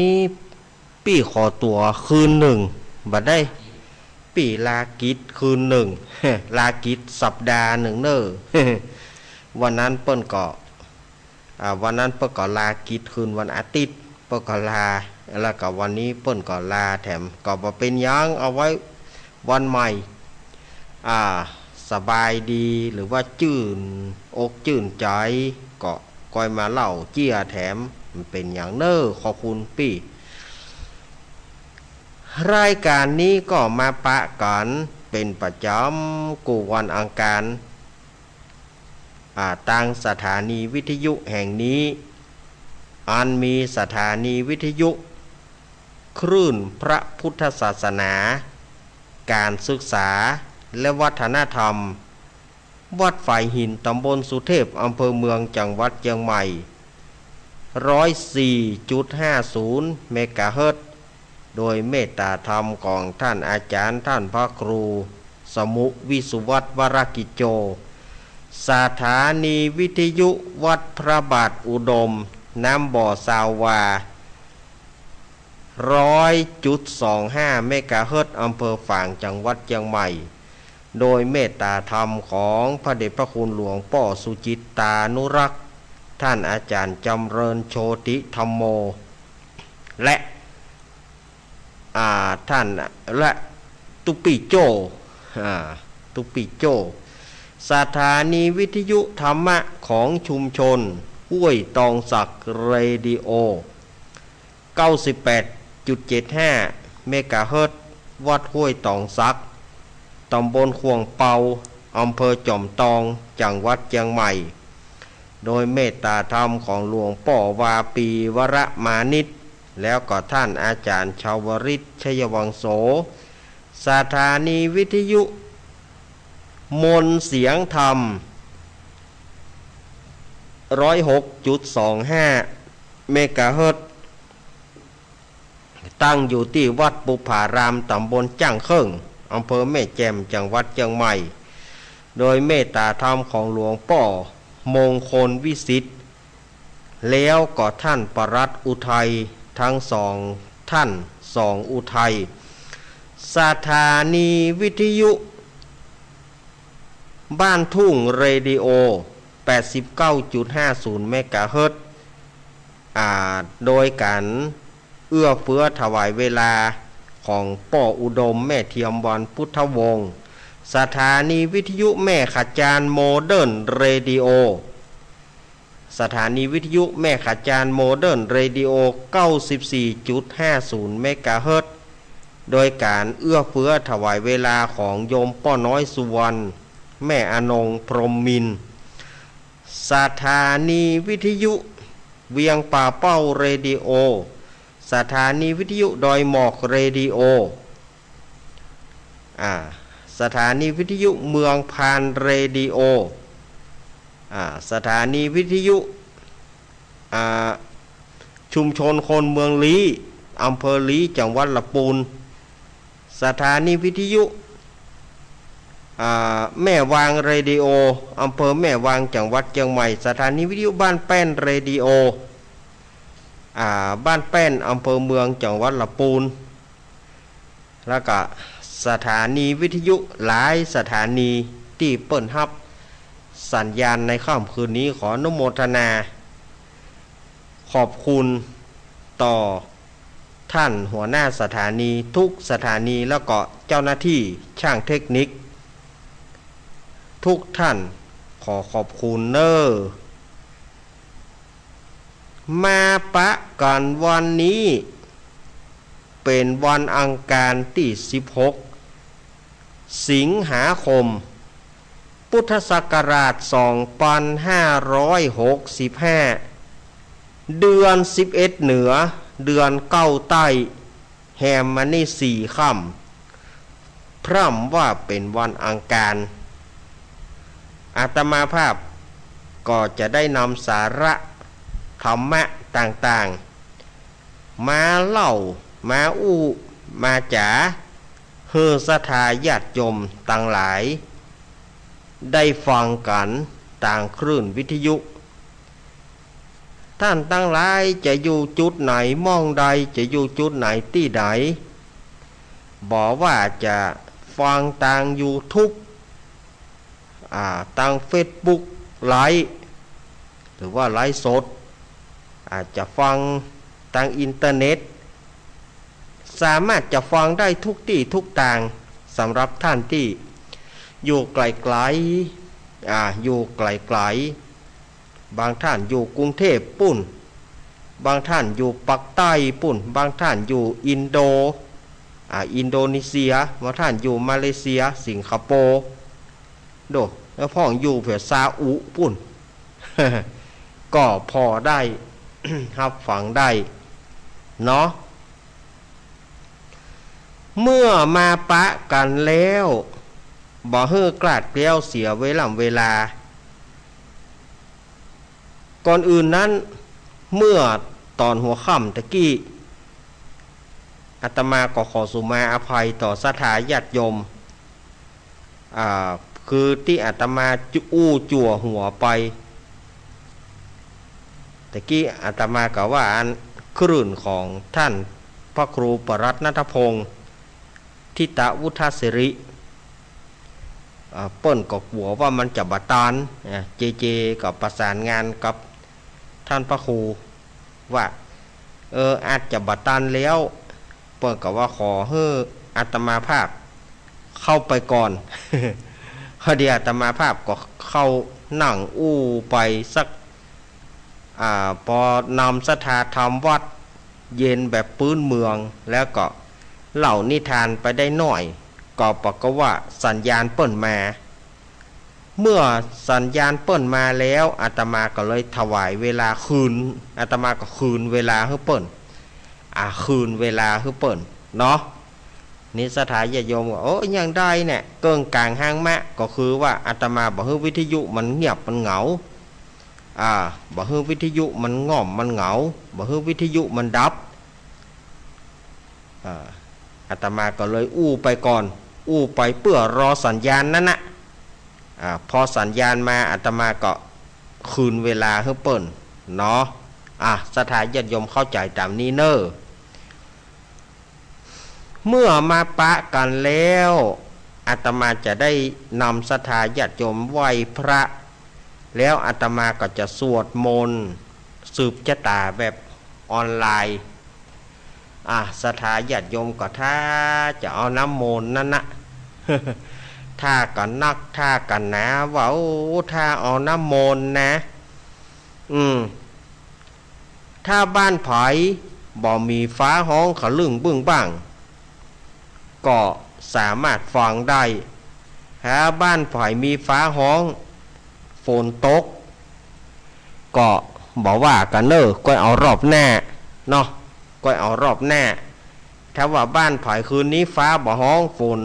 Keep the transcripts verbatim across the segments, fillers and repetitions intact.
นี้ปี้ขอตั๋วคืนนึ่ง บ่ได้ ปี้ลากิจคืนนึ่ง ลากิจสัปดาห์นึ่งเน่อ วันนั้นเปิ้นก็ อ่า วันนั้นเปิ้นก็ลากิจคืนวันอาทิตย์ เปิ้นก็ลา แล้วก็วันนี้เปิ้นก็ลาแถม ก็บ่เป๋นหยัง เอาไว้วันใหม่ อ่า สบายดี หรือว่าจื้นอกจื้นใจ๋ ก็ก้อยมาเล่าเจียแถม บ่เป๋นหยังเน่อ ขอบคุณปี้ รายก๋านนี้ก็มาปะกั๋นเป๋นประจ๋ำกู้วันอังคาร อ่า ตางสถานีวิทยุแห่งนี้ อันมีสถานีวิทยุคลื่นพระพุทธศาสนา ก๋านศึกษา และวัฒนธรรม วัดฝายหิน ต๋ำบลสุเทพ อำเภอเมือง จังหวัดเจียงใหม่ ร้อยสี่จุดห้าศูนย์ เมกะเฮิรตซ์ โดยเมตตาธรรมของต้านอาจ๋ารย์ ต้านพระครูสมุห์ วิสุวัฒน์ วรกิจโจ สถานีวิทยุวัดพระบาทอุดม น้ำบ่อ ซาววา ร้อยจุดสองห้า เมกะเฮิรตซ์ อำเภอฝาง จังหวัดเจียงใหม่ โดยเมตตาธรรมของพระเดชพระคุณหลวงป้อสุจิตตานุรักษ์ ต้านอาจ๋ารย์จำเริญโชติธัมโม และ อ่า ต้าน และตุ๊ปี้โจ้ อ่า ตุ๊ปี้โจ้ สถานีวิทยุธรรมะของชุมชนห้วยตองสัก เรดิโอ เก้าสิบแปดจุดเจ็ดห้า เมกะเฮิรตซ์ วัดห้วยตองสัก ต๋ำบลข่วงเปา อำเภอจอมตอง จังหวัดเจียงใหม่ โดยเมตตาธรรมของหลวงป้อวาปี วรมานิช แล้วก็ต้านอาจ๋ารย์ชาวริต ชัยวังโส สถานีวิทยุมนต์เสียงธรรม ร้อยหกจุดสองห้า เมกะเฮิรตซ์ ตั้งอยู่ตี้วัดปุพพาราม ต๋ำบลจ้างเคิ่ง อำเภอแม่แจ่ม จังหวัดเจียงใหม่ โดยเมตตาธรรมของหลวงป้อมงคลวิสิทธิ์ แล้วก็ต้านปลัดอุทัย ตึงสองต้าน สองอุทัย สถานีวิทยุบ้านทุ่ง เรดิโอ แปดสิบเก้าจุดห้าศูนย์ เมกะเฮิรตซ์ อ่า โดยก๋านเอื้อเฟื้อถวายเวลาของป้ออุดม แม่เทียมวรรณพุทธวงศ์ สถานีวิทยุแม่ขะจาน โมเดิร์น เรดิโอ สถานีวิทยุแม่ขะจาน โมเดิร์น เรดิโอ เก้าสิบสี่จุดห้าศูนย์ เมกะเฮิรตซ์ โดยก๋านเอื้อเฟื้อถวายเวลาของโยมป้อน้อย สุวรรณ แม่อนง พรหมมินทร์ สถานีวิทยุเวียงป่าเป้า เรดิโอ สถานีวิทยุดอยหมอก เรดิโอ อ่า สถานีวิทยุเมืองพาน เรดิโอ อ่า สถานีวิทยุ อ่า ชุมชนคนเมืองลี้ อำเภอลี้ จังหวัดละปูน สถานีวิทยุ อ่า แม่วาง เรดิโอ อำเภอแม่วาง จังหวัดเจียงใหม่ สถานีวิทยุบ้านแป้น เรดิโอ อ่า บ้านแป้น อำเภอเมือง จังหวัดละปูน แล้วก็สถานีวิทยุหลายสถานีตี้เปิ้นฮับสัญญาณในค่ำคืนนี้ ขออนุโมทนาขอบคุณต่อท่านหัวหน้าสถานีทุกสถานี แล้วก็เจ้าหน้าตี้จ้างเทคนิคทุกท่าน ขอขอบคุณเน่อ มาปะกั๋นวันนี้ เป๋นวันอังคารตี้สิบหก สิงหาคม พุทธศักราชสองปันห้าร้อยหกสิบห้า เดือนสิบเอ็ดเหนือ เดือนเก้าใต้ แฮมมานี่สี่ค่ำ พร่ำว่าเป๋นวันอังคาร อาตมาภาพก็จะได้นำสาระธรรมะต่างๆ มาเล่า มาอู้ มาจ๋า หื้อศรัทธาญาติโยมตังหลาย ได้ฟังกั๋นตางคลื่นวิทยุ ต้านตังหลายจะอยู่จุดไหน ม่องใด จะอยู่จุดไหน ตี้ใด บ่ว่าจะฟังตางยูทูบ อ่า ตางเฟซบุ๊กไลฟ์ หรือว่าไลฟ์สด อาจจะฟังตางอินเทอร์เน็ต สามารถจะฟังได้ทุกตี้ทุกตาง สำหรับต้านตี้อยู่ไกลๆ อ่า อยู่ไกลๆ บางต้านอยู่กรุงเทพฯปู้น บางต้านอยู่ปากใต้ปู้น บางต้านอยู่อินโด อ่า อินโดนีเซีย บางต้านอยู่มาเลเซีย สิงคโปร์ โด แล้วพ่องอยู่แถวซาอุปู้น ก็พอได้ ฮับฟังได้เนาะ เมื่อมาปะกั๋นแล้ว บ่หื้อคลาดเคลี้ยวเสียเวล่ำเวลา ก่อนอื่นนั้น เมื่อต๋อนหัวค่ำตะกี้ อาตมาก็ขอสุมาอภัยต่อศรัทธาญาติโยม อ่า คือตี้อาตมาอู้จั่วหัวไป ตะกี้อาตมาก็ว่าอันคลื่นของต้านพระครูปรัตน์ณัฐพงษ์ ทิตวุฒศิริ อ่า เปิ้นก็กั๋วว่ามันจะบ่ตัน อ่า เจเจก็ประสานงานกับต้านพระครูว่า เออ อาจจะบ่ตันแล้ว เปิ้นก็ว่าขอหื้ออาตมาภาพเข้าไปก่อน พอดีอาตมาภาพก็เข้านั่งอู้ไปสัก อ่า ปอน้อมศรัทธาธรรมวัดเย็นแบบปื๊นเมือง แล้วก็เล่านิทานไปได้หน้อย ก็ปรากฏว่าสัญญาณเปิ้นมา เมื่อสัญญาณเปิ้นมาแล้ว อาตมาก็เลยถวายเวลาคืน อาตมาก็คืนเวลาหื้อเปิ้น อ่า คืนเวลาหื้อเปิ้นเนาะ นี่ศรัทธาญาติโยมก็ โอ้ ยังได้เนี่ย เกิ่งก๋างฮางมะ ก็คือว่าอาตมาบ่หื้อวิทยุมันเงียบมันเหงา อ่า บ่หื้อวิทยุมันง่อมมันเหงา บ่หื้อวิทยุมันดับ อ่า อาตมาก็เลยอู้ไปก่อน อู้ไปเปื้อรอสัญญาณนั้นนะ อ่า พอสัญญาณมาอาตมาก็คืนเวลาหื้อเปิ้นเนาะ อ่า ศรัทธาญาติโยมเข้าใจ๋ต๋ามนี้เน่อ เมื่อมาปะกั๋นแล้ว อาตมาจะได้นำศรัทธาญาติโยมไหว้พระ แล้วอาตมาก็จะสวดมนต์สืบจะต๋าแบบออนไลน์ อ่ะ ศรัทธาญาติโยมก็ถ้าจะเอาน้ำมนต์นั้นนะ ถ้ากั๋นนักถ้ากั๋นหนาว่า โอ้ ถ้าเอาน้ำมนต์นะ อืม ถ้าบ้านใผบ่มีฟ้าฮ้องขะลึ่งบึ้งบ้าง ก็สามารถฟังได้ ถ้าบ้านใผมีฟ้าฮ้อง ฝนตก ก็บ่ว่ากั๋นเน่อ ก้อยเอารอบหน้าเนาะ ก้อยเอารอบหน้า ถ้าว่าบ้านใผคืนนี้ฟ้าบ่ฮ้อง ฝน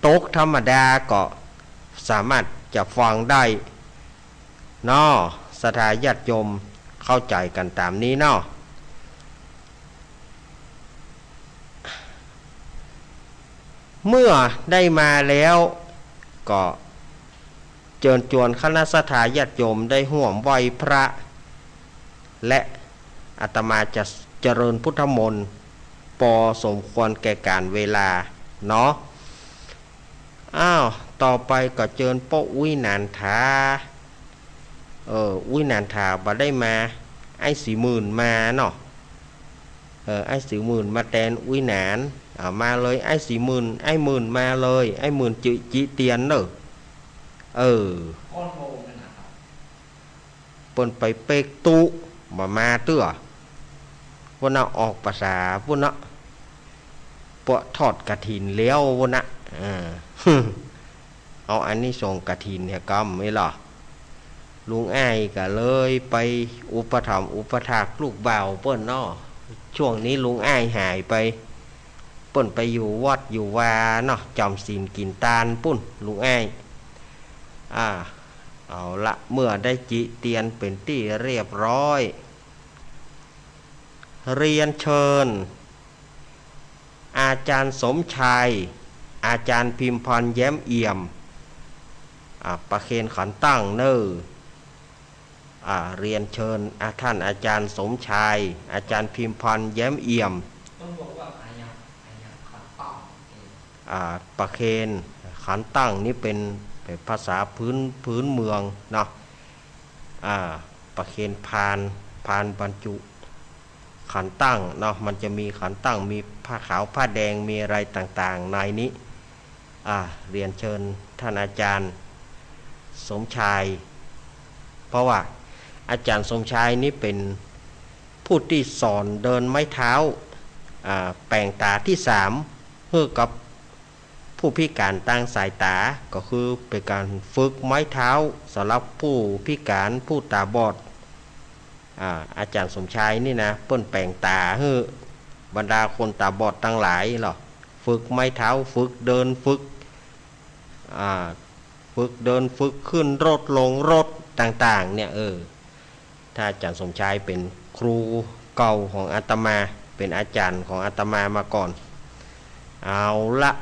ตกธรรมดา ก็สามารถจะฟังได้เนาะ ศรัทธาญาติโยมเข้าใจ๋กั๋นต๋ามนี้เนาะ เมื่อได้มาแล้ว ก็เจิญจวนคณะศรัทธาญาติโยมได้ฮ่วมไหว้พระ และอาตมาจะเจริญพุทธมนต์ ปอสมควรแก่ก๋าลเวลาเนาะ อ้าว ต่อไปก็เจิญป้ออุ๊ยหนานถา เออ อุ๊ยหนานถาบ่ได้มา ไอ้สีหมื่นมาเนาะ เออ ไอ้สีหมื่นมาแตนอุ๊ยหนาน อ่า มาเลย ไอ้สีหมื่น ไอ้หมื่นมาเลย ไอ้หมื่นจิ จิเตียนเน่อ เออ เปิ้นไปเป๊กตุ๊ บ่มาเตื้อ ปุ้นน่ะ ออกปะสาปุ้นน่ะ ปวดทอดกฐินแล้วปุ้นน่ะ เออ เอาอานิสงส์กฐินเหียกำนี่ล่ะ ลุงอ้ายก็เลยไปอุปถัมภ์อุปถากลูกบ่าวเปิ้นเนาะ ช่วงนี้ลุงอ้ายหายไป เปิ้นไปอยู่วัดอยู่วาเนาะ จ๋ำศีลกิ๋นตานปุ้น ลุงอ้าย อ่า เอาละ เมื่อได้จิเตียนเป๋นตี้เรียบร้อย เรียนเชิญ อาจ๋ารย์สมชาย อาจ๋ารย์พิมพรแย้มเอี่ยม อ่า ประเคนขันตั้งเน่อ อ่า เรียนเชิญ อ่า ท่านอาจารย์สมชาย อาจารย์พิมพร แย้มเอี่ยม อ่า ประเคนขันตั้งนี่เป็น เป็นภาษาพื้น พื้นเมืองเนาะ อ่า ประเคนพาน พานบรรจุขันตั้งเนาะ มันจะมีขันตั้ง มีผ้าขาวผ้าแดง มีอะไรต่างๆ ในนี้ อ่า เรียนเชิญท่านอาจารย์สมชาย เพราะว่าอาจารย์สมชายนี่เป็นผู้ที่สอนเดินไม้เท้า อ่า แป๋งต๋าตี้สาม หื้อกับผู้พิก๋านตางสายต๋า ก็คือเป๋นก๋านฝึกไม้เท้าสำหรับผู้พิก๋าน ผู้ต๋าบอด อ่า อาจ๋ารย์สมชายนี่นะ เปิ้นแป๋งต๋าหื้อบรรดาคนต๋าบอดตังหลายเนาะ ฝึกไม้เท้า ฝึกเดิน ฝึก อ่า ฝึกเดิน ฝึกขึ้นรถ ลงรถต่างๆ เนี่ย เออ ถ้าอาจ๋ารย์สมชายเป๋นครูเก่าของอาตมา เป๋นอาจ๋ารย์ของอาตมามาก่อน เอาละ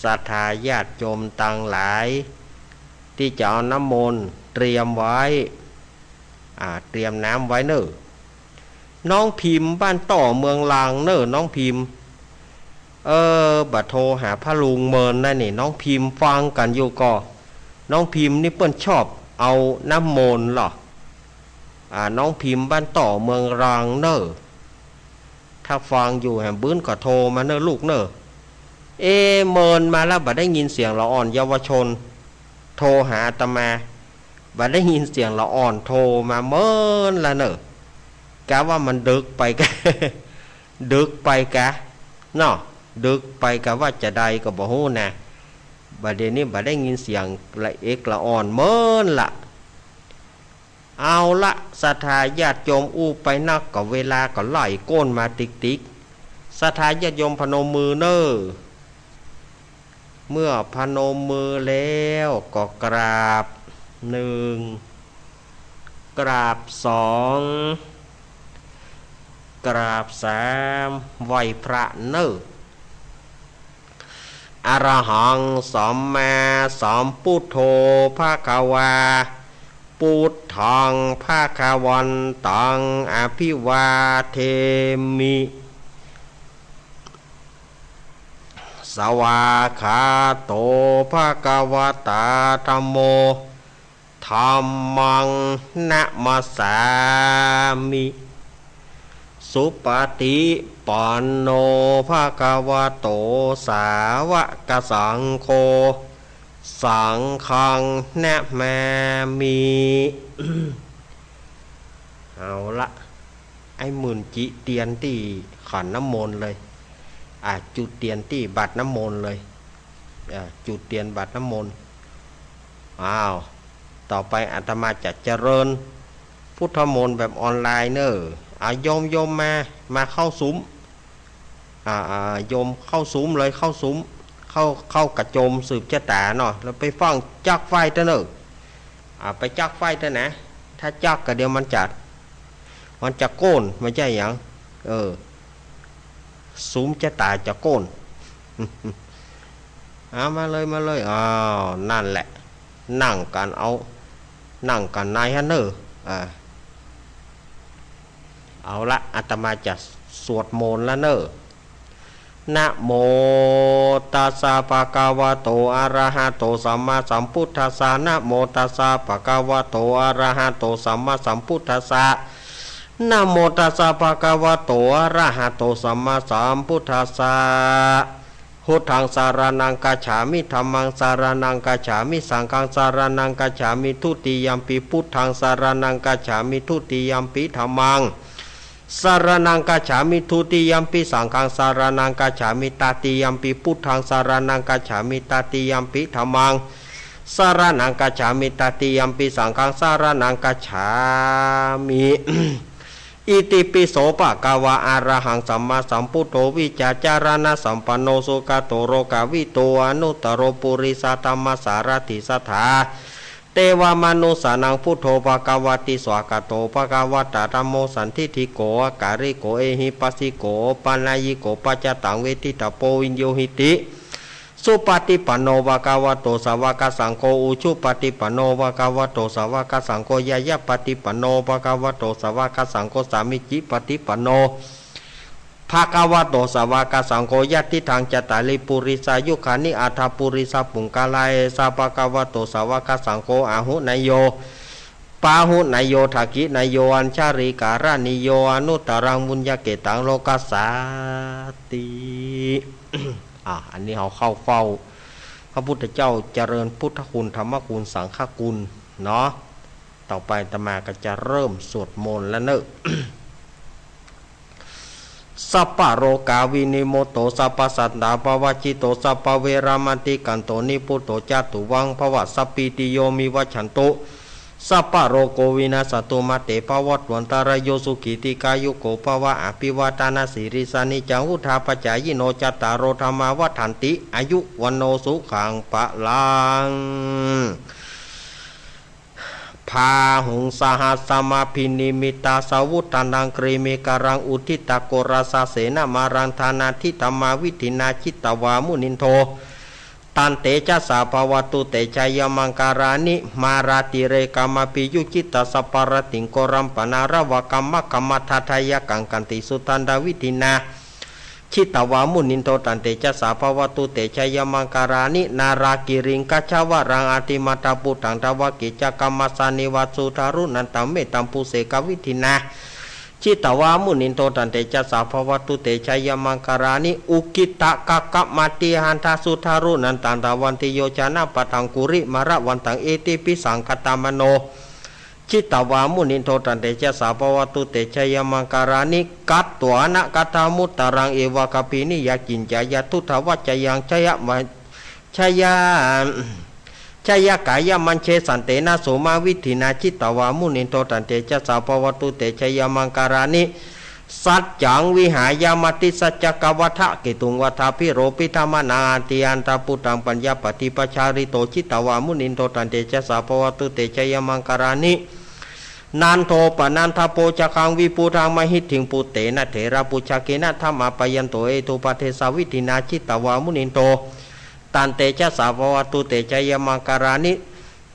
ศรัทธาญาติโยมตังหลาย ตี้จะเอาน้ำมนต์เตรียมไว้ อ่า เตรียมน้ำไว้เน่อ น้องพิมพ์บ้านต่อเมืองลางเน่อ น้องพิมพ์ เออ บ่โทรหาพระลุงเมินนะนี่ น้องพิมพ์ฟังกั๋นอยู่ก่อ น้องพิมพ์นี่เปิ้นชอบเอาน้ำมนต์เหรอ อ่า น้องพิมพ์บ้านต่อเมืองลางเน่อ ถ้าฟังอยู่แหม บึ้นก็โทรมาเน่อลูกเน่อ เอ๊ะ เมินมาแล้วบ่ได้ยินเสียงละอ่อนเยาวชน โทรหาอาตมา บ่ได้ยินเสียงละอ่อนโทรมา เมินละเน่อ กะว่ามันดึกไปกะ ดึกไปกะ เนาะ ดึกไปกะว่าจาใดก็บ่ฮู้นะ บ่าเดี่ยวนี้บ่ได้ยินเสียงละเอกละอ่อน เมินละ เอาละ ศรัทธาญาติโยม อู้ไปนักก็เวลาก็ไล่โก้นมาติ๊กๆ ศรัทธาญาติโยมพนมมือเน่อ เมื่อพนมมือแล้วก็กราบหนึ่ง กราบสอง กราบสาม ไหว้พระเน่อ อะระหังสัมมาสัมพุทโธภะคะวา พุทธังภะคะวันตัง อะภิวาเทมิ สวากขาโตภะคะวะตาธัมโม ธัมมังนะมัสสามิ สุปะฏิปันโนภะคะวะโต สาวะกะสังโฆ สังฆังนะมามิ เอาละ ไอ้หมื่นจิเตียนตี้ขันน้ำมนต์เลย อ่ะ จุดเตียนตี้บาตรน้ำมนต์เลย อ่ะ จุดเตียนบาตรน้ำมนต์ อ้าว ต่อไปอาตมาจะเจริญพุทธมนต์แบบออนไลน์เน่อ อ่ะ โยม โยมมา มาเข้าสุม อ่า อ่า โยมเข้าสุมเลย เข้าสุม เข้า เข้ากระโจมสืบจะต๋าเนาะ แล้วไปฟั่งจั๊กไฟเต๊อะเน่อ อ่า ไปจั๊กไฟเต๊อะนะ ถ้าจั๊กก็เดี๋ยวมันจะ มันจะโก้น บ่ใจ้หยัง เออ สุมจะต๋าจะโก้น อ่า มาเลย มาเลย อ้าว นั่นแหละ นั่งกั๋นเอา นั่งกั๋นในหั้นเน่อ อ่า เอาละ อาตมาจะสวดมนต์ละเน่อ นะโมตัสสะภะคะวะโต อะระหะโต สัมมาสัมพุทธัสสะ นะโมตัสสะภะคะวะโต อะระหะโต สัมมาสัมพุทธัสสะ นะโมตัสสะภะคะวะโต อะระหะโต สัมมาสัมพุทธัสสะ พุทธังสะระณังคัจฉามิ ธัมมังสะระณังคัจฉามิ สังฆังสะระณังคัจฉามิ ทุติยัมปิพุทธังสะระณังคัจฉามิ ทุติยัมปิธัมมังสะระณังคัจฉามิ ทุติยัมปิสังฆังสะระณังคัจฉามิ ตติยัมปิพุทธังสะระณังคัจฉามิ ตติยัมปิธัมมังสะระณังคัจฉามิ ตติยัมปิสังฆังสะระณังคัจฉามิ อิติปิโสภะคะวะ อะระหังสัมมาสัมพุทโธ วิชชาจารณะสัมปันโน สุกะโตโลกะวิทู อนุตตโรปุริสะธัมมะสารถิ สัทธาเตวะมนุสสานังพุทโธภะคะวะติ สวากขาโตภะคะวะตะ ธัมโมสันทิฏฐิโก อะกาลิโก เอหิปัสสิโก โอปะนัยยิโก ปัจจตังเวทิตะโพ วิญญูหิติ สุปฏิปันโน ภะคะวะโต สาวกสังโฆ อุจุปฏิปันโน ภะคะวะโต สาวกสังโฆ ญาญาปฏิปันโน ภะคะวะโต สาวกสังโฆ สามีจิปฏิปันโน ภะคะวะโต สาวกสังโฆ ยะติฏฐัง จัตตาริ ปุริสายุคานิ อัฏฐะ ปุริสะปุงคละ เอสะ ภะคะวะโต สาวกสังโฆ อาหุเนยโย ปาหุเนยโย ทักขิเนยโย อัญชลีกรณีโย อนุตตรัง ปุญญะเขตตัง โลกัสสาติ อ่ะ อันนี้เฮาเข้าเฝ้าพระพุทธเจ้า เจริญพุทธคุณ ธรรมคุณ สังฆคุณเนาะ ต่อไปอาตมาก็จะเริ่มสวดมนต์แล้วเนอะ สัพพะโรคาวินิมุตโต สัพพะสัตตาภาวัจฉิโต สัพพะเวรามัติกันโต นิพพุตโตจาตุวังภะวะ สัพพีติโยมิวัจฉันตุ สัพพะโรโควินัสสะตุ มาเตภะวัตวันตะราโย สุขีทีฆายุโกภะวะ อะภิวาทะนะสีลิสสะ นิจจังวุฑฒาปะจายิโน จัตตาโรธัมมาวัฑฒันติ อายุวัณโณสุขังพะลัง บาหุงสะหัสสะมะภินิมมิตตะสะวุฑฒะนัง กรีมิกะรัง อุทธิตะโกรสะเสนะมารัง ฐานาธิฐมมาวิฐินา จิตตวามุนินโท ตันเตจะสสะภะวะตุเตชะยะมังคะลานิ มาราติเรกะมะภิยุจฉิตะสัพพะระติง โกรัมปะนาระวะกะมะคะมะทะทะยะกังขันติสุทัณฑะวิฐินา จิตตวามุนินโท ตันเตจะสสะภะวะตุเตชะยะมังคะลานิ นาลากิริงกัจฉวะรัง อะติมัตตะปุทธัง ทวะกิจจะกะมะสสะนิวาสุทารุนันตัง เมตตัมปุเสกะวิฐินา จิตตวามุนินโท ตันเตจะสสะภะวะตุเตชะยะมังคะลานิ อุกขิตตะกักขะมะติหันทะสุทารุนันตัง ทะวันติโยจะนะปะทังกุริมาละวันตัง อิติปิสังคะตะมโน จิตตวามุนินโท ตันเตจะสสะภะวะตุเตชะยะมังคะลานิ กัตถานะกัตถะมุตตะรัง เอวะกะพีนิยะกิจจะยะ ทุตถะวัจจะยัง ชะยะมะ ชะยะ ชะยะกายะมัญเช สันเตนะโสมะวิฐินา จิตตวามุนินโท ตันเตจะสสะภะวะตุเตชะยะมังคะลานิ สัจจังวิหายะมะติสัจจะกะวัฏฐะเกตุงวัฏฐะภิโรพิธะมะนา อะติอันทะปุทธังปัญญาปะติปะชาริโต จิตตวามุนินโท ตันเตจะสสะภะวะตุเตชะยะมังคะลานิ นันโทปะนันทะโภชะคังวิปุทธังมะหิทธิง ปุตเตนะเถระปุชชะเกนะ ธะมาปะยันโต เอโตปะเทสะวิฐินา จิตตวามุนินโท ตันเตจะสสะภะวะตุเตชะยะมังคะลานิ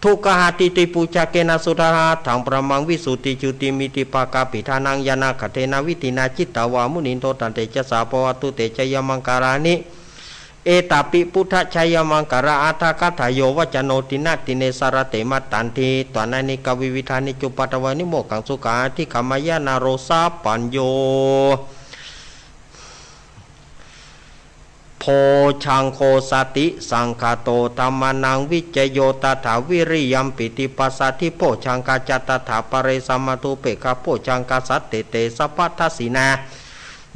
ทุกขะหะติติปุชชะเกนะ สุทธาหัตถัง พรหมังวิสุทธิจุติมิทธิปะกะปิทานัง ญาณะขันเทนะวิฐินา จิตตวามุนินโท ตันเตจะสสะภะวะตุเตชะยะมังคะลานิ เอตาปิพุทธชะยะมังคะละอะฏฐะกะถา โยวัจจะโน ดินะดิเนสะระเต มะตันทิตวะนานิกะวิวิธานิ จุปปะทะวานิ โมกขังสุขังอะธิกะมะยะ นะโรสะปัญโญ โภชะงโฆ สติสังคาโต ธัมมานังวิจโย ตถาวิริยัมปิติปัสสะทิ โภชะงคาจะ ตถาปะเรสะ มะธุเปกขะ โภชะงคา สัตเตเต สัพพะทัสสินา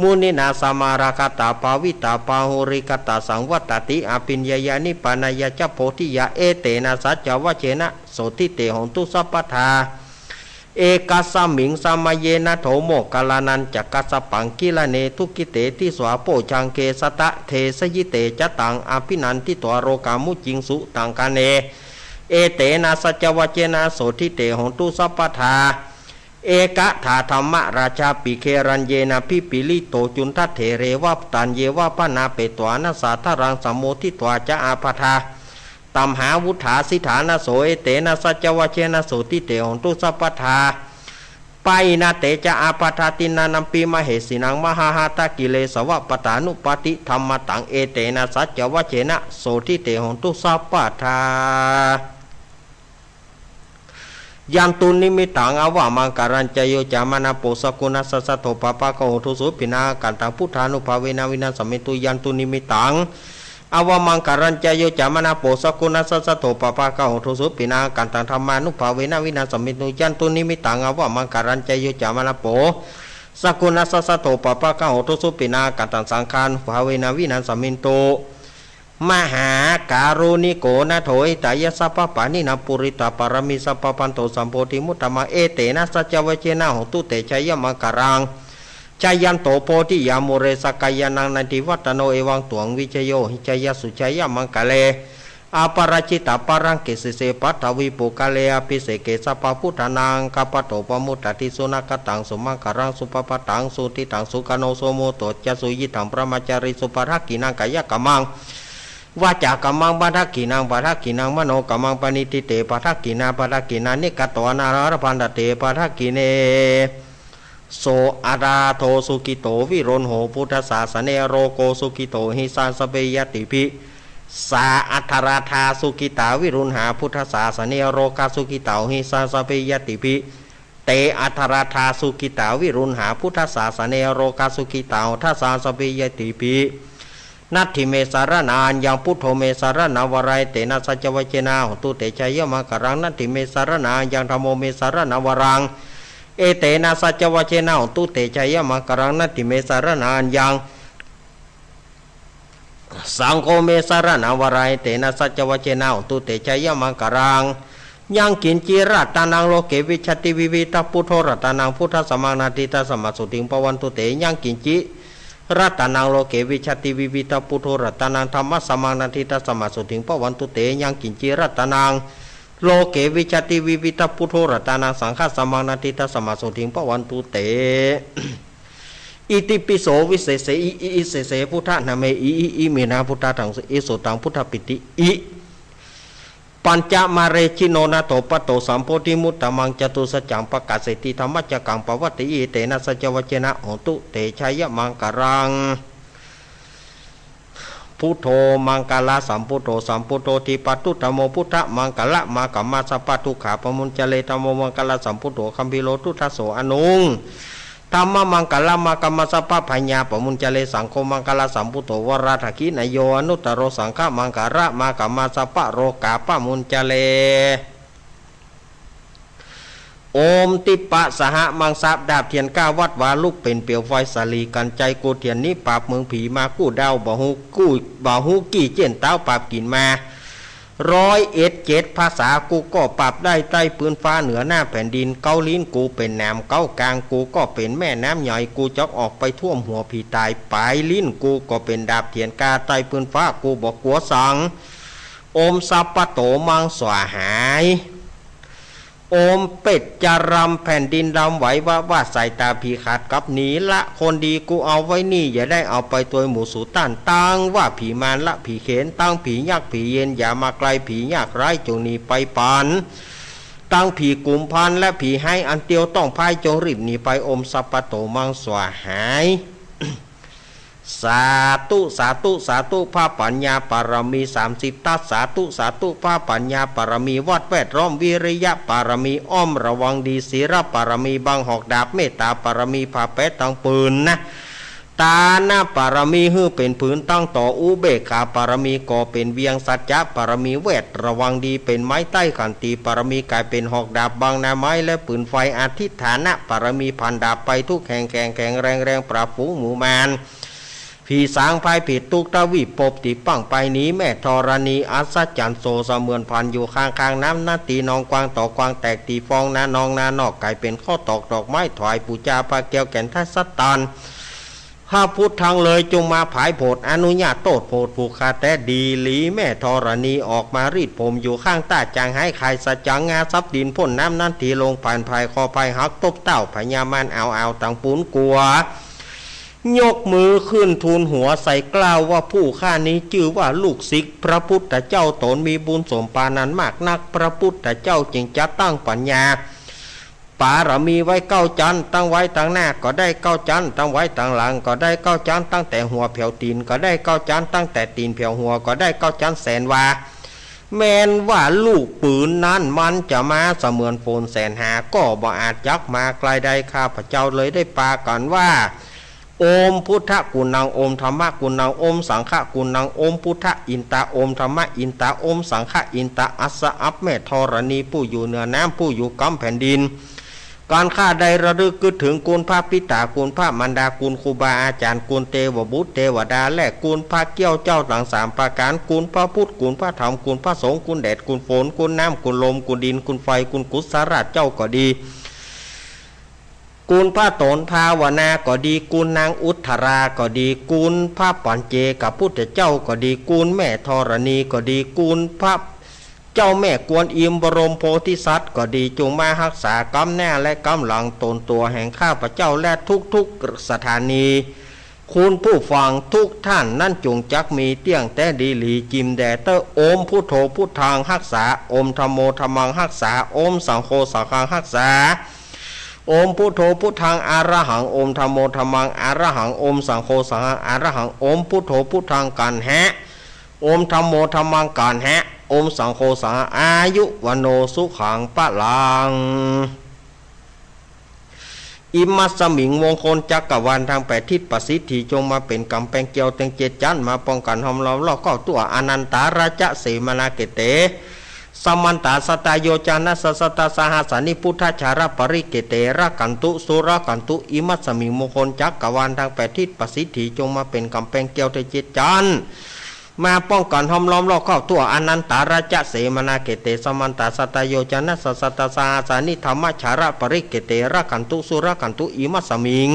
มุนินา สมาราคะตา ภาวิตา บาหุลีกะตา สังวัตติ อะภิญญายะ นิพพานายะจะ โพธิยา เอเตนะ สัจจวะเจนะ โสตถิ เต โหนตุ สัพพะทา เอกัสสะมิง สะมะเยนะ โถ โมคคัลลานัญจะ กัสสะปัง กิลาเน ทุกขิเต ทิสา โภชะงเก สะตะเทสะยิเต จะตัง อะภินันทิตวา โรกามุจจิงสุ ตังคะเน เอเตนะ สัจจวะเจนะ โสตถิ เต โหนตุ สัพพะทา เอกะถา ธัมมะราชาปิ เกรัญเยนะ ภิปปะลิโต จุณฑะเถเรวะ ตัญเยวะ บะนาเปตวา นะสาทะรัง สะโมทิตวา จะ อาปะทา ตัมหาวุฑฒา สิทธานะโส เอเตนะ สัจจวะเจนะ โสตถิ เต โหนตุ สัพพะทา ปะหินะเต จะ อาปะทา ทินนานัมปิ มะเหสินัง มะหะหะตะกิเลสวะ ปะทานุปัตติธัมมะตัง เอเตนะ สัจจวะเจนะ โสตถิ เต โหนตุ สัพพะทา ยันตุนิมิตตัง อาวะมังคะลัญจะ โยจะมะนะโป สะกุณัสสะ สัทโธ ปะปะกะโห ทุสุขปิณา ขันตัง พุทธานุภาเวนะ วินาสสะเมตุ ยันตุนิมิตตัง อาวะมังคะลัญจะ โยจะมะนะโป สะกุณัสสะ สัทโธ ปะปะกะโห ทุสุขปิณา ขันตัง ธัมมานุภาเวนะ วินาสสะเมตุ ยันตุนิมิตตัง อาวะมังคะลัญจะ โยจะมะนะโป สะกุณัสสะ สัทโธ ปะปะกะโห ทุสุขปิณา ขันตัง สังฆานุภาเวนะ วินาสสะเมตุ มหาการุณิโก นาโถ หิตายะ สัพพะปาณินะ ปูริตะปารามี สัพพะพันโต สัมโพธิมุตตะมัง เอเตนะ สัจจวะเจนะ โหนตุ เตชะยะมังคะลัง จะยันโต โพธิยา มูเล สะกะยานัง นันทิวัตตะโน เอวังตวัง วิจโย หิจยะสุจยะมังคะเล อะปะราจิตะปะรังเก สิเส ปัททะวี ปุคคะเล อะภิเสเก สัพพะพุทธานัง อักขะปะโต ปะมุตตะติ สุนะคะตัง สุมังคะลัง สุภะพะตัง สุทิตัง สุขะโน สุมุตโต จะ สุยิตถัง บรมะจารี สุปะทักขิณัง กายะกะมะ วาจากัมมัง ปาทักขิณัง ปาทักขิณัง มโนกัมมัง ปะณิทิเต ปาทักขิณา ปาทักขิณานิ กัตวา นารัง ละพันธะเต ปาทักขิเณ โส อัฏฐาโท สุขิโต วิรุณโห พุทธัสสะเสเน โรโก สุขิโต หิสัง สะเปยะติภิ สา อัฏฐาราธา สุขิตา วิรุณหา พุทธัสสะเสเน โรกา สุขิตา หิสัง สะเปยะติภิ เต อัฏฐาราธา สุขิตา วิรุณหา พุทธัสสะเสเน โรกา สุขิตา หัตถสา สะเปยะติภิ นัตถิเม สะระณัญญัง พุทโธ เม สะระณัง วรัง เอเตนะ สัจจวัจเจนะ โหนตุ เต ชะยะมังคะลัง นัตถิเม สะระณัญญัง ธัมโม เม สะระณัง วรัง เอเตนะ สัจจวัจเจนะ โหนตุ เต ชะยะมังคะลัง นัตถิเม สะระณัญญัง สังโฆ เม สะระณัง วรัง เอเตนะ สัจจวัจเจนะ โหนตุ เต ชะยะมังคะลัง ยังกิญจิ รัตตานัง โลเก วิชชาติ วิวิธัง พุทโธ รัตตานัง ธัมมัสสะมัง นัตถิตัสสะ สัมมาโสติง ภะวันตุ เต ยังกิญจิ รัตตานัง โลเก วิชชาติ วิวิธัง พุทโธ รัตตานัง ธัมมัสสะมัง นัตถิตัสสะ สัมมาโสติง ภะวันตุ เต ยังกิญจิ รัตตานัง โลเก วิชชาติ วิวิธัง พุทโธ รัตตานัง ธัมมัสสะมัง นัตถิตัสสะ สัมมาโสติง ภะวันตุ เต อิติปิโส วิเศษเส อิ อิ อิเศษเส พุทธะ นะเม อิ อิ อิเมนะ พุทธานัง เส อิ โสตัง พุทธปิติ อิ ปัญจมาเร ชิโน นะโต ปะโต สัมโพธิมุตตะมัง จตุสัจจัง ปะกาเสติ ธัมมัจจะกัง ปะวัตติ เอเตนะ สัจจวัจเจนะ โหนตุ เต ชะยะมังคะลัง พุทโธ มังคะละสัมพุทโธ สัมพุทโธ ทิปะตุตตะโม พุทธะ มังคะละมา กัมมาสัพพะทุกขา ปะมุญจะเร ธัมโม มังคะละสัมพุทโธ คัมภีโร ทุตถะโส อนุง ธัมมะ มังคะละมา กัมมาสัพพะพยา ปะมุญจะเร สังโฆ มังคะละสัมพุทโธ วะระดักขิณะโย อนุตตะโร สังฆะ มังคะละมา กัมมาสัพพะโรกา ปะมุญจะเร โอม ทิปปะสหะมังสะ ดาบเตียนก้าวัดวา ลุกเป๋นเปียวไฟ สาลีกั๋นไจ กู้เตียนหนีปราบเมืองผี มากู้ดาวบ่ฮู้กู้ บ่ฮู้กี้เจี้ยนต๋าวปราบกิ๋นมา ร้อยเอ็ดเจ็ดภาษา กูก็ปราบได้ใต้ปื้นฟ้าเหนือหน้าแผ่นดิน เก๊าลิ้นกูเป๋นหนาม เก๊ากางกูก็เป๋นแม่น้ำใหญ่ กูจักออกไปท่วมหัวผีต๋าย ป๋ายลิ้นกูก็เป๋นดาบเตียนก้า ใต้ปื้นฟ้ากูบ่กั๋วสัง โอมสัพพะโต มังสาหาย โอม เปตจะรำ แผ่นดินรำไหววาบว่า สายต๋าผีขาดกลับหนีละ คนดีกูเอาไว้นี่ อย่าได้เอาไปตวยหมู่สูต้าน ตังว่าผีมารละผีเขน ตังผียักษ์ผีเยน อย่ามาใกล้ ผียากร้ายจงหนีไปปั๋น ตังผีกุมภาพันธ์และผีฮ้ายอันเตียวต้องพายจงรีบหนีไป โอมสัพพะโต มังสาหาย สาธุ สาธุ สาธุ พระปัญญาปารมีสามสิบทัศ สาธุ สาธุ พระปัญญาปารมีวัดแวดล้อม วิริยะปารมีอ้อมระวังดี ศีลปารมีบังหอกดาบ เมตตาปารมีผ้าแปะตังปืนนะ ตานะปารมีหื้อเป๋นผืนตั้งต่อ อุเบกขาปารมีก่อเป๋นเวียง สัจจะปารมีแวดระวังดีเป๋นไม้ใต้ ขันติปารมีก๋ายเป๋นหอกดาบบังหน้าไม้และปืนไฟ อธิษฐานะปารมีผันดาบไปทุกแห่ง แข็งแข็งแรงแรง ปราบฝูงหมู่มาร ผีสางพายผิดทุกทวีป ปบติดปังไปหนีแม่ธรณี อัศจรรย์โสเสมือนผันอยู่ข้างๆ น้ำนาตี หนองกว้างต่อกว้างแตก ตีฟองนาหนองนานอก ก๋ายเป๋นข้าวตอกดอกไม้ถวายปู๋จา พระแก้วแก่นไทยสัตตาน พระพุทธทั้งเลยจงมาผายโผด อนุญาตโต้ษโผดผูกข้าแต่ดีหลี แม่ธรณีออกมารีดผมอยู่ข้างต้า จางหายคายสะจัง งาซับดินพ่นน้ำนาตี ลงผ่านภายคอภายหัก ตบเต้าพญามาร เอาเอาตังปูนกั๋ว ยกมือขึ้นทูลหัวใส่เกล้าว่า ผู้ข้านี้จื้อว่าลูกศิษย์พระพุทธเจ้า ต๋นมีบุญสมปานนันมากนัก พระพุทธเจ้าจึงจะตั้งปัญญาปารมีไว้เก้าจั้น ตั้งไว้ตังหน้าก็ได้เก้าจั้น ตั้งไว้ตังหลังก็ได้เก้าจั้น ตั้งแต่หัวแผวตี๋นก็ได้เก้าจั้น ตั้งแต่ตี๋นแผวหัวก็ได้เก้าจั้น แสนวา แม้นว่าลูกปืนนั้นมันจะมาเสมือนฝนแสนหา ก็บ่อาจจักมาใกล้ได้ ข้าพเจ้าเลยได้ปากั๋นว่า โอมพุทธกุณัง โอมธัมมกุณัง โอมสังฆกุณัง โอมพุทธอินตา โอมธัมมอินตา โอมสังฆอินตา อัสสะ อับแม่ธรณี ผู้อยู่เหนือน้ำ ผู้อยู่กำแผ่นดิน ก๋านข้าได้ระลึกกึ๊ดเถิงกุณพระปิต๋า กุณพระมารดา กุณครูบาอาจ๋ารย์ กุณเตวบุตรเตวดา และกุณพระเกี้ยวเจ้าตังสามประก๋าน กุณพระพุทธ กุณพระธรรม กุณพระสงฆ์ กุณแดด กุณฝน กุณน้ำ กุณลม กุณดิน กุณไฟ กุณกุศลาชเจ้าก็ดี กุณพระต๋นภาวนาก็ดี กุณนางอุทธราก็ดี กุณพระปัจเจกพุทธเจ้าก็ดี กุณแม่ธรณีก็ดี กุณพระเจ้าแม่กวนอิมบรมโพธิสัตว์ก็ดี จงมาฮักษากำหน้าและกำหลังต๋นตั๋วแห่งข้าพเจ้า และทุกๆสถานี คุณผู้ฟังทุกท่านนั้นจงจักมีเตี้ยงแต๊ดีหลีจิ่มแด่เต๊อะ โอมพุทโธพุทธังฮักษา โอมธัมโมธัมมังฮักษา โอมสังโฆสังฆังฮักษา โอมพุทโธพุทธังอะระหัง โอมธัมโมธัมมังอะระหัง โอมสังโฆสังฆังอะระหัง โอมพุทโธพุทธังก๋านแฮะ โอมธัมโมธัมมังก๋านแฮะ โอมสังโฆสังฆัง อายุวัณโณสุขังพลัง อิมัสสมิง มงคลจักรวาลทั้งแปดทิศ ประสิทธิจงมาเป๋นก๋ำแปงเกลียวเต็งเจ็ดจั๊น มาป้องกั๋นห้อมล้อมรอบครอบทั่ว อานันตาราชเสมานาเขตเต สมันตาสัตตโยจนะสะสัตตสหัสสานิ พุทธชาระปริเขตเต รักขันตุสุรักขันตุ อิมัสสมิง มงคลจักรวาลทั้งแปดทิศ ประสิทธิจงมาเป๋นก๋ำแปงเกลียวเต็งเจ็ดจั๊น มาป้องกั๋นห้อมล้อมรอบครอบทั่ว อานันตาราชเสมานาเขตเต สมันตาสัตตโยจนะสะสัตตสหัสสานิ ธัมมชาระปริเขตเต รักขันตุสุรักขันตุ อิมัสสมิง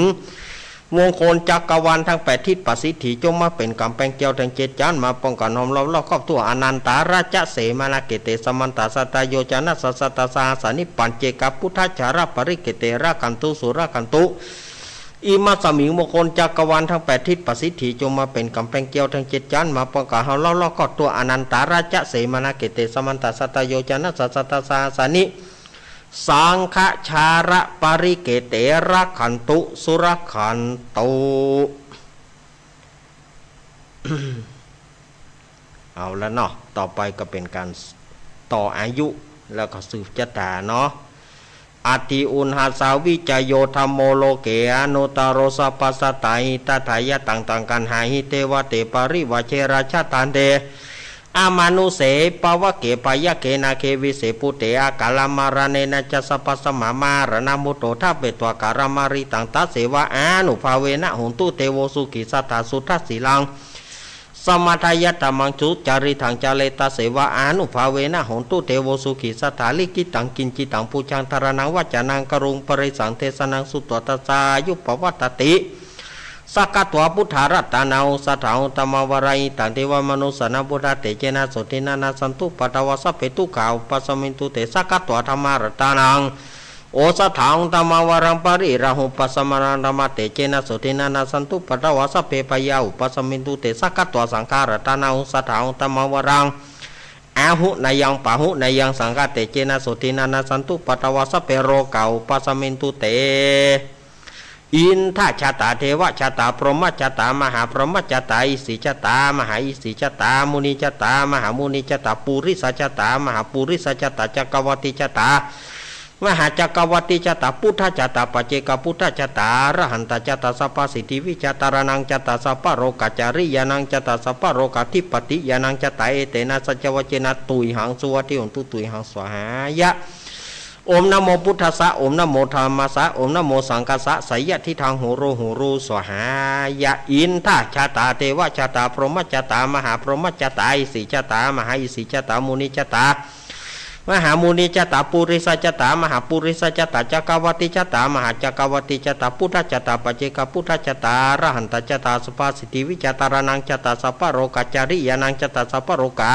มงคลจักรวาลทั้งแปดทิศ ประสิทธิจงมาเป๋นก๋ำแปงเกลียวเต็งเจ็ดจั๊น มาป้องกั๋นห้อมล้อมรอบครอบทั่ว อานันตาราชเสมานาเขตเต สมันตาสัตตโยจนะสะสัตตสหัสสานิ ปัจเจกพุทธชาระปริเขตเต รักขันตุสุรักขันตุ อิมัสสมิง มงคลจักรวาลทั้งแปดทิศ ประสิทธิจงมาเป๋นก๋ำแปงเกลียวเต็งเจ็ดจั๊น มาป้องกั๋นห้อมล้อมรอบครอบทั่ว อานันตาราชเสมานาเขตเต สมันตาสัตตโยจนะสะสัตตสหัสสานิ สังฆชาระปริเขตเต รักขันตุสุรักขันตุ เอาละเนาะ ต่อไปก็เป๋นก๋านต่ออายุ แล้วก็สืบจะต๋าเนาะ อัตถิอุณหัสสาวิจโย ธัมโมโลเก อนุตตโร สัพพสัตตาหิตัตถายะ ตัง ตัง กัณหาหิ เทวะเต ปริวาเช ราชะทันเต อมานุเส ปะวะเก พยัคเข นาเก วิเส ปุเต อากาละมะระเณนะจะ สัพพะสะมะ มะหะระณะมุตโต ทะเปत्वा กาละมะริตัง ตัสเสวะ อานุภาเวนะ โหนตุ เตโว สุขี สัตถา สุทัสสีลัง สะมะทายัตถะ ธัมมัง สุจาริตัง จาเร ตัสเสวะ อานุภาเวนะ โหนตุ เตโว สุขี สัตถา ลิขิตัง กิจจิตัง ปูชา ธารณัง วจนัง กรุง ปริสสัง เทสะนัง สุตวา ตัสสายุ ปะวัตติ สักขะत्वा พุทธารัตตานัง โอสถา อุตตมะวารัง หิตัง เทวะมะนุสสานัง พุทธเตเจนะ โสตทินะ นัสสันตุ ปัตถวา สัพเพ ทุกขา อุปัสสะมินตุ เต สักขะत्वा ธัมมารัตตานัง โอสถา อุตตมะวารัง ปะริราหุปัสสะมะนัง ธัมมะเตเจนะ โสตทินะ นัสสันตุ ปัตถวา สัพเพ ภยา อุปัสสะมินตุ เต สักขะत्वा สังฆารัตตานัง โอสถา อุตตมะวารัง อาหุเนยัง ปะหุเนยัง สังฆะเตเจนะ โสตทินะ นัสสันตุ ปัตถวา สัพเพ โรกา อุปัสสะมินตุ เต อินทะชาตา เทวะชาตา พรหมชาตา มหาพรหมชาตา อิสสีชาตา มหาอิสสีชาตา มุนิชาตา มหามุนิชาตา ปุริสชาตา มหาปุริสชาตา จักกะวัตติชาตา มหาจักกะวัตติชาตา พุทธชาตา ปัจเจกพุทธชาตา อรหันตชาตา สัพพะสิทธิวิชา ธารณังชาตา สัพพะโรกา จริยานังชาตา สัพพะโรกา ธิปติญาณังชาตา เอเตนะ สัจจวัจเจนะ ตุยหัง สุวัตถิ โหนตุ ตุยหัง สวาหายะ โอมนะโมพุทธัสสะ โอมนะโมธัมมัสสะ โอมนะโมสังฆัสสะ สยะทิฏฐัง โหโร โหโร สวาหายะ อินทะชาตา เทวะชาตา พรหมชาตา มหาพรหมชาตา อิสสีชาตา มหาอิสสีชาตา มุนิชาตา มหามุนิชาตา ปุริสชาตา มหาปุริสชาตา จักกะวัตติชาตา มหาจักกะวัตติชาตา พุทธชาตา ปัจเจกพุทธชาตา อรหันตชาตา สัพพะสิทธิวิชา ธารณังชาตา สัพพะโรกา จริยานังชาตา สัพพะโรกา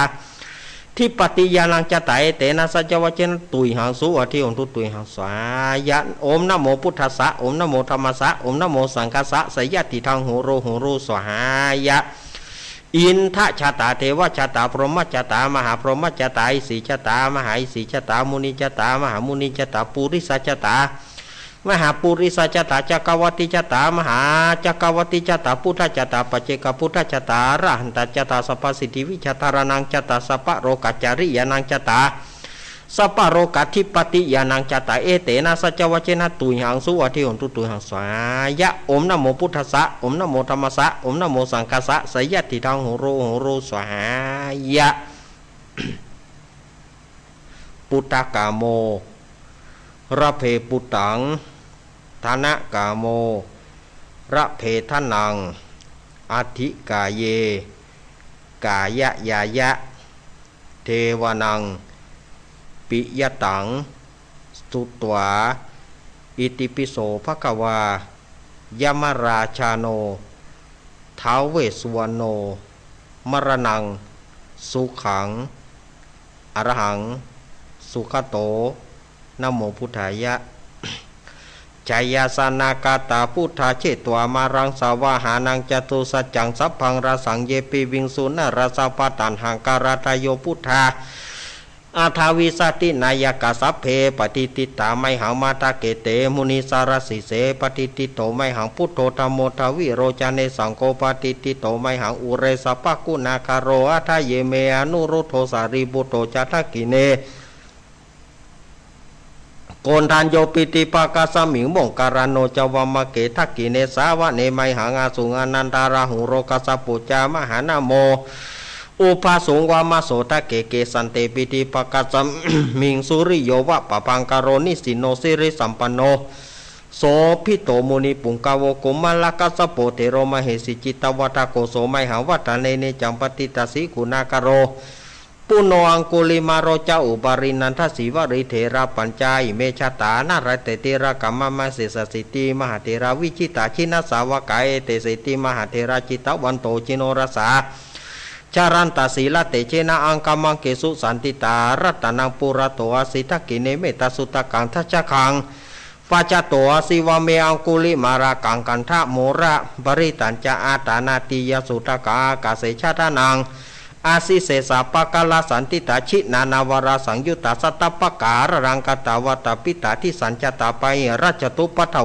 ธิปติญาณังชาตา เอเตนะ สัจจวัจเจนะ ตุยหัง สุวัตถิ โหนตุ ตุยหัง สวาหายะ โอมนะโมพุทธัสสะ โอมนะโมธัมมัสสะ โอมนะโมสังฆัสสะ สยะทิฏฐัง โหโร โหโร สวาหายะ อินทะชาตา เทวะชาตา พรหมชาตา มหาพรหมชาตา อิสสีชาตา มหาอิสสีชาตา มุนิชาตา มหามุนิชาตา ปุริสชาตา มหาปุริสชาตา จักกะวัตติชาตา มหาจักกะวัตติชาตา พุทธชาตา ปัจเจกพุทธชาตา อรหันตชาตา สัพพะสิทธิวิชา ธารณังชาตา สัพพะโรกา จริยานังชาตา สัพพะโรกา ธิปติญาณังชาตา เอเตนะ สัจจวัจเจนะ ตุยหัง สุวัตถิ โหนตุ ตุยหัง สวาหายะ โอมนะโมพุทธัสสะ โอมนะโมธัมมัสสะ โอมนะโมสังฆัสสะ สยะทิฏฐัง โหโร โหโร สวาหายะ ปุตตะกาโม ระเพปุตตัง ทะนะกาโม ระเพทะนัง อัตถิกาเย กายะยายะ เทวานัง ปิยะตัง สุตวา อิติปิโสภะคะวา ยะมะราชาโน ท้าวเวสสุวรรณโณ มะระณัง สุขัง อรหัง สุขะโต นะโมพุทธายะ ช จายาสนากาตา พุทธาเชत्वा मारां सावहानां चतुससाज्जां सब्बं रासं। ये पीविंशो नरसम्पदां हंकारतयो बुद्धा अठाविंशति नायका। सब्बे पदीधिता मह्यं मतगे ते मुनिसरसीसे। पदीधितो मह्यं बुद्धो धम्मो द्विरोचने संघो पदीधितो मह्यं ure सब्बगुणाकरो। अथ ये मे अनुरुद्धो सारिपुत्रो च दक्खिणे कोण्डान्यो पिदीपाकस्मिं मोक्खालानो च वामके। दक्खिणे सवने मह्यं असितं आनन्दाराहुरो कस्सपो च महानामो उभासुं वामसोदके। केसान्ते पिदीपाकस्मिं सूरियो व पभांकरो निशीथो सिरिसम्पन्नो सोभितो मुनिपुंगवो। कुमारकस्सपो थेरो महेशी चित्तवड्डको सो मह्यं वदने नीचं पतितस्त्रिगुणाकरो। पुण्णो अङ्गुलिमालो च उपरि नन्दासीवली। थेरा पञ्च इमे जाता नराते तिलका मम। शेषाशीति महाथेरा विजिता जिनसंवगा। एते शीति महाथेरा जितवन्तो जिनोरसा। जरन्ता शीलतेजेन अङ्गमङ्गेषु संस्थिता। रत्नानां पुरतो असि दक्खिणे मेघनादसुतकं धवलसहायकं। पश्चातो असि वामे अङ्गुलिमालकं कन्दमूलपरित्तञ्च। आतानातीयसुतकं आकाशे चलनं असि शेषं। पक्रान्तस्संस्थिता जिननावरसंयुता सप्तप्रकारकं। कठोरवक्त्रं पीतदिसञ्जाता बहिरज्जोत्पादो।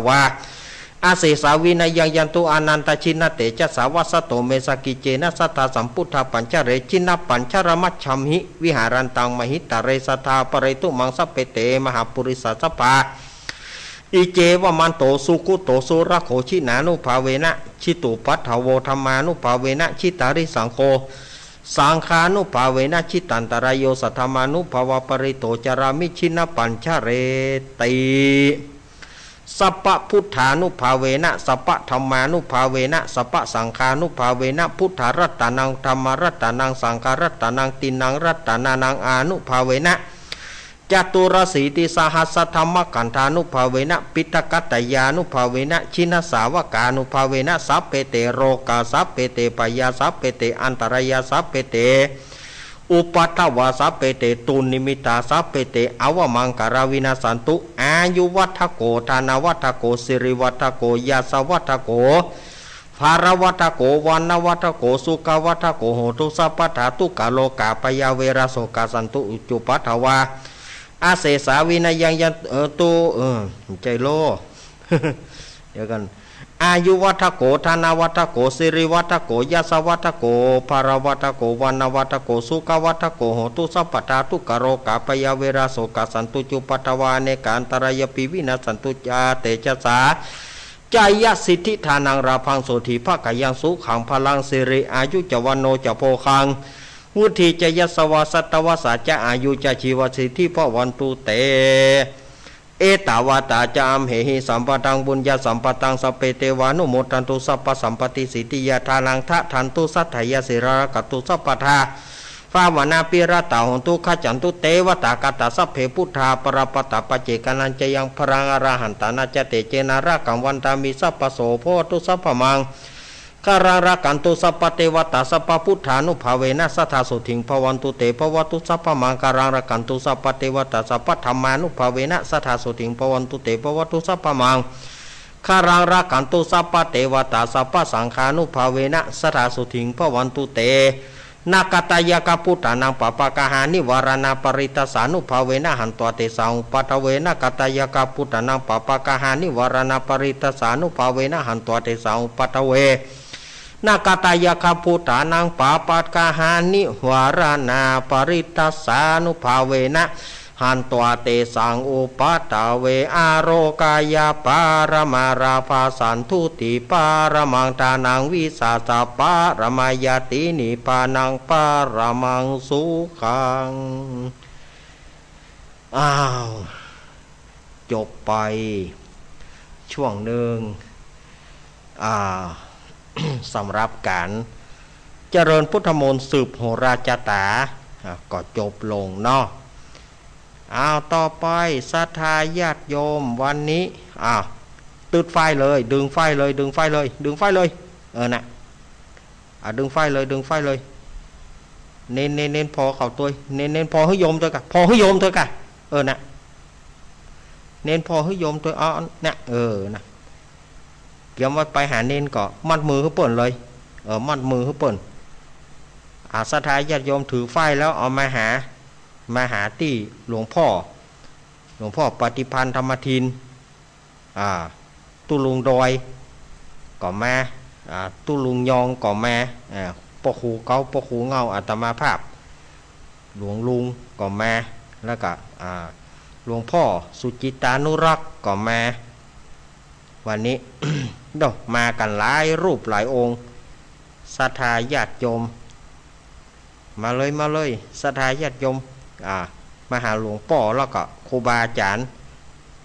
अशेषं विनयं यान्तु अनन्तजिनतेजसा। वसन्तो मे सकीचेन सदा सम्बुद्धपञ्जरे। जिनपञ्जरमध्यं हि विहरन्तं महीतले। सदा पालयन्तु मां सर्वे ते महापुरिसासभा। इत्येवमन्तो सुकृतो सुरारिगो। जिनानुभावेन जितोपद्रवो धम्मानुभावेन जितारिसंघो। संघानुभावेन जितान्तरायो। सद्धम्मानुभावपीडितो चरामि जिनपञ्जरेति। सब्बबुद्धानुभावेन सब्बधम्मानुभावेन सब्बसंघानुभावेन। बुद्धरत्नानां धम्मरत्नानां संघरत्नानां तीनां रत्नानां आनुभावेन। चतुरशीतिसहस्रधम्मस्कन्धानुभावेन। पिटकत्रयानुभावेन। जिनसंवगानुभावेन। सब्बे ते रोगा सब्बे ते भया सब्बे ते अन्तराया सब्बे ते उपद्रवा सब्बे ते दुर्निमित्ता सब्बे ते अवमङ्गला विनस्सन्तु। आयुवद्दको धनवद्दको सिरिवद्दको यशवद्दको बलवद्दको वन्नवद्दको सुखवद्दको होतु सब्बदा। दुक्खा रोगा भया वैरा शोका सन्तु चुपद्रवा अशेषा विनयं यान्तु। เออ ไม่ใช่โล เดี๋ยวกัน อายุวัฒโก ธนวัฒโก สิริวัฒโก ยศวัฒโก พลวัฒโก วรรณวัฒโก สุขวัฒโก โหตุสัพพทา ทุกขโรคาพยาเวราโศกาสันตุจุปปาทวา อเนกาอันตรายาปีวินัสสันตุจาเตชะสา จายสิทธิธานัง ลาภัง โสตถีภะกายัง สุขัง พลัง สิริ อายุ จะ วัณโณ จะ โภคัง วุฒิ จะ ยะสวา สัตตวัสสา จะ อายุ จะ ชีวสิทธิ ภะวันตุ เต เอตาวาตา จะ อัมเหหิ สัมปะทัง ปุญญะสัมปะทัง สัพเพ เตวานุโมทันตุ สัพพะสัมปะติ สิทธิยา ทานัง ทะทันตุ สัทธายา สีลัง รักขันตุ สัพพะทา ภาวนา ภิรัตตา โหนตุ ขัจฉันตุ เตวะตา คาตา สัพเพ บุตตา ปะระปะตา ปัจเจกานัญจะยัง พลัง อรหันตานัญจะ เตเจนะ รักขัง วันทามิ สัพพะโส ภะวะตุ สัพพะมังคลัง รักขันตุ สัพพะเตวะตา สัพพะบุตตานุภาเวนะ สะทา โสตถิง ภะวันตุ เต ภะวะตุ สัพพะมังคลัง รักขันตุ สัพพะเตวะตา สัพพะธัมมานุภาเวนะ สะทา โสตถิง ภะวันตุ เต ภะวะตุ สัพพะมังคลัง รักขันตุ สัพพะเตวะตา สัพพะสังฆานุภาเวนะ สะทา โสตถิง ภะวันตุ เต นะกะตะยะกะบุตตานัง ปะปะกะหานิวาราณา ปะริตตาสานุภาเวนะ หันตวาเตสัง อุปาทะเว นะกะตะยะกะบุตตานัง ปะปะกะหานิวาราณา ปะริตตาสานุภาเวนะ หันตวาเตสัง อุปาทะเว นะกะตะยะกะบุตตานัง ปะปะกะหานิวาราณา ปะริตตาสานุภาเวนะ หันตวาเตสัง อุปาทะเว อาโรกะยะปะระมา ลาภา สันตุติปะระมัง ทานัง วิสาสะปะระมา ญาติ นิพพานัง ปะระมัง สุขัง อ้าว จบไปช่วงหนึ่ง อ่า สำหรับก๋านเจริญพุทธมนต์สืบโหราจาต๋า อ่า ก็จบลงเนาะ อ้าว ต่อไปศรัทธาญาติโยมวันนี้ อ้าว ตึ๊ดไฟเลย ดึงไฟเลย ดึงไฟเลย ดึงไฟเลย เออ น่ะ อ่ะ ดึงไฟเลย ดึงไฟเลย เน้น เน้น เน้นผ่อเข้าตวย เน้น เน้นผ่อหื้อโยมตวยก่ะ ผ่อหื้อโยมตวยก่ะ เออ น่ะ เณรพ่อหื้อโยมตวย เอา เนี่ย เออ นะ เกียมว่าไปหาเณรก็มัดมือหื้อเปิ้นเลย เออ มัดมือหื้อเปิ้น อ่า ศรัทธาญาติโยมถือฝ้ายแล้วเอามาหา มาหาตี้หลวงพ่อ หลวงพ่อปฏิภาณธรรมทิน อ่า ตุ๊ลุงดอยก็มา อ่า ตุ๊ลุงยองก็มา อ่า ป้อครูเก๊า ป้อครูเหง้า อาตมาภาพ หลวงลุงก็มา แล้วก็ อ่า หลวงพ่อสุจิตตานุรักษ์ก็มา วันนี้ โด้ มากั๋นหลายรูปหลายองค์ ศรัทธาญาติโยม มาเลย มาเลย ศรัทธาญาติโยม อ่า มาหาหลวงป้อแล้วก็ครูบาอาจ๋ารย์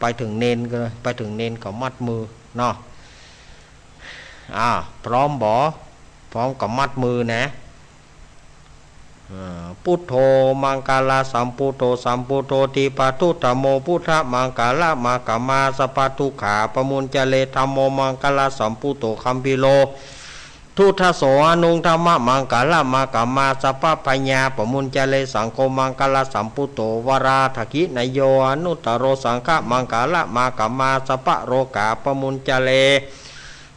ไปเถิงเณรก็ ไปเถิงเณรก็มัดมือเนาะ อ่า พร้อมบ่ พร้อมก็มัดมือนะ อ่า Buddho maṅgalasambuddho, sambuddho dīpaduttamo, buddhamaṅgalamāgamā, sabbadukkhā pamuñcare. Dhammo maṅgalasambuddho, gambhīro duddaso, anuttamaṃ maṅgalam āgamā, sabbabhayā pamuñcare. Saṅgho maṅgalasambuddho, varadakkhiṇeyyo anuttaro, saṅghamaṅgalamāgamā, sabbarogā pamuñcare.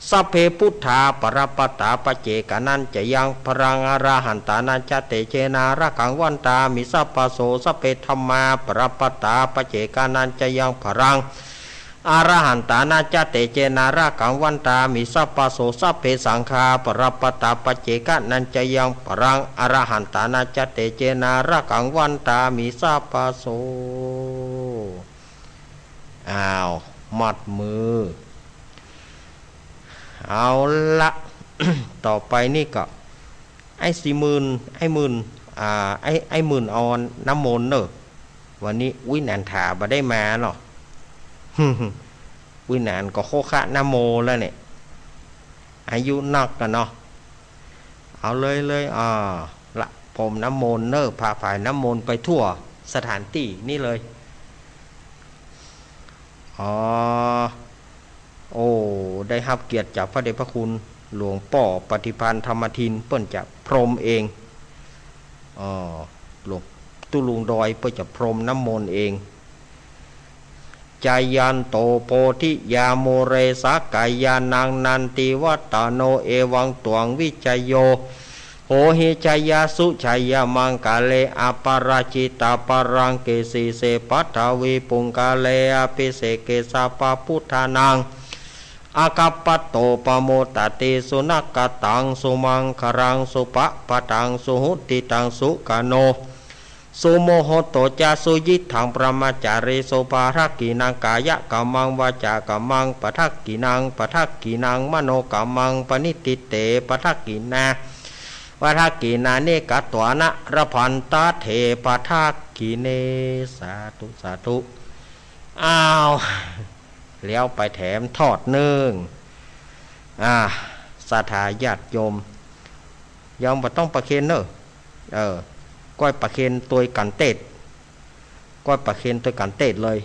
Sabbe buddhā balappattā, paccekānañca yaṃ balaṃ, arahantānañca tejena, rakkhaṃ bandhāmi sabbaso. Sabbe dhammā balappattā, paccekānañca yaṃ balaṃ, arahantānañca tejena, rakkhaṃ bandhāmi sabbaso. Sabbe saṅghā balappattā, paccekānañca yaṃ balaṃ, arahantānañca tejena, rakkhaṃ bandhāmi sabbaso. อ้าว มัดมือ เอาละ ต่อไปนี่ก็ ไอ้สี่หมื่น ไอ้หมื่น อ่า ไอ้ ไอ้หมื่นเอาน้ำมนต์เน่อ วันนี้ อุ๊ย นันทาบ่ได้มาเนาะ อุ๊ย นันก็โคคะนะโมแล้วเนี่ย อายุนักกันเนาะ เอาเลยเลย อ่า ละ พรมน้ำมนต์เน่อ พระผายน้ำมนต์ไปทั่วสถานตี้นี่เลย อ๋อ โอ้ ได้ฮับเกียรติจากพระเดชพระคุณหลวงป้อปฏิภาณธรรมทิน เปิ้นจะพรมเอง อ๋อ หลวงตุ๊ลุงดอยเปิ้นจะพรมน้ำมนต์เอง Jayanto bodhiyā mūle sakyānaṃ nandivaḍḍhano, evaṃ tvaṃ vijayo hohi jayassu jayamaṅgale, aparājitapallaṅke sīse paṭhavipokkhare abhiseke sabbabuddhānaṃ aggappatto pamodati. Sunakkhattaṃ sumaṅgalaṃ supabhātaṃ suhuṭṭhitaṃ, sukhaṇo sumuhutto ca suyiṭṭhaṃ brahmacārisu, padakkhiṇaṃ kāyakammaṃ vācākammaṃ padakkhiṇaṃ, padakkhiṇaṃ manokammaṃ paṇidhī te padakkhiṇā, padakkhiṇāni katvāna labhantatthe padakkhiṇe. สาธุ สาธุ อ้าว แล้วไปแถมทอดนึ่ง อ่า ศรัทธาญาติโยม ยังบ่ต้องประเคนเน่อ เออ ก้อยประเคนตวยกั๋นเต๊ด ก้อยประเคนตวยกั๋นเต๊ดเลย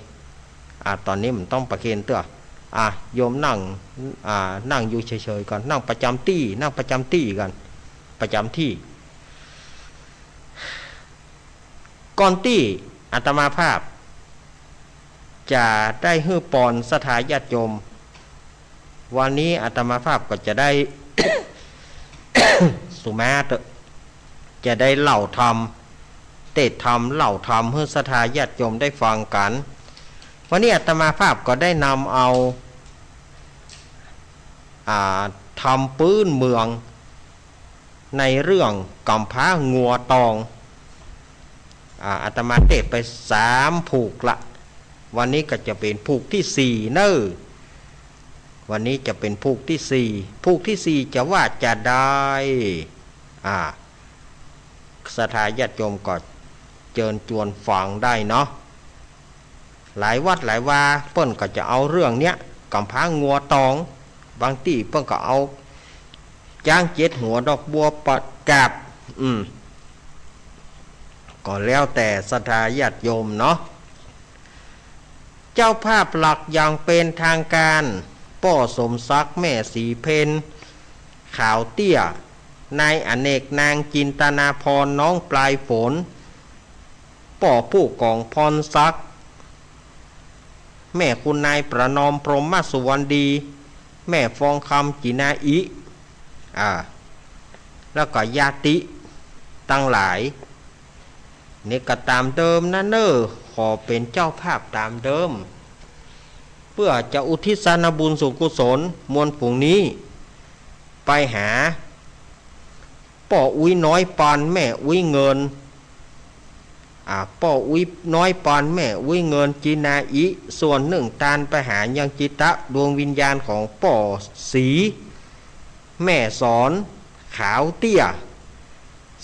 อ่า ต๋อนนี้มันต้องประเคนเตื้อ อ่า โยมนั่ง อ่า นั่งอยู่เฉยๆ ก่อน นั่งประจำตี้ นั่งประจำตี้ก่อน ประจำตี้ ก่อนตี้อาตมาภาพจะได้หื้อปอนศรัทธาญาติโยม วันนี้อาตมาภาพก็จะได้ สุมาเตอะ จะได้เล่าธรรม เตศน์ธรรม เล่าธรรมหื้อศรัทธาญาติโยมได้ฟังกั๋น วันนี้อาตมาภาพก็ได้นำเอา อ่า ธรรมปื้นเมือง ในเรื่องก๋ำพร้างัวตอง อ่า อาตมาเตศน์ไปสามผูกละ วันนี้ก็จะเป๋นผูกตี้สี่เน่อ วันนี้จะเป๋นผูกตี้สี่ ผูกตี้สี่จะว่าจาใด อ่า ศรัทธาญาติโยมก็เจิญจวนฟังได้เนาะ หลายวัดหลายวาเปิ้นก็จะเอาเรื่องเนี้ย ก๋ำพร้างัวตอง บางตี้เปิ้นก็เอาจ๊างเจ็ดหัวดอกบัวประกาศ อืม ก็แล้วแต่ศรัทธาญาติโยมเนาะ เจ้าภาพหลักอย่างเป๋นทางก๋าน ป้อสมศักดิ์ แม่ศรีเพ็ญ ขาวเตี้ย นายอเนก นางจินตนาภรณ์ น้องปลายฝน ป้อผู้กองพรศักดิ์ แม่คุณนายประนอมพรหมสุวรรณดี แม่ฟองคำจินาอิ อ่า แล้วก็ญาติตังหลาย นี่ก็ต๋ามเดิมนะเน่อ ขอเป๋นเจ้าภาพต๋ามเดิม เปื้อจะอุทิศสานบุญส่วนกุศลมวลฝูงนี้ ไปหาป้ออุ๊ยน้อยปานแม่อุ๊ยเงิน อ่า ป้ออุ๊ยน้อยปานแม่อุ๊ยเงินจินาอิ ส่วนนึ่งตานไปหายังจิตะดวงวิญญาณของป้อศรี แม่สอนขาวเตี้ย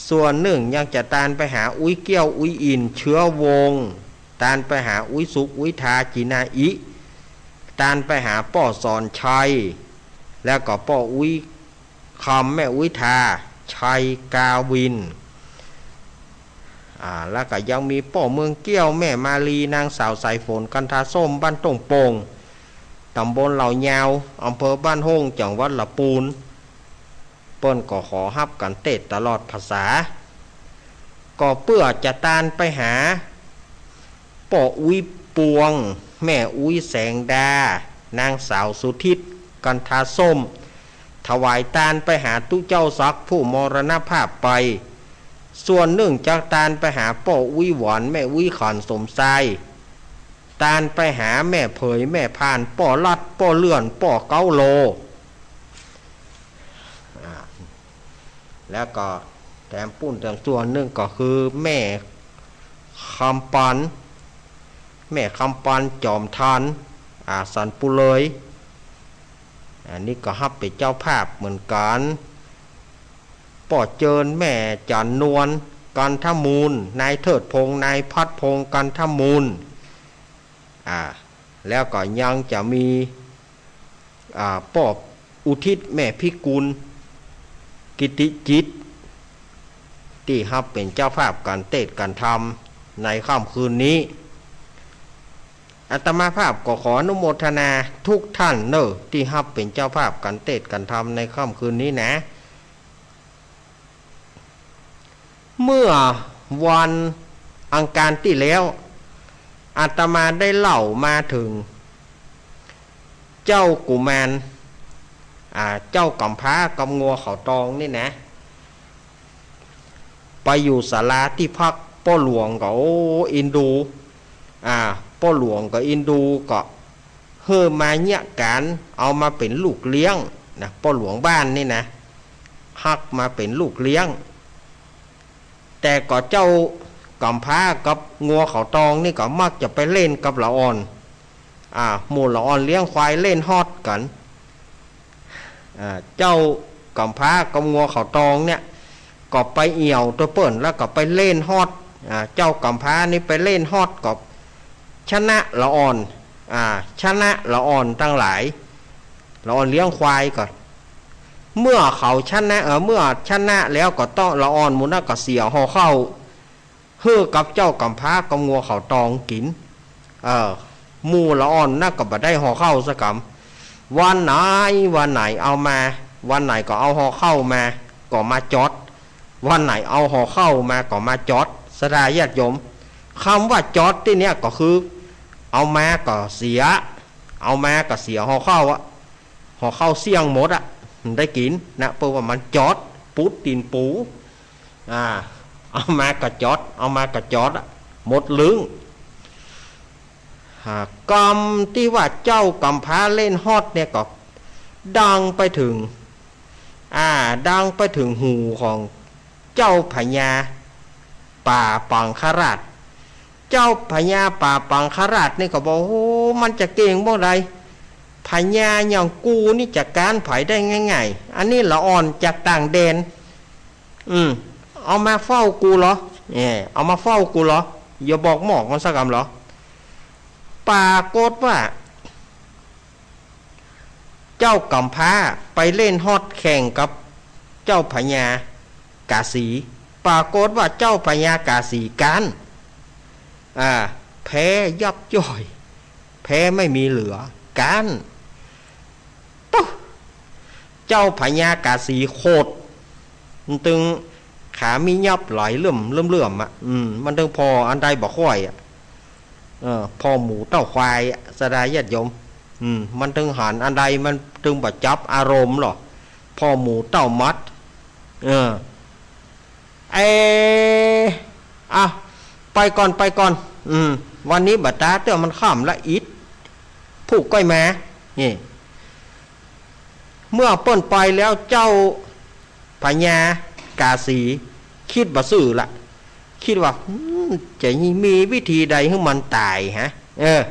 ส่วนนึ่งยังจะตานไปหาอุ๊ยเกี้ยวอุ๊ยอิ่นเชื้อวงศ์ ตานไปหาอุ๊ยสุขอุ๊ยทาจินาอิ ตานไปหาป้อสอนชัย แล้วก็ป้ออุ๊ยคำแม่อุ๊ยทาชัยกาวิน อ่า แล้วก็ยังมีป้อเมืองเกี้ยวแม่มาลีนางสาวสายฝนกันทาส้มบ้านต้งโป่ง ต๋ำบลเหล่ายาว อำเภอบ้านโฮ่ง จังหวัดละปูน เปิ้นก็ขอฮับกั๋นเตศน์ตลอดพรรษา ก็เปื้อจะตานไปหาป้ออุ๊ยปวง แม่อุ๊ยแสงดา นางสาวสุทิศกันทาส้ม ถวายตานไปหาตุ๊เจ้าศักดิ์ผู้มรณภาพไป ส่วนนึ่งจักตานไปหาป้ออุ๊ยหวานแม่อุ๊ยขันสมชาย ตานไปหาแม่เผยแม่พานป้อลัดป้อเลื่อนป้อเก๊าโล อ่า แล้วก็แถมปุ้นแถมส่วนนึ่งก็คือแม่คำปัน แม่คำปันจอมทัน อ่า สันปุเลย อันนี้ก็ฮับเป๋นเจ้าภาพเหมือนกั๋น ป้อเจิญแม่จันนวลกันทมูล นายเทิดพงษ์ นายพัดพงษ์กันทมูล อ่า แล้วก็ยังจะมี อ่า ป้ออุทิศแม่พิกุลกิติจิต ตี้ฮับเป๋นเจ้าภาพกั๋นเตศน์กั๋นธรรมในค่ำคืนนี้ อาตมาภาพก็ขออนุโมทนาทุกท่านเน่อ ตี้ฮับเป๋นเจ้าภาพกั๋นเตศน์กั๋นธรรมในค่ำคืนนี้นะ เมื่อวันอังคารตี้แล้ว อาตมาได้เล่ามาเถิงเจ้ากุมาร อ่า เจ้ากำพร้ากับงัวเขาตองนี่นะ ไปอยู่ศาลาตี้พักป้อหลวงก็ โอ้ อินดู อ่า ป้อหลวงก็อินดูก็ หื้อมาเยียะก๋านเอามาเป๋นลูกเลี้ยงนะ ป้อหลวงบ้านนี่นะ ฮักมาเป๋นลูกเลี้ยง แต่ก็เจ้ากำพร้ากับงัวเขาตองนี่ก็มักจะไปเล่นกับละอ่อน อ่า หมู่ละอ่อนเลี้ยงควายเล่นฮอดกั๋น อ่า เจ้ากำพร้ากับงัวเขาตองเนี่ย ก็ไปเอี่ยวตวยเปิ้น แล้วก็ไปเล่นฮอด อ่า เจ้ากำพร้านี่ไปเล่นฮอดก็ชนะละอ่อน อ่า ชนะละอ่อนตังหลาย ละอ่อนเลี้ยงควายก็ เมื่อเขาชนะ เอ่อ เมื่อชนะแล้วก็ต้อง ละอ่อนหมู่นั้นก็เสียห่อข้าว หื้อกับเจ้ากำพร้ากับงัวเขาตองกิ๋น เออ หมู่ละอ่อนนั้นก็บ่ได้ห่อข้าวสักกำ วันไหน วันไหนเอามา วันไหนก็เอาห่อข้าวมา ก็มาจ๊อด วันไหนเอาห่อข้าวมาก็มาจ๊อด ศรัทธาญาติโยม กำว่าจ๊อดตี้เนี่ยก็คือ เอามาก็เสีย เอามาก็เสียห่อข้าวอะ ห่อข้าวเสี้ยงหมดอะ บ่ได้กิ๋นนะ เปิ้นว่ามันจ๊อด ปูดตี๋นปู อ่า เอามาก็จ๊อด เอามาก็จ๊อดอะ หมดลึ้ง อ่า กำตี้ว่าเจ้ากำพร้าเล่นฮอดเนี่ยก็ดังไปเถิง อ่า ดังไปเถิงหูของเจ้าพญาป่าปังคราช เจ้าพญาป่าปังคราชนี่ก็บอก โอ้ มันจะเก่งบ่ใด พญาอย่างกูนี่จะก๊านใผได้ง่ายๆ อันนี้ละอ่อนจากต่างแดน อืม เอามาเฝ้ากูเหรอ เออ เอามาเฝ้ากูเหรอ อย่าบอกหมอกมันสักกำเหรอ ปรากฏว่า เจ้ากำพร้าไปเล่นฮอดแข่งกับเจ้าพญากาสี ปรากฏว่าเจ้าพญากาสีก๊าน อ่า แพ้ยับย่อย แพ้ไม่มีเหลือ ก๊าน ตุ๊ เจ้าพญากาสีโขด มันตึงขามียับไหลเลื่อมเลื่อมเลื่อมอะ อืม มันตึงผ่ออันใดบ่ค่อยอะ เออ พ่อหมูเต้าควายอะ ศรัทธาญาติโยม อืม มันตึงหันอันใด มันตึงบ่จับอารมณ์หรอ พ่อหมูเต้ามัด เออ เอ อ่ะ ไปก่อน ไปก่อน อืม วันนี้บ่ต๋าเตื้อ มันค่ำละอิด ผู้ก้อยมา นี่ เมื่อเปิ้นไปแล้ว เจ้าพญากาสี กึ๊ดบ่ซื่อละ กึ๊ดว่า อืม จะมีวิธีใดหื้อมันต๋ายฮะ เออ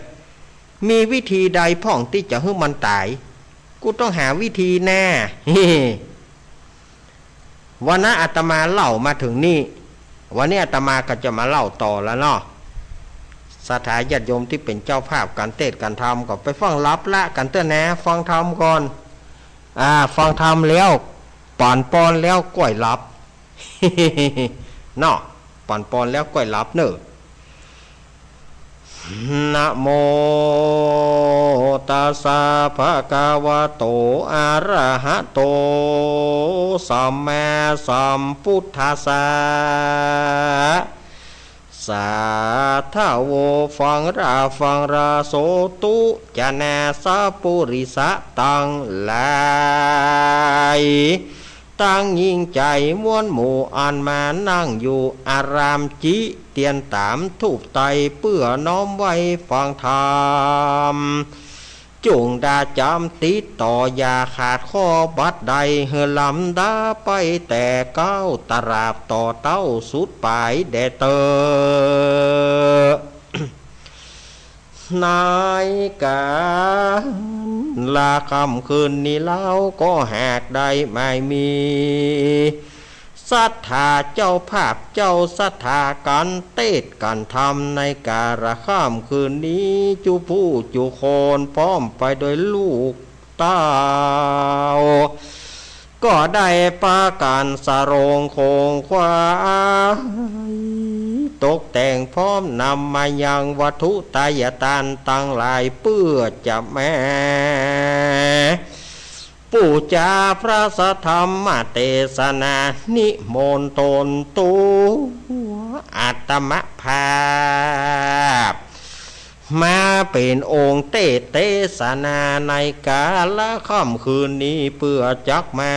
มีวิธีใดพ่องตี้จะหื้อมันต๋าย กูต้องหาวิธีแน่ วันนั้นอาตมาเล่ามาเถิงนี่ วันนี้อาตมาก็จะมาเล่าต่อแล้วเนาะ ศรัทธาญาติโยมตี้เป๋นเจ้าภาพก๋านเตสน์ก๋านธรรมก็ไปฟังหลับละกั๋นเตื้อนะ ฟังธรรมก่อน อ่า ฟังธรรมแล้ว ปั๋นปอนแล้วก้อยหลับ เนาะ ปั๋นปอนแล้วก้อยหลับเน่อ นะโมตัสสะ ภะคะวะโต อะระหะโต สัมมาสัมพุทธัสสะ สาธะโว ฟังราฟังรา โสตุ จะนาสะปุริสะตังหลาย ตังหญิงจายมวลหมู่ อันมานั่งอยู่อารามจิ เตียนต๋ามธูปไตร เปื้อน้อมไหว้ฟังธรรม จุ่งดาจ๋ำติดต่อ อย่าขาดข้อบัดใด หื้อลำดาไปแต่เก๊า ตราบต่อเต๊าสุดป๋ายแด่เต๊อะ ในก๋าละค่ำคืนนี้เฮาก็หากได้หมายมีศรัทธาเจ้าภาพ เจ้าศรัทธาก๋านเตสน์ก๋านธรรม ในก๋าละค่ำคืนนี้ จุผู้จุคน พร้อมไปด้วยลูกเต้า ก็ได้ปากั๋นสะโรงโขงขวาย ตกแต่งพร้อมนำมายังวัตถุไตยทานตังหลาย เปื้อจะมาปู๋จาพระสัทธรรมเตสนา นิมนต์ต๋นตั๋วอาตมภาพ มาเป๋นองค์เตสน์เตสนาในก๋าละค่ำคืนนี้ เปื้อจักมา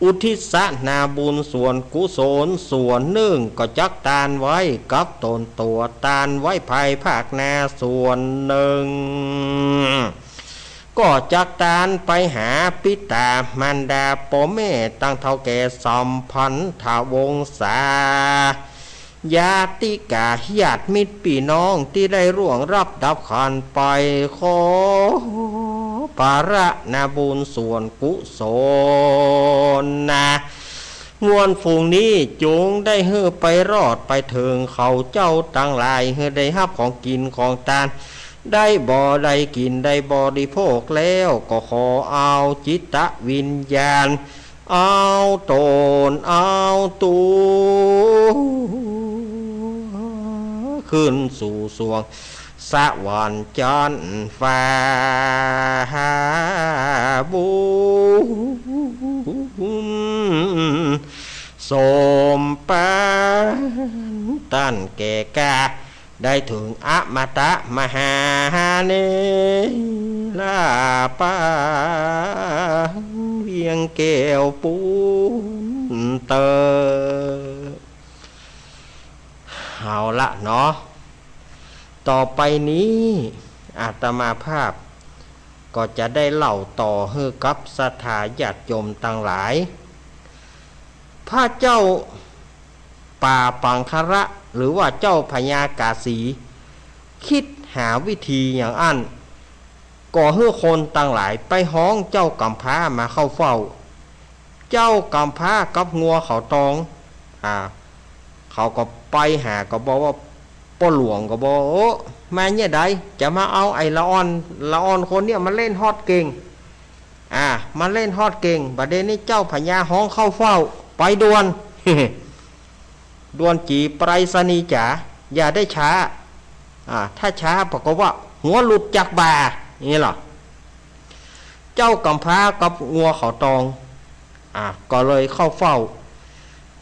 อุทิศนาบุญส่วนกุศลส่วนนึ่ง ก็จักตานไว้กับต๋นตั๋ว ตานไว้ภายภาคหน้าส่วนนึ่ง ก็จักตานไปหาปิต๋ามารดาป้อแม่ ตังเฒ่าแก่สัมพันธวงศา ญาติกาญาติมิตรปี้น้องตี้ได้ล่วงลับดับขันไป ขอปะระนาบุญส่วนกุศลนา ม่วนฝูงนี้จุ่งได้หื้อไปรอดไปเถิงเขาเจ้าตังหลาย หื้อได้ฮับของกิ๋นของตาน ได้บ่ได้กิ๋นได้บริโภคแล้ว ก็ขอเอาจิตวิญญาณ เอาต๋นเอาตั๋ว ขึ้นสู่สวงสวรรค์จั๊นฟ้าบุญ สมปานตันแก่กล้า ได้เถิงอมตะมหาเนรปางเวียงแก้วปูนเต๊อะ เอาละเนาะ ต่อไปนี้อาตมาภาพก็จะได้เล่าต่อหื้อกับศรัทธาญาติโยมตังหลาย พระเจ้าป่าปังคละ หรือว่าเจ้าพญากาสี กึ๊ดหาวิธีอย่างอั้น ก็หื้อคนตังหลายไปฮ้องเจ้ากำพร้ามาเข้าเฝ้า เจ้ากำพร้ากับงัวเขาตอง อ่า เขาก็ไปหาก็บอกว่า ป้อหลวงก็บอก โอ้ มาเนี่ยใด จะมาเอาไอ้ละอ่อน ละอ่อนคนเนี่ยมาเล่นฮอดเก่ง อ่า มาเล่นฮอดเก่ง บัดเดี๋ยวนี้เจ้าพญาฮ้องเข้าเฝ้า ไปด่วน ด่วนจี๋ไปรษณีย์จ๋า อย่าได้ช้า อ่า ถ้าช้าปะก็ว่าหัวหลุดจากบ่า อย่างนี้เหรอ เจ้ากำพร้ากับงัวเขาตอง อ่า ก็เลยเข้าเฝ้า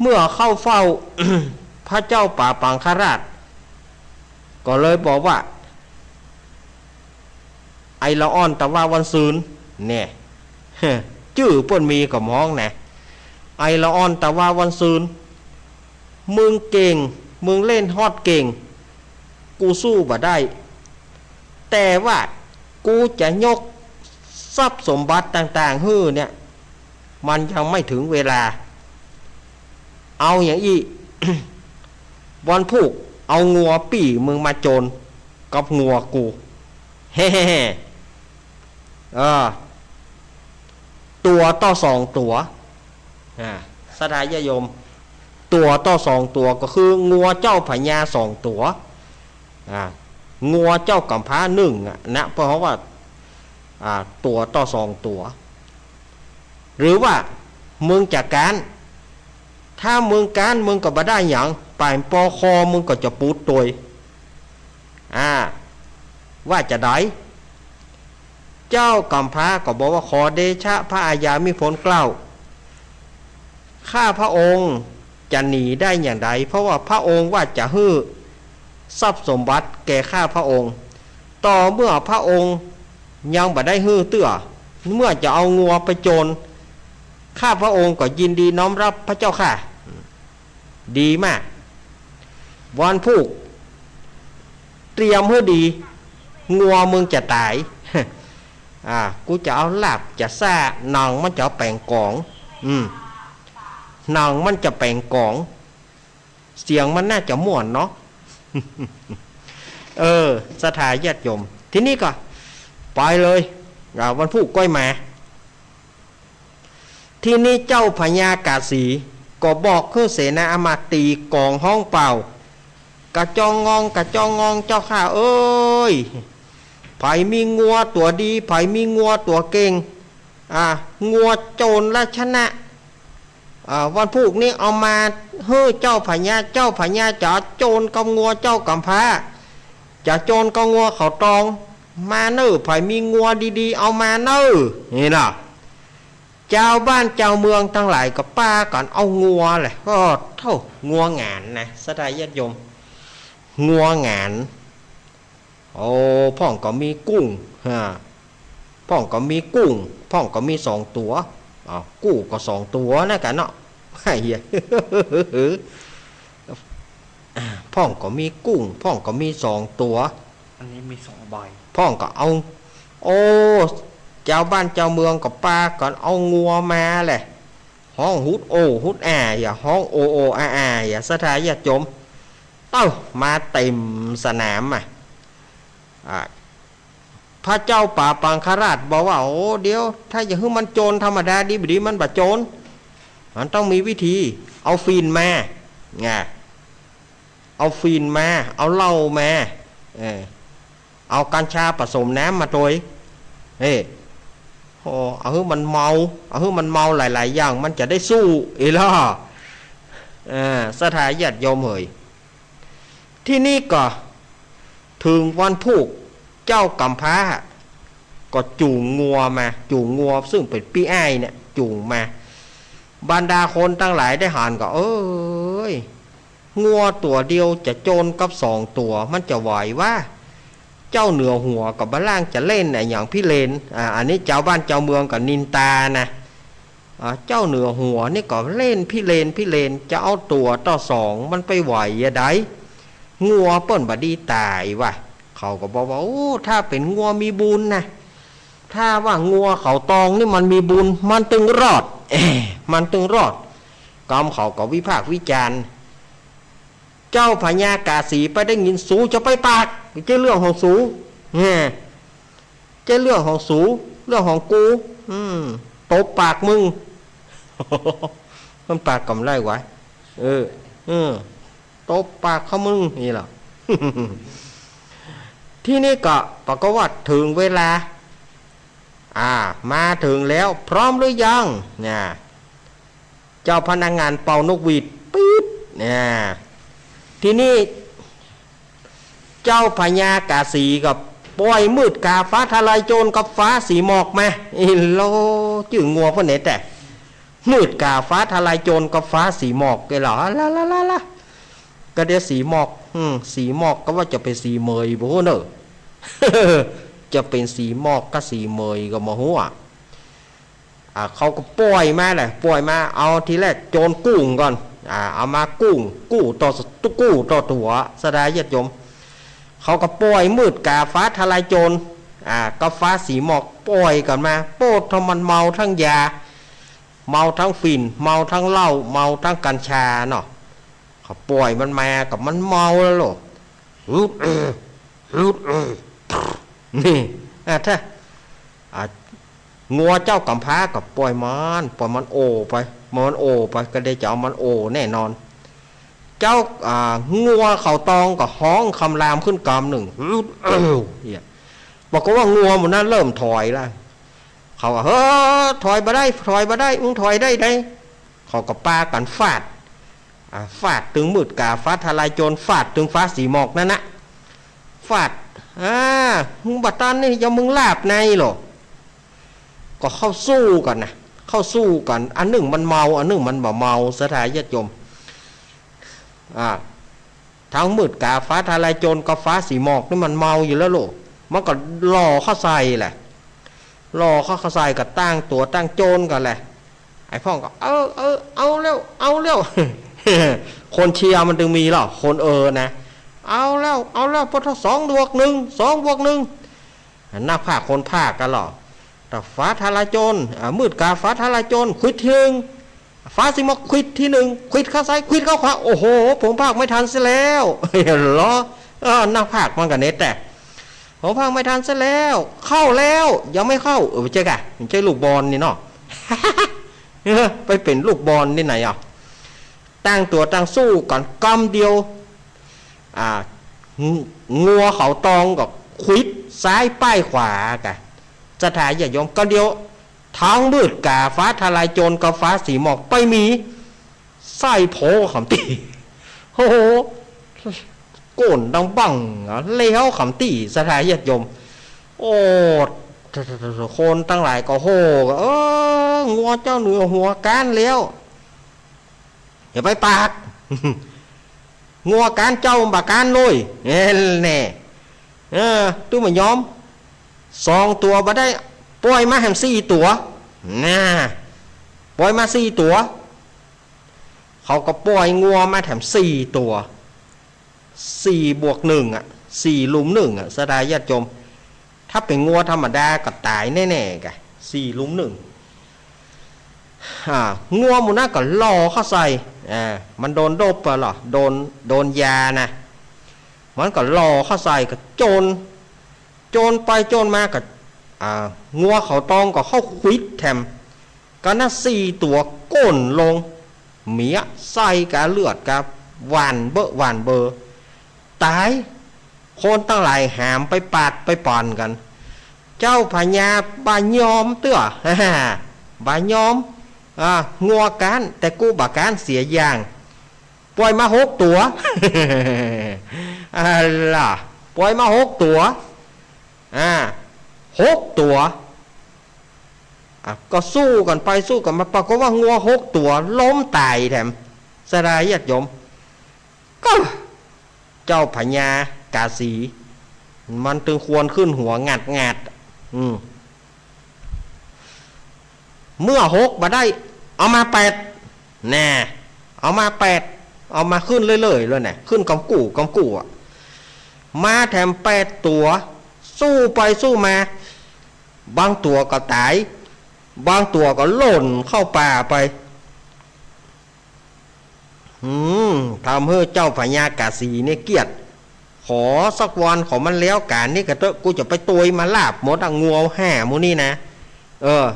เมื่อเข้าเฝ้า พระเจ้าป่าปังคราช ก็เลยบอกว่า ไอ้ละอ่อนตะวาวันซืน เนี่ย จื้อเปิ้นมีก็ฮ้องนะ ไอ้ละอ่อนตะวาวันซืน มึงเก่ง มึงเล่นฮอดเก่ง กูสู้บ่ได้ แต่ว่ากูจะยกทรัพย์สมบัติต่างๆ หื้อเนี่ย มันยังไม่ถึงเวลา เอาอย่างอี้ วันพูก เอางัวปี้มึงมาโจรกับงัวกู เฮ้ๆๆ เออ ตั๋วต่อสองตั๋ว อ่า ศรัทธาญาติโยม ตั๋วต่อสองตั๋วก็คืองัวเจ้าพญาสองตั๋ว อ่า งัวเจ้ากำพร้านึ่งอะนะ เพราะว่า อ่า ตั๋วต่อสองตั๋ว หรือว่ามึงจะก๊าน ถ้ามึงก๊านมึงก็บ่ได้หยัง ป่านปอคอมึงก็จะปูดตวย อ่า ว่าจะใด เจ้ากำพร้าก็บอกว่า ขอเดชะพระอาญามิโภลเกล้า ข้าพระองค์จะหนีได้อย่างใด เพราะว่าพระองค์ว่าจะหื้อทรัพย์สมบัติแก่ข้าพระองค์ ต่อเมื่อพระองค์ยังบ่ได้หื้อเตื้อ เมื่อจะเอางัวไปโจร ข้าพระองค์ก็ยินดีน้อมรับพระเจ้าข้า ดีมาก วันพูก เตรียมหื้อดี งัวมึงจะต๋าย อ่า กูจะเอาลาบจะซ่า หนังมันจะเอาแป๋งก๋อง อืม หนังมันจะแป๋งก๋อง เสียงมันน่าจะม่วนเนาะ เออ ศรัทธาญาติโยม ทีนี้ก็ไปเลย อ่า วันพูกก้อยมา ทีนี้เจ้าพญากาสีก็บอกหื้อเสนาอามาตย์ตี๋ก๋องฮ้องเป่า กระจองงอง กระจองงอง เจ้าข้าเอ้ย ใผมีงัวตั๋วดี ใผมีงัวตั๋วเก่ง อ่า งัวโจรละชนะ อ่า วันพูกนี้เอามาหื้อเจ้าพญา เจ้าพญาจะโจรกับงัวเจ้ากำพร้า จะโจรกับงัวเขาตอง มาเน่อ ใผมีงัวดีๆ เอามาเน่อ นี่นะ จาวบ้านจาวเมืองตังหลายก็ปากั๋นเอางัวแหละ ก็เต้างัวหงานนะ ศรัทธาญาติโยม งัวหงาน โอ้ พ่องก็มีกุ้ง ฮะ พ่องก็มีกุ้ง พ่องก็มีสองตั๋ว อ้าว กู้ก็สองตั๋วนะกั๋นเนาะ ไอ้เหี้ย พ่องก็มีกุ้ง พ่องก็มีสองตั๋ว อันนี้มีสองใบ พ่องก็เอา โอ้ จาวบ้านจาวเมืองก็ปากั๋นเอางัวมาแหละ ฮ้องฮุดโอฮุดอา อย่าฮ้องโอโออาอา อย่า ศรัทธาญาติโยม เอ้า มาเต็มสนามอ่ะ อ่ะ พระเจ้าป่าปังคราชบอกว่า โอ้ เดี๋ยว ถ้าจะหื้อมันโจรธรรมดาดีบ่ดี มันบ่โจร มันต้องมีวิธี เอาฝิ่นมา ไง เอาฝิ่นมา เอาเหล้ามา เออ เอากัญชาผสมน้ำมาตวย เอ้ย โอ้ เอาหื้อมันเมา เอาหื้อมันเมาหลายๆ อย่าง มันจะได้สู้ เอ้ยล่ะ อ่า ศรัทธาญาติโยมเหย ทีนี้ก็เถิงวันพูก เจ้ากำพร้าก็จูงงัวมา จูงงัวซึ่งเป๋นปี้อ้ายเนี่ย จูงมา บรรดาคนตังหลายได้หันก็ เอ้ย งัวตั๋วเดียวจะโจรกับสองตั๋ว มันจะไหววะ เจ้าเหนือหัวก็บ่ล่างจะเล่นอะหยังพิเรน อ่า อันนี้จาวบ้านจาวเมืองก็นินตานะ อ่า เจ้าเหนือหัวนี่ก็เล่นพิเรนพิเรน จะเอาตั๋วต่อสองมันไปไหวอะได งัวเปิ้นบ่ดีต๋ายวะ เขาก็บอกว่า โอ้ ถ้าเป๋นงัวมีบุญนะ ถ้าว่างัวเขาตองนี่มันมีบุญ มันตึงรอด เอ้ย มันตึงรอด กำเขาก็วิพากษ์วิจารณ์ เจ้าพญากาสีไปได้ยิน สูจะไปปาก บ่ใจ้เรื่องของสู แหม ใจ้เรื่องของสู เรื่องของกู อืม ตบปากมึง มันปากกำไรวะ เออ เออ ตบปากเขามึง นี่ล่ะ ทีนี้ก็ปรากฏว่าเถิงเวลา อ่า มาเถิงแล้ว พร้อมหรือยัง เนี่ย เจ้าพนักงานเป่านกหวีด ปี๊ด เนี่ย ทีนี้ เจ้าพญากาสีก็ป่อยมืดกาฟ้าทลายโจรกับฟ้าสีหมอกมา อิโล จื้องัวเปิ้นไหนแต่ มืดกาฟ้าทลายโจรกับฟ้าสีหมอก เอ้ยล่ะ ละละละละ ก็เดี๋ยวสีหมอก อืม สีหมอกก็ว่าจะเป๋นสีเหมยบ่ฮู้เน่อ จะเป๋นสีหมอกกับสีเหมยก็บ่ฮู้อะ อ่า เขาก็ป่อยมาแหละ ป่อยมา เอาทีแรกโจรกู้ก่อน อ่า เอามากู้ กู้ต่อ กู้ต่อตั๋ว ศรัทธาญาติโยม เขาก็ป่อยมืดกาฟ้าทะลายโจร อ่า กับฟ้าสีหมอก ป่อยกั๋นมา โป๊ด ถ้ามันเมาตึงยา เมาตึงฝิ่น เมาตึงเหล้า เมาตึงกัญชาเนาะ เขาป่อยมันมาก็มันเมาแล้วโลด ฮึดเออ ฮึดเออ นี่ อ่ะ ถ้า อ่ะ งัวเจ้ากำพร้าก็ป่อยมัน ป่อยมันโอ่ไป มันโอ่ไป ก็ได้จะเอามันโอ่แน่นอน เจ้า อ่า งัวเขาตองก็ฮ้องคำรามขึ้นกำนึ่ง ฮึดเออ เนี่ย บอกว่างัวหมู่นั้นเริ่มถอยแล้ว เขาก็ เฮ้อ ถอยบ่ได้ ถอยบ่ได้ มึงถอยได้ได เขาก็ปากั๋นฟาด อ่า ฟาดตึงมืดกาฟ้าทะลายโจร ฟาดตึงฟ้าสีหมอกนั่นนะ ฟาด อ่า มึงบ่ตันนี่ อย่ามึงหลับในโลด ก็เข้าสู้กั๋นนะ เข้าสู้กั๋น อันนึ่งมันเมา อันนึ่งมันบ่เมา ศรัทธาญาติโยม อ่า ตึงมืดกาฟ้าทะลายโจรกับฟ้าสีหมอกนี่มันเมาอยู่แล้วโลด มันก็หล่อเข้าใส่แหละ หล่อเข้าใส่ก็ตั้งตั๋วตั้งโจรกั๋นแหละ ไอ้พ่องก็ เออ เออ เอาแล้ว เอาแล้ว คนเชียร์มันตึงมีหรอ คนเออนะ เอาแล้ว เอาแล้ว ปะทะ สองบวกหนึ่ง สองบวกหนึ่ง นักพากย์คนพากย์กั๋นหรอ แต่ฟ้าทะลายโจร อ่า มืดกาฟ้าทะลายโจร ขวิดทีนึ่ง ฟ้าสีหมอกขวิดทีนึ่ง ขวิดเข้าซ้าย ขวิดเข้าขวา โอ้โห ผมพากย์ไม่ทันเสียแล้ว เหรอ เออ นักพากย์มันก็เน็ตแต่ ผมพากย์ไม่ทันเสียแล้ว เข้าแล้ว ยังไม่เข้า เออ บ่ใจ้ก่ะ บ่ใจ้ลูกบอลนี่เนาะ เออ ไปเป๋นลูกบอลตี้ไหนอ่ะ ตั้งตั๋วตั้งสู้กั๋นกำเดียว อ่า ง- งัวเขาตองก็ขวิดซ้ายป้ายขวาก่ะ ศรัทธาญาติโยม กำเดียว ตึงมืดกาฟ้าทะลายโจรกับฟ้าสีหมอกไปมี ไส้โพขำตี้ โอ้โห ก้นดังบั้งอะ แล้วขำตี้ ศรัทธาญาติโยม โอ้ คนตังหลายก็โห่ เออ งัวเจ้าเหนือหัวก้านแล้ว อย่าไปปาก งัวก้านเจ้าบ่ก้านเลย แน่ เออ ตู้บ่ยอม สองตั๋วบ่ได้ ป่อยมาแหมสี่ตั๋ว น่า ป่อยมาสี่ตั๋ว เขาก็ป่อยงัวมาแถมสี่ตั๋ว สี่บวกหนึ่งอะ สี่ลุมหนึ่งอะ ศรัทธาญาติโยม ถ้าเป๋นงัวธรรมดาก็ต๋ายแน่ๆ ก่ะ สี่ลุมหนึ่ง อ่า งัวหมู่นั้นก็หล่อเข้าใส่ อ่า มันโดนโดบไปหรอ โดน โดนยานะ มันก็หล่อเข้าใส่ก็โจน โจนไปโจนมาก็ อ่า งัวเขาตองก็เข้าขวิดแถม ก็นะสี่ตั๋วก้นลง เมียไส้ก๋าเลือดก๋าหว่านเบ้อหว่านเบอ ต๋าย คนตังหลายหามไปปาดไปป่อนกั๋น เจ้าพญาบ่ยอมเตื้อ บ่ยอม อ่า งัวก้าน แต่กูบ่ก้านเสียอย่าง ป่อยมาหกตั๋ว อะล่ะ ป่อยมาหกตั๋ว อ่า หกตั๋ว อ่ะ ก็สู้กั๋นไปสู้กั๋นมา ปรากฏว่างัวหกตั๋วล้มต๋ายแถม ศรัทธาญาติโยม ก็ เจ้าพญากาสี มันตึงควรขึ้นหัวงัดๆ อืม เมื่อหกบ่ได้ เอามาแปด แน่ เอามาแปด เอามาขึ้นเรื่อยๆ เลยแน่ ขึ้นกำกู้กำกู้อะ มาแถมแปดตั๋ว สู้ไปสู้มา บางตั๋วก็ต๋าย บางตั๋วก็หล่นเข้าป่าไป อืม ทำหื้อเจ้าพญากาสีเนี่ยเกลียด ขอสักวันขอมันแล้วก๋านนี้ก็เต๊อะ กูจะไปตวยมาลาบหมดอะ งัวห้าหมู่นี้นะ เออ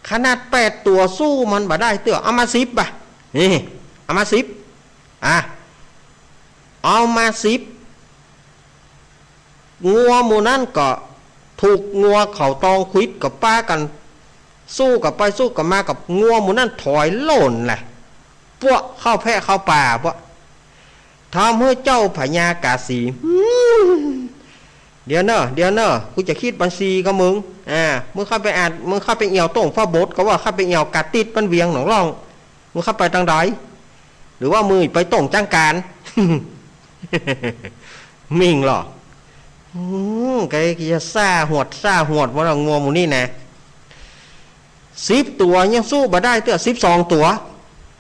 ขนาดแปดตั๋วสู้มันบ่ได้เตื้อ เอามาสิบบ่ะ นี่ เอามาสิบ อ่ะ เอามาสิบ งัวหมู่นั้นก็ถูกงัวเขาตองขวิดก็ปากั๋น สู้กั๋นไปสู้กั๋นมากับงัวหมู่นั้นถอยหล่นแหละ ปวะเข้าแพะเข้าป่าปวะ ทำหื้อเจ้าพญากาสี อืม เดี๋ยวเน่อ เดี๋ยวเน่อ กูจะคิดบัญชีกับมึง อ่า มึงเข้าไปอ่าน มึงเข้าไปเอี่ยวโต่งฟ้าบท ก็ว่าเข้าไปเอี่ยวกาติดปันเวียงหนองล่อง มึงเข้าไปตางใด หรือว่ามึงไปโต่งจังก๋าน มิ่งเหรอ อืม แกจะซ่าหวด ซ่าหวดว่างัวหมู่นี้นะ สิบตั๋วยังสู้บ่ได้เตื้อ สิบสองตั๋ว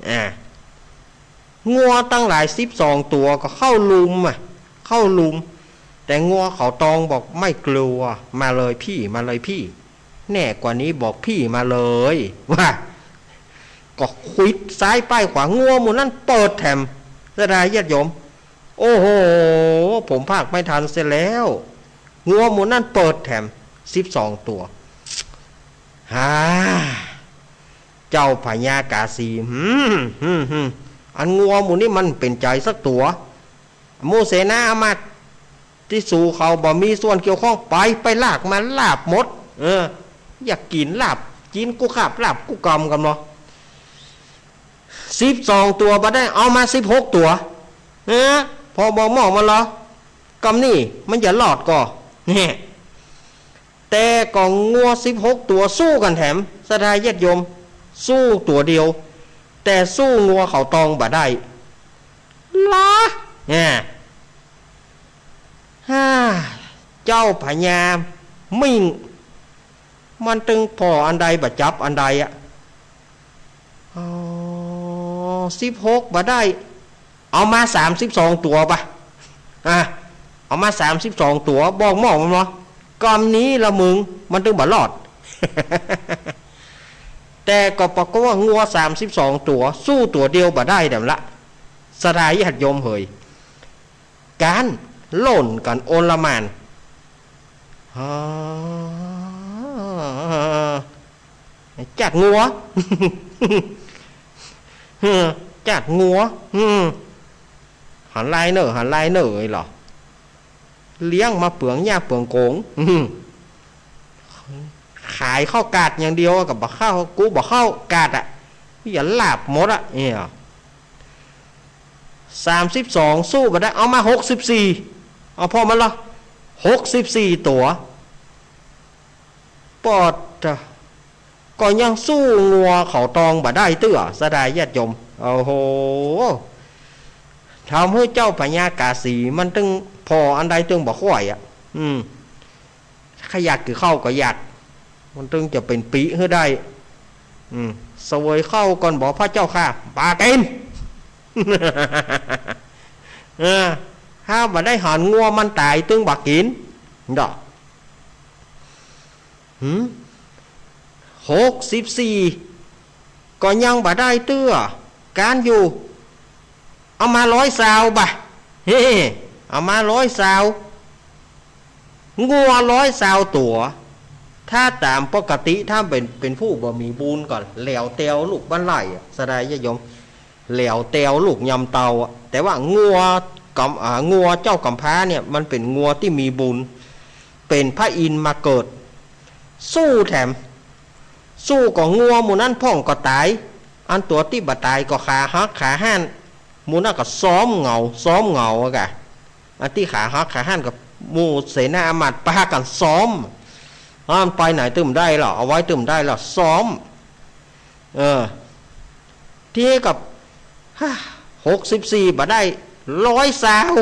อ่า งัวตังหลายสิบสองตั๋วก็เข้าลุมอะ เข้าลุม แต่งัวเขาตองบอก "ไม่กลัว มาเลยพี่ มาเลยพี่" แน่กว่านี้บอก "พี่มาเลย" ว่า ก็ขวิดซ้ายป้ายขวา งัวหมู่นั้นเปิดแถม ศรัทธาญาติโยม โอ้โห ผมพากไม่ทันเสียแล้ว งัวหมู่นั้นเปิดแถม สิบสองตั๋ว ฮ่า เจ้าพญากาสี หืม หืม หืม อันงัวหมู่นี้มันเป๋นใจ๋สักตั๋ว หมู่เสนาอามาตย์ตี้สู้เขาบ่มีส่วนเกี่ยวข้อง ไป ไปลากมาลาบหมด เออ อยากกิ๋นลาบ กิ๋นกู้คาบลาบกู้กำกั๋นเนาะ สิบสองตั๋วบ่ได้ เอามาสิบหกตั๋ว เออ พอบอกหม้อมันละ กำนี้มันจะรอดก่อ เนี่ย แต่ก็งัวสิบหกตั๋วสู้กั๋นแถม ศรัทธาญาติโยม สู้ตั๋วเดียว แต่สู้งัวเขาตองบ่ได้ ละ เนี่ย ฮ่า เจ้าพญามิ่ง มันตึงผ่ออันใดบ่จับอันใดอะ อ๋อ สิบหกบ่ได้ เอามาสามสิบสองตั๋วปะ อ่ะ เอามาสามสิบสองตั๋ว บอกหม้อมันว่า กำนี้ละมึง มันตึงบ่รอด แต่ก็ปรากฏว่างัวสามสิบสองตั๋ว สู้ตั๋วเดียวบ่ได้แถมละ ศรัทธาญาติโยมเหย ก๊าน โล่นกั๋นโอลหม่าน อ๋อ จัดงัว จัดงัว อืม หันลายเน่อ หันลายเน่อไอ้เหรอ เลี้ยงมาเปืองหญ้าเปืองโก๋ง อืม ขายเข้ากาดอย่างเดียว ก็บ่เข้า กูบ่เข้ากาดอะ อย่าลาบหมดอะ เนี่ย สามสิบสอง สู้บ่ได้ เอามาหกสิบสี่ เอาผ่อมันละ หกสิบสี่ตั๋ว ปอด ก็ยังสู้งัวเขาตองบ่ได้เตื้อ ศรัทธาญาติโยม โอ้โห ทำหื้อเจ้าพญากาสีมันตึงผ่ออันใดตึงบ่ค่อยอะ อืม ใค่อยากกิ๋นข้าวก็อยาก มันตึงจะเป๋นปิ๊หื้อได้ อืม เสวยข้าวก่อนบ่พระเจ้าข้า บ่ากิ๋น เออ ถ้าบ่ได้หันงัวมันต๋ายตึงบ่ากิ๋น ดอก หืม หกสิบสี่ ก็ยังบ่ได้เตื้อ ก๊านอยู่ เอามาร้อยซาวบ่ะ เฮ้ เอามาร้อยซาว งัวร้อยซาวตั๋ว ถ้าต๋ามปกติ ถ้าเป๋น เป๋นผู้บ่มีบุญก็แล้วแต่ลูกมันไล่อะ ศรัทธาญาติโยม แล้วแต่ลูกยำเตาอะ แต่ว่างัวก๋ำ อ่า งัวเจ้าก๋ำพร้าเนี่ย มันเป๋นงัวตี้มีบุญ เป๋นพระอินทร์มาเกิด สู้แถม สู้ก็งัวหมู่นั้นพ่องก็ต๋าย อันตั๋วตี้บ่ต๋ายก็ขาหักขาหั้น หมู่นั้นก็ซ้อมเหงา ซ้อมเหงาอะกะ อันตี้ขาหักขาหั้นก็หมู่เสนาอามาตย์ปากั๋นซ้อม อ้าว มันไปไหนตึงได้ล่ะ เอาไว้ตึงได้ล่ะ ซ้อม เออ ตี้กับ ฮ่า หกสิบสี่ บ่ได้ ร้อยซาว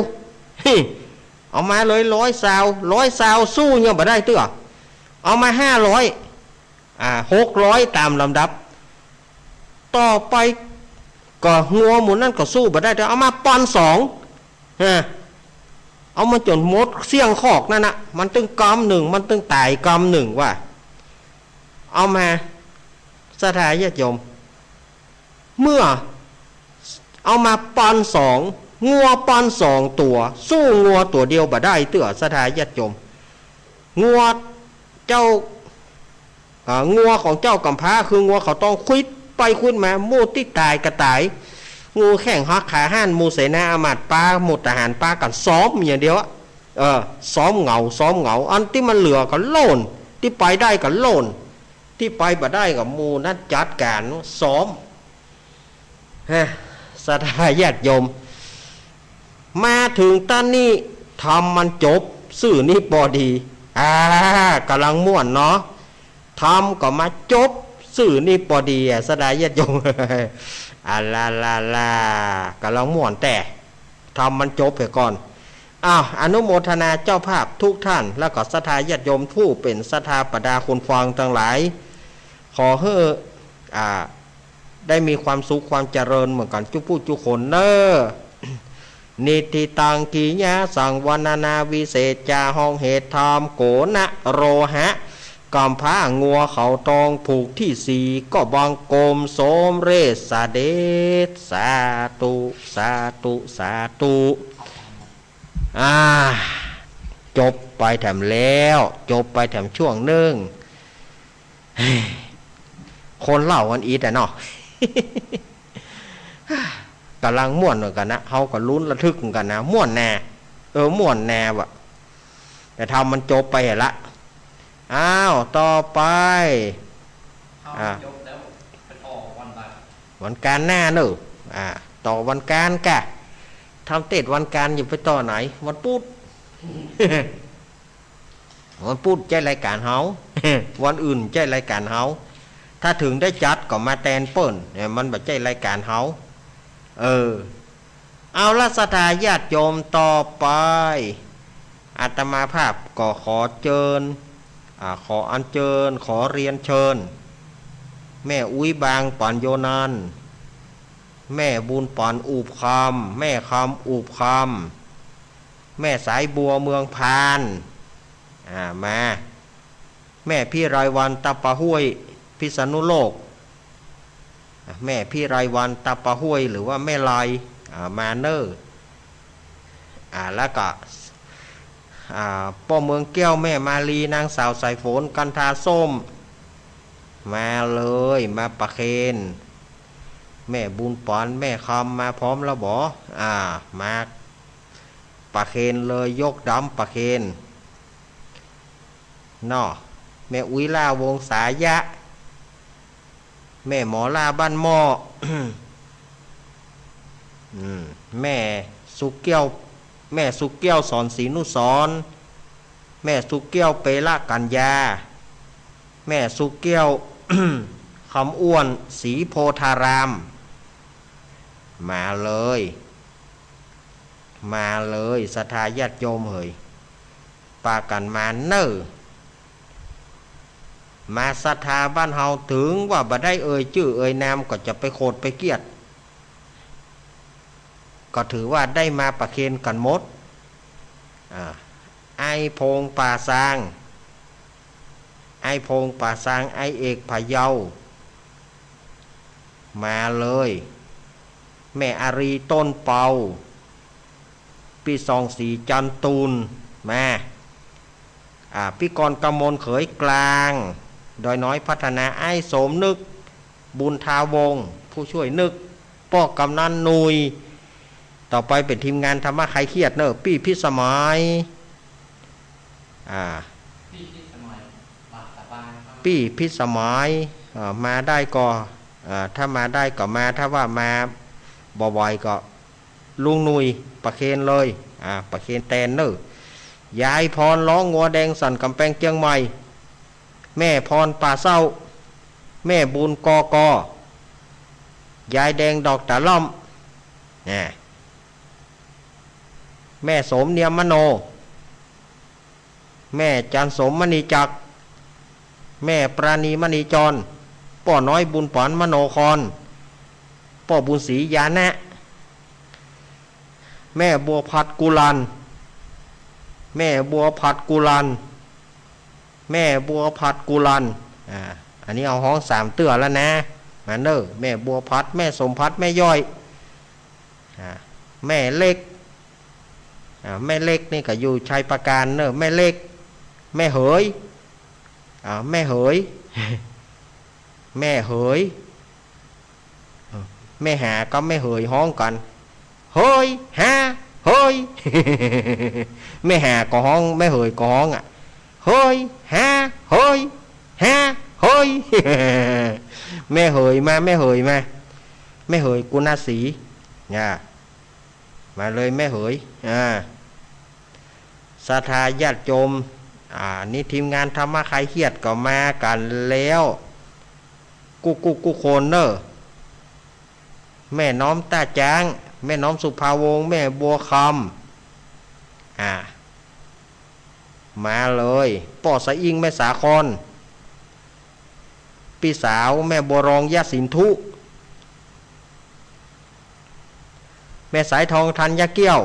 เฮ้ เอามาเลย ร้อยซาว ร้อยซาว สู้ยังบ่ได้เตื้อ เอามาห้าร้อย อ่า หกร้อย ต๋ามลำดับ ต่อไปก็งัวหมู่นั้นก็สู้บ่ได้เตื้อ เอามาปอนด์สอง ฮะ เอามาจ๋นหมดเสี้ยงคอกนั่นน่ะ มันตึงกำนึ่ง มันตึงต๋ายกำนึ่งว่า เอามา ศรัทธาญาติโยม เมื่อเอามาปอนด์สอง งัวปอนด์สองตั๋ว สู้งัวตั๋วเดียวบ่ได้เตื้อ ศรัทธาญาติโยม งัวเจ้า อ่า งัวของเจ้าก๋ำพร้า คืองัวเขาตองขวิดไปขวิดมา หมู่ตี้ต๋ายก็ต๋าย หมู่แข้งหักขาหั้น หมู่เสนาอามาตย์ปา หมู่ทหารปากั๋นซ้อมอย่างเดียวอะ เออ ซ้อมเหงา ซ้อมเหงา อันตี้มันเหลือก็โล่น ตี้ไปได้ก็โล่น ตี้ไปบ่ได้ก็หมู่นั้นจัดก๋านซ้อม ฮะ ศรัทธาญาติโยม มาเถิงต๋อนนี้ ธรรมมันจบ ซื่อนี้ปอดี อ่า ก๋ำลังม่วนเนาะ ธรรมก็มาจบ ซื่อนี้ปอดีอะ ศรัทธาญาติโยม อ่า ลา ลา ลา ก๋ำลังม่วนแต๊ ธรรมมันจบไปก่อน อ้าว อนุโมทนาเจ้าภาพทุกท่าน แล้วก็ศรัทธาญาติโยมผู้เป๋นศรัทธาบรรดาคนฟังตังหลาย ขอหื้อ อ่า ได้มีความสุขความเจริญเหมือนกั๋นจุ๊ผู้จุ๊คนเน่อ นิทธิตัง กิยาสัง วรรณนาวิเศษจา ฮ้องเหตุธรรมโกนะโรหะ กำพร้างัวเขาตองผูกตี้สี่ ก็บังคมสมเร็จเสด็จ สาธุ สาธุ สาธุ อ่า จบไปแถมแล้ว จบไปแถมช่วงนึ่ง คนเล่ากั๋นอีกอะเนาะ ก่ำลังม่วนเหมือนกั๋นนะ เฮาก็ลุ้นระทึกเหมือนกั๋นนะ ม่วนแน่ เออ ม่วนแน่ว่ะ แต่ธรรมมันจบไปละ อ้าว ต่อไป อ่า จบแล้ว ไปต่อวันอะไร วันก๋านหน้าเน่อ อ่า ต่อวันก๋านก่ะ ธรรมเตศน์วันก๋าน อย่าไปต่อไหน วันปุ๊ด วันปุ๊ดใจ้รายก๋านเฮา วันอื่นใจ้รายก๋านเฮา ถ้าเถิงได้จัดก็มาแตนเปิ้น เนี่ย มันบ่ใจ้รายก๋านเฮา เออ เอาละ ศรัทธาญาติโยม ต่อไป อาตมาภาพก็ขอเจิญ อ่า ขออัญเจิญ ขอเรียนเชิญ แม่อุ๊ยบางปั๋นโยนัน แม่บุญปั๋นอูบคำ แม่คำอูบคำ แม่สายบัวเมืองพาน อ่า มา แม่พิไลวรรณ ตะปะห้วย พิษณุโลก อ่า แม่พิไลวรรณ ตะปะห้วย หรือว่าแม่ไล อ่า มาเน่อ อ่า แล้วก็ อ่า ป้อเมืองแก้ว แม่มาลี นางสาวสายฝน กันทาส้ม มาเลย มาประเคน แม่บุญปั๋น แม่คำ มาพร้อมแล้วบ่ อ่า มาประเคนเลย ยกดำประเคน เนาะ แม่อุ๊ยล่า วงศายะ แม่หมอล่า บ้านหม้อ อืม แม่สุกแก้ว แม่สุกแก้ว สอนศรีนุสรณ์ แม่สุกแก้ว เปละกัญญา แม่สุกแก้ว คำอ้วน ศรีโพธาราม มาเลย มาเลย ศรัทธาญาติโยมเหย ปากั๋นมาเน่อ มาศรัทธาบ้านเฮา เถิงว่าบ่ได้เอ่ยจื้อเอ่ยนาม ก็จะไปโขดไปเกียรติ ก็ถือว่าได้มาประเคนกั๋นหมด อ่า อ้ายพงษ์ป่าซาง อ้ายพงษ์ป่าซาง อ้ายเอกพะเยา มาเลย แม่อารี ต้นเปา ปี้ซองศรีจันทร์ตูน มา อ่า ปี้กรณ์กมล เขยกลาง ดอยน้อยพัฒนา อ้ายสมนึก บุญทาวงศ์ ผู้ช่วยนึก ป้อกำนันหนุ่ย ต่อไปเป๋นทีมงานธรรมะคลายเครียดเน่อ ปี้พิสมัย อ่า ปี้พิสมัย อ่า มาได้ก็ อ่า ถ้ามาได้ก็มา ถ้าว่ามาบ่ไหวก็ ลุงหนุ่ย ประเคนเลย อ่า ประเคนแตนเน่อ ยายพร ล้องัวแดง สันก๋ำแปง เจียงใหม่ แม่พร ป่าเศร้า แม่บุญ กก ยายแดง ดอกตะล่อม นะ แม่สม เนียมมโน แม่จันสม มณีจักร แม่ปราณี มณีจร ป้อน้อย บุญปั๋น มโนคร ป้อบุญศรี ญาณะ แม่บัวผัด กุลัน แม่บัวผัด กุลัน แม่บัวผัด กุลัน อ่า อันนี้เอาฮ้องสามเตื้อแล้วนะ มาเน่อ แม่บัวผัด แม่สมผัด แม่ย้อย อ่า แม่เล็ก อ่า แม่เล็กนี่ก็อยู่ชัยปราการเน่อ แม่เล็ก แม่เหย อ่า แม่เหย แม่เหย เออ แม่หากับแม่เหยฮ้องกั๋น เหย หา เหย แม่หาก็ฮ้อง แม่เหยก็ฮ้องอะ เหย หา เหย หา เหย แม่เหยมา แม่เหยมา แม่เหย กุณศรี อ่า มาเลยแม่เหย อ่า ศรัทธาญาติโยม อ่า นี่ทีมงานธรรมะคลายเครียดก็มากั๋นแล้ว กู้กู้กู้คนเน่อ แม่น้อมต้าจ๊าง แม่น้อมสุภาวงศ์ แม่บัวคำ อ่า มาเลย ป้อสะอิ้ง แม่สาคร ปี้สาวแม่บัวรอง ยะสินธุ แม่สายทอง ธัญญาแก้ว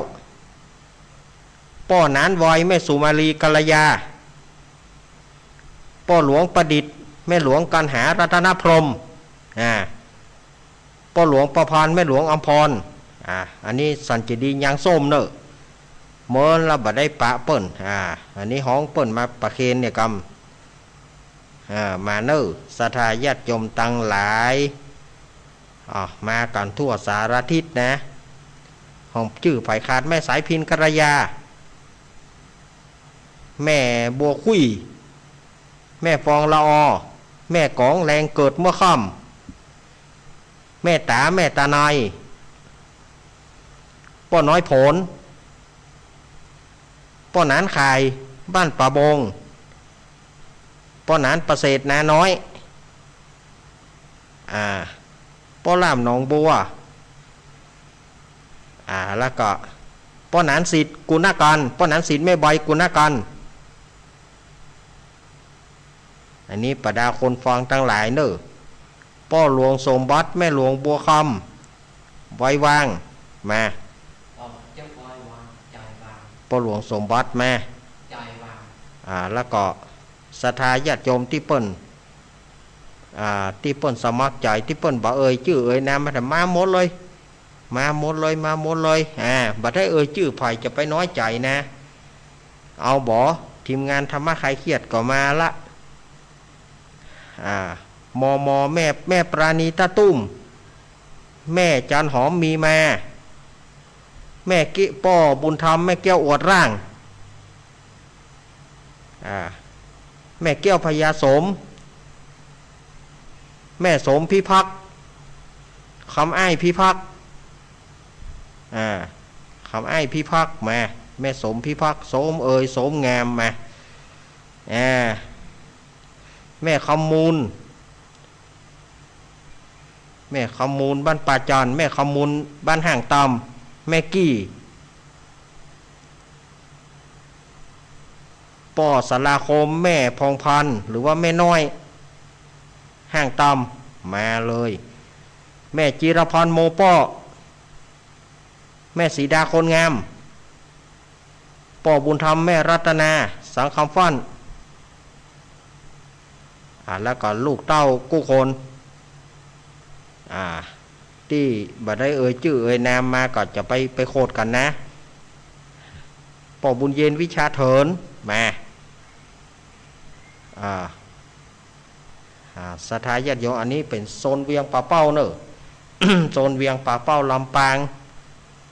ป้อหนานไว แม่สุมาลี กัลยา ป้อหลวงประดิษฐ์ แม่หลวงกัณหา รัตนพรหม อ่า ป้อหลวงประพันธ์ แม่หลวงอมพร อ่า อันนี้สันเจดีย์ยางส้มเน่อ เมินละบ่ได้ปะเปิ้น อ่า อันนี้ฮ้องเปิ้นมาประเคนเนี่ยกำ อ่า มาเน่อ ศรัทธาญาติโยมตังหลาย อ่า มากั๋นทั่วสารทิศนะ ฮ้องจื้อใผขาด แม่สายพิณ กัลยา แม่บัวคุย แม่ฟองละออ แม่ก๋อง แลงเกิดเมื่อค่ำ แม่ต๋า แม่ต๋าใน ป้อน้อยโผน ป้อหนานข่าย บ้านป่าบง ป้อหนานประเสริฐ นาน้อย อ่า ป้อล่ามหนองบัว อ่า แล้วก็ป้อหนานสิทธิ์ กุณกร ป้อหนานสิทธิ์ แม่ใบ กุณกร อันนี้บรรดาคนฟังตังหลายเน่อ ป้อหลวงสมบัติ แม่หลวงบัวคำ ไว้วาง มา ป้อหลวงสมบัติ มา อ่า แล้วก็ศรัทธาญาติโยมตี้เปิ้น อ่า ตี้เปิ้นสมัครใจ๋ ตี้เปิ้นบ่เอ่ยจื้อเอ่ยนามมา มาหมดเลย มาหมดเลย มาหมดเลย อ่า บ่ได้เอ่ยจื้อใผจะไปน้อยใจ๋นะ เอาบ่ ทีมงานธรรมะคลายเครียดก็มาละ อ่า มม แม่ แม่ปราณี ต้าตุ้ม แม่จันหอม มีมา แม่กิ ป้อบุญธรรม แม่แก้ว อวดร่าง อ่า แม่แก้ว พญาสม แม่สมพิพักษ์ คำอ้ายพิพักษ์ อ่า คำอ้ายพิพักษ์ มา แม่สมพิพักษ์ สมเอ่ย สมงาม มา อ่า แม่คำมูล แม่คำมูล บ้านป่าจันทน์ แม่คำมูล บ้านห้างต่ำ แม่กี้ ป้อสาราคม แม่พองพันธ์ หรือว่าแม่น้อย ห้างต่ำ มาเลย แม่จิรพันธ์ โมป้อ แม่สีดา คนงาม ป้อบุญธรรม แม่รัตนา สังคำฟั่น อ่า แล้วก็ลูกเต้ากู้คน อ่า ตี้บ่ได้เอ่ยจื้อเอ่ยนามมาก็จะไป ไปโขดกั๋นนะ ป้อบุญเย็น วิชาเถิน มา อ่า อ่า ศรัทธาญาติโยม อันนี้เป๋นโซนเวียงป่าเป้าเน่อ โซนเวียงป่าเป้า ลำปาง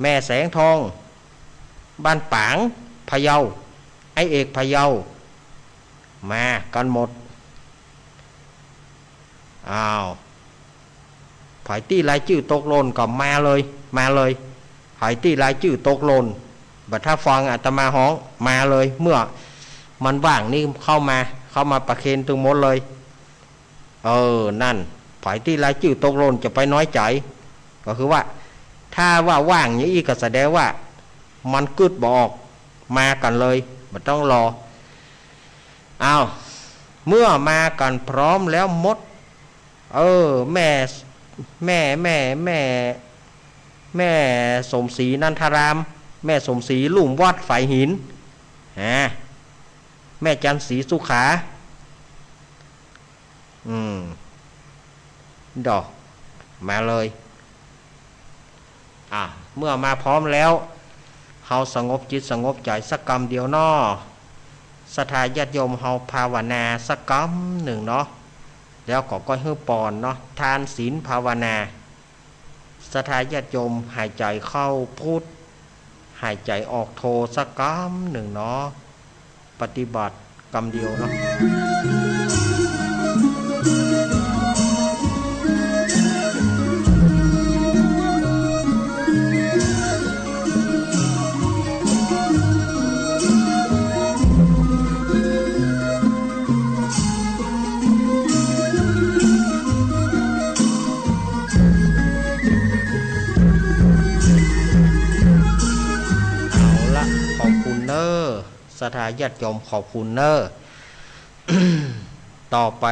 แม่แสงทอง บ้านป๋าง พะเยา ไอ้เอก พะเยา มากั๋นหมด อ้าว ใผตี้รายจื้อตกหล่นก็มาเลย มาเลย ใผตี้รายจื้อตกหล่น บ่ถ้าฟังอาตมาฮ้อง มาเลย เมื่อมันว่างนี่เข้ามา เข้ามาประเคนตึงหมดเลย เออ นั่น ใผตี้รายจื้อตกหล่นจะไปน้อยใจ๋ ก็คือว่า ถ้าว่าว่างอย่างอี้ก็แสดงว่ามันกึ๊ดบ่ออก มากั๋นเลย บ่ต้องรอ อ้าว เมื่อมากั๋นพร้อมแล้วหมด เออ แม่ แม่ แม่ แม่ แม่สมศรี นันทาราม แม่สมศรี ลุ่มวัด ฝายหิน ฮะ แม่จันทร์ศรีสุขา อืม ดอก มาเลย อ่ะ เมื่อมาพร้อมแล้ว เฮาสงบจิตสงบใจ๋สักกำเดียวเนาะ ศรัทธาญาติโยมเฮาภาวนาสักกำนึ่งเนาะ แล้วก็ก้อยหื้อปอนเนาะ ทานศีลภาวนา ศรัทธาญาติโยมหายใจ๋เข้าพุทธ หายใจ๋ออกโธสักกำนึ่งเนาะ ปฏิบัติกำเดียวเนาะ ศรัทธาญาติโยมขอบคุณเน้อ ต่อไป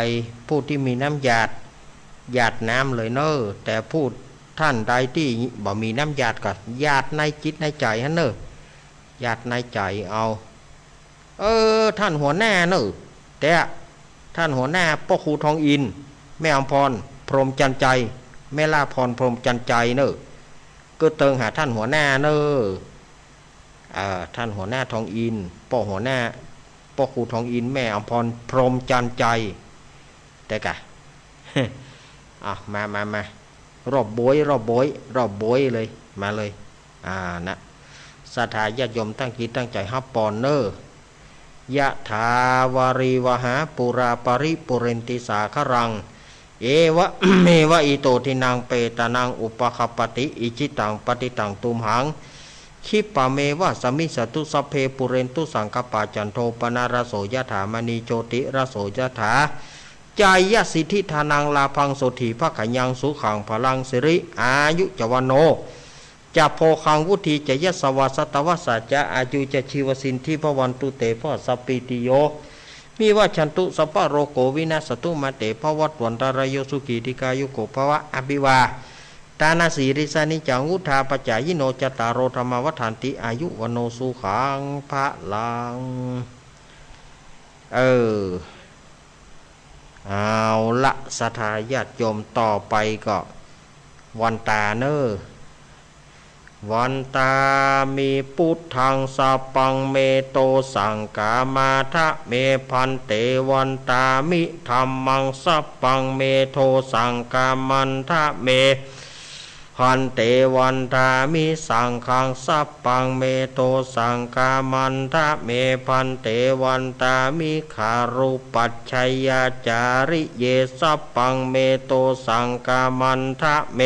ผู้ตี้มีน้ำหยาด หยาดน้ำเลยเน้อ แต่ผู้ท่านใดตี้บ่มีน้ำหยาดก็หยาดในจิตในใจ๋หั้นเน้อ หยาดในใจ๋เอา เออ ท่านหัวหน้าเน้อ แต่ท่านหัวหน้าป้อครูทองอินทร์ แม่อำพร พรหมจันทร์ชัย แม่ล่าพร พรหมจันทร์ชัยเน้อ ก็เติงหาท่านหัวหน้าเน้อ อ่า ท่านหัวหน้าทองอินทร์ ป้อหัวหน้า ป้อครูทองอินทร์ แม่อำพร พรหมจันทร์ชัย แต่กะ อ่ะ มา มา มา รอบโบย รอบโบย รอบโบยเลย มาเลย อ่า นะ ศรัทธาญาติโยมตั้งจิตตั้งใจ๋ฮับปอนเน้อ ยะถาวาริวหาปูราปะริปูเรนติสาคะรัง เอวะเมวะอิโตทินังเปตานังอุปะคัปปะติ อิจิตังปัตติตังตุมหัง คิปปะเมวะสะมิชฌะตุ สัพเพปูเรนตุสังกัปปา จันโทปะนะระโสยะถา มะณีโชติระโสยะถา จายะสิทธิธานังลาภังโสฏฐีภะคะยังสุขังพะลังสิริอายุจะวัณโณ จะโภคังวุฒีจะยะสะวา สัตวะสะจะอายุจะชีวะสิทธิภะวันตุเต ภะวะสะปะปะติโย วิวัชชันตุ สัพพะโรโควินัสสะตุ มาเตภะวัตวันตะราโย สุขีทีฆายุโกภะวะ อภิวาทะนะสีลิสสะนิจจัง วุฑฒาปะจายิโน จัตตาโรธัมมาวัฑฒันติ อายุวัณโณสุขังพะลัง เออ เอาละ ศรัทธาญาติโยม ต่อไปก็วันตาเน้อ วันตามิ พุทธัง สัพพัง เมโต สังฆามาทะเม ภันเต วันตามิ ธัมมัง สัพพัง เมโต สังฆามันทะเม ภันเต วันตามิ สังฆัง สัพพัง เมโต สังฆามันทะเม ภันเต วันตามิ คารุปัชชยาจาริเย สัพพัง เมโต สังฆามันทะเม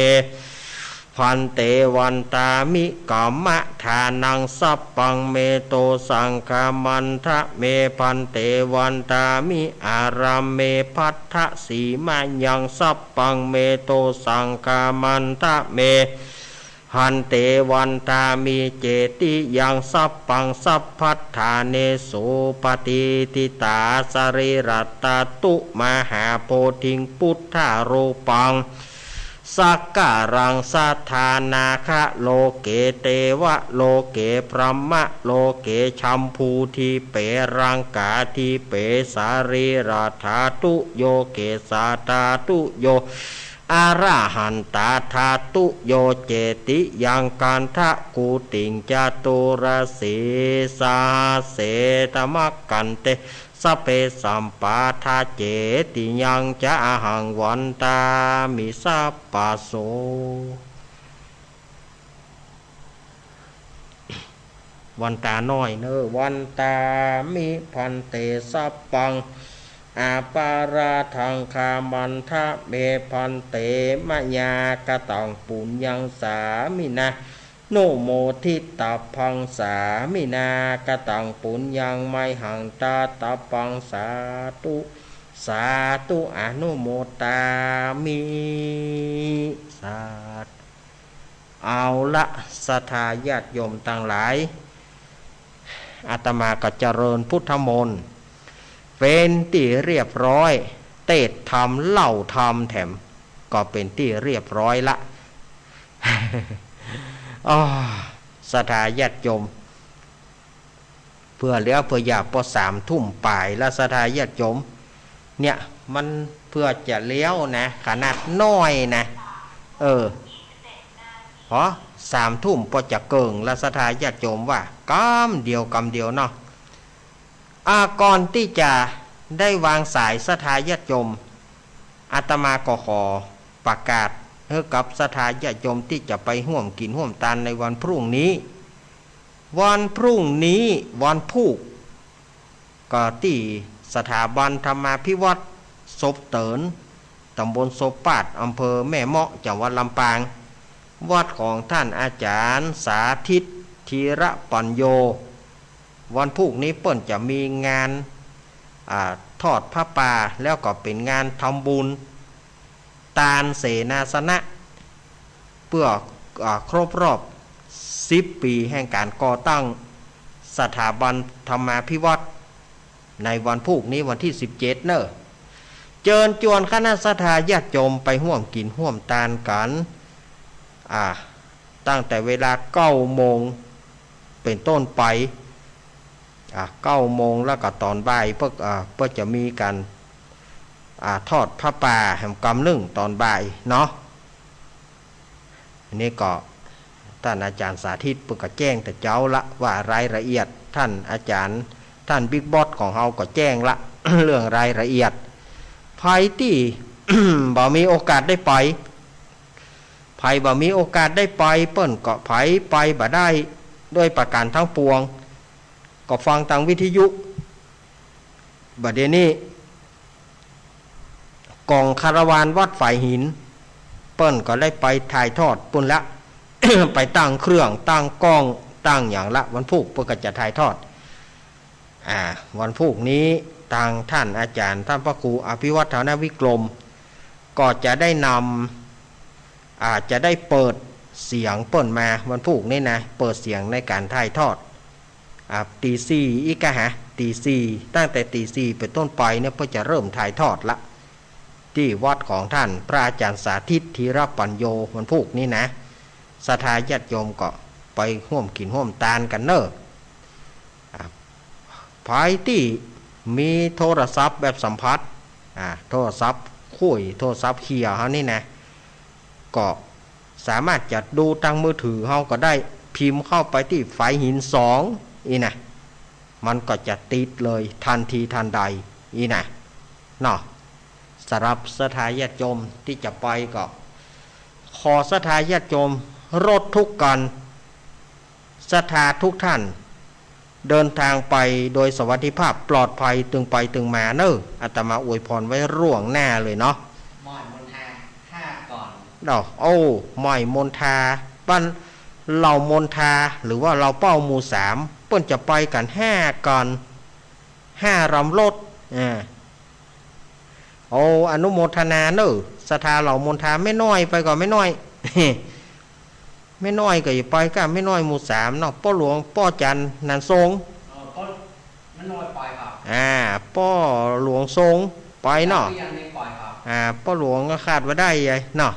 ภันเต วันตามิ กัมมะทานัง สัพพัง เมโต สังฆามันทะเม ภันเต วันตามิ อารัมเม ภัททสีมะยัง สัพพัง เมโต สังฆามันทะเม ภันเต วันตามิ เจติยัง สัพพัง สัพพัฏฐาเนสุ ปะติฏฐิตา สะรีระตะตุ มหาโพธิง พุทธารูปัง สักการัง สัตถานาคะ โลเก เตวะโลเก พรหมะโลเก ชัมพูทิเป รังกาทิเป สะรีระธาตุโย เกสาธาตุโย อรหันตาธาตุโย เจติยัง คันธะกูติง จตุรสีสหัสเส ตมะกันเต สะเพ สัมปาทา เจติยังจะ อะหัง วันตามิ สัพพะโส วันตาน้อยเน้อ วันตามิ ภันเต สัพพัง อปาราธัง ขะมันทะเม ภันเต มะยา กะตัง ปุญญัง สามินา นุโมทิตัพพัง สามินา กะตัง ปุญญัง มะหัง ตาตัพพัง สาธุ สาธุ อนุโมทามิ สาธุ เอาละ ศรัทธาญาติโยมตังหลาย อาตมาก็เจริญพุทธมนต์ เป๋นตี้เรียบร้อย เตสน์ธรรม เล่าธรรมแถม ก็เป๋นตี้เรียบร้อยละ อ้อ ศรัทธาญาติโยม เปื้อเหลือเปื้อหยาบ ปอสามทุ่มป๋ายละ ศรัทธาญาติโยม เนี่ย มันเปื้อจะเลี้ยวนะ ขนาดน้อยนะ เออ พอสามทุ่มปอจะเกิ่งละ ศรัทธาญาติโยม ว่ากำเดียว กำเดียวเนาะ อ่า ก่อนตี้จะได้วางสาย ศรัทธาญาติโยม อาตมาก็ขอประกาศหื้อกับศรัทธาญาติโยมตี้จะไปฮ่วมกิ๋นฮ่วมตานในวันพรุ่งนี้ วันพรุ่งนี้วันพูก ก็ตี้สถาบันธรรมาภิวัฒน์ศพเติ๋น ต๋ำบลศพปาด อำเภอแม่เมาะ จังหวัดลำปาง วัดของท่านอาจ๋ารย์สาธิต ธีระปัญโญ วันพูกนี้เปิ้นจะมีงาน อ่า ทอดผ้าป่า แล้วก็เป๋นงานทำบุญ ตานเสนาสนะ เปื้อ อ่า ครบรอบสิบปี๋แห่งก๋านก่อตั้ง สถาบันธรรมาภิวัฒน์ ในวันพูกนี้วันตี้สิบเจ็ดเน่อ เจิญจวนคณะศรัทธาญาติโยมไปฮ่วมกิ๋นฮ่วมตานกั๋น อ่า ตั้งแต่เวลาเก้าโมงเป๋นต้นไป อ่า เก้าโมงแล้วก็ต๋อนบ่าย เปิ้น อ่า เปิ้นจะมีก๋าน อ่า ทอดผ้าป่าแหมกำนึ่งต๋อนบ่ายเนาะ อันนี้ก็ต้านอาจ๋ารย์สาธิตเปิ้นก็แจ้งแต่เจ๊าละว่ารายละเอียด ต้านอาจ๋ารย์ ต้านบิ๊กบอสของเฮาก็แจ้งละ เรื่องรายละเอียด ใผตี้ บ่มีโอกาสได้ไป ใผบ่มีโอกาสได้ไป เปิ้นก็ ใผไปบ่ได้ด้วยประก๋านตังปวง ก็ฟังตางวิทยุ บ่าเดี่ยวนี้ ก๋องคาราวานวัดฝายหิน เปิ้นก็ได้ไปถ่ายทอดปู้นละ ไปตั้งเครื่อง ตั้งก้อง ตั้งหยังละ วันพูกเปิ้นก็จะถ่ายทอด อ่า วันพูกนี้ตางต้านอาจ๋ารย์ ต้านพระครูอภิวัฒนวิกรม ก็จะได้นำ อ่า จะได้เปิดเสียงเปิ้นมา วันพูกนี้นะ เปิดเสียงในก๋านถ่ายทอด อ่า ตี๋สี่อี้ก่ะฮะ ตี๋สี่ ตั้งแต่ตี๋สี่เป๋นต้นไปเนี่ย เปิ้นจะเริ่มถ่ายทอดละ ตี้วัดของต้านพระอาจ๋ารย์สาธิต ธีรปัญโญ วันพูกนี้นะ ศรัทธาญาติโยมก็ไปฮ่วมกิ๋นฮ่วมตานกั๋นเน่อ อ่า ใผตี้มีโทรศัพท์แบบสัมผัส อ่า โทรศัพท์คุย โทรศัพท์เขี่ยเฮานี่นะ ก็สามารถจะดูตางมือถือเฮาก็ได้ พิมพ์เข้าไปตี้ฝายหินสองอี้นะ มันก็จะติดเลยตันทีตันใดอี้นะ เนาะ สำหรับศรัทธาญาติโยมตี้จะไปก็ ขอศรัทธาญาติโยมรถทุกก๋าน ศรัทธาทุกต้าน เดินตางไปโดยสวัสดิภาพปลอดภัย ตึงไปตึงมาเน่อ อาตมาอวยพรไว้ล่วงหน้าเลยเนาะ ม่อยมนทาห้าก่อน เนาะ โอ้ ม่อยมนทา บ้านเหล่ามนทา หรือว่าเหล่าเป้าหมู่สาม เปิ้นจะไปกั๋นห้าก๋าน ห้าลำรถ อ่า โอ้ อนุโมทนาเน่อ ศรัทธาเหล่ามนทา แม่น้อยไปก่อ แม่น้อย แม่น้อยก็อย่าไปก้า แม่น้อยหมู่สามเนาะ ป้อหลวง ป้อจันทน์ นันทรง เออ ป้อ แม่น้อยไปครับ อ่า ป้อหลวงทรง ไปเนาะ นักเรียนนี่ไปครับ อ่า ป้อหลวงก็ขาดบ่ได้ไอ้เนาะ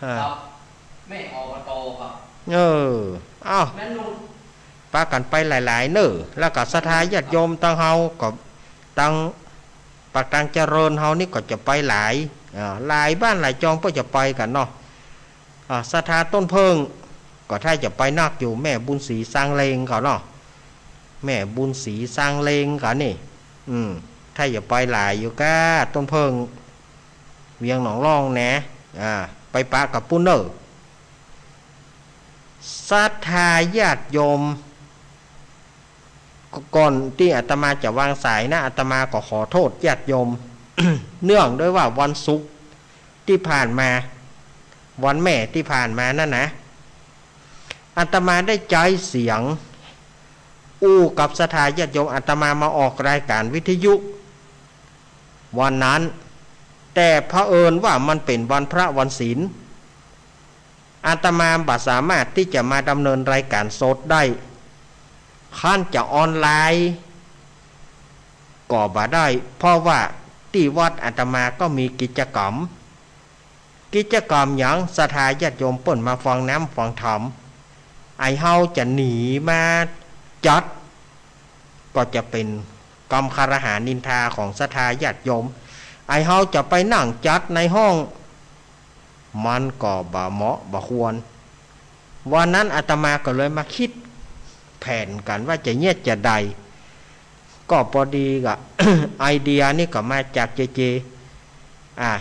อ่า ครับ แม่ อบต ครับ เออ เอ้า แม่นุ่น ปากั๋นไปหลายๆ เน่อ แล้วก็ศรัทธาญาติโยมตางเฮาก็ ตางปากตางเจริญเฮานี่ก็จะไปหลาย อ่า หลายบ้านหลายจองเปิ้นจะไปกั๋นเนาะ อ่า ศรัทธาต้นเผิ้ง ก็ถ้าจะไปนักอยู่ แม่บุญศรีซางเลงเขาเนาะ แม่บุญศรีซางเลงเขานี่ อืม ถ้าจะไปหลายอยู่ก้า ต้นเผิ้ง เวียงหนองล่องแหน อ่า ไปปะกับปู้นเน่อ ศรัทธาญาติโยม ก่อนตี้อาตมาจะวางสายนะ อาตมาก็ขอโทษญาติโยม เนื่องด้วยว่าวันศุกร์ตี้ผ่านมา วันแม่ตี้ผ่านมานั่นนะ อาตมาได้ใจ๊เสียง อู้กับศรัทธาญาติโยม อาตมามาออกรายก๋านวิทยุ วันนั้น แต่เผอิญว่ามันเป๋นวันพระวันศีล อาตมาบ่สามารถตี้จะมาดำเนินรายก๋านสดได้ คันจะออนไลน์ก็บ่ได้ เพราะว่าตี้วัดอาตมาก็มีกิจกรรม กิจกรรมหยัง ศรัทธาญาติโยมเปิ้นมาฟังน้ำฟังธรรม ไอ้เฮาจะหนีมาจัด ก็จะเป๋นกำคารหานินทาของศรัทธาญาติโยม ไอ้เฮาจะไปนั่งจัดในห้อง มันก็บ่เหมาะบ่ควร วันนั้นอาตมาก็เลยมาคิดแผนกั๋นว่าจะเยียะจะใด ก็ปอดีก็ ไอเดียนี่ก็มาจากเจเจ อ่า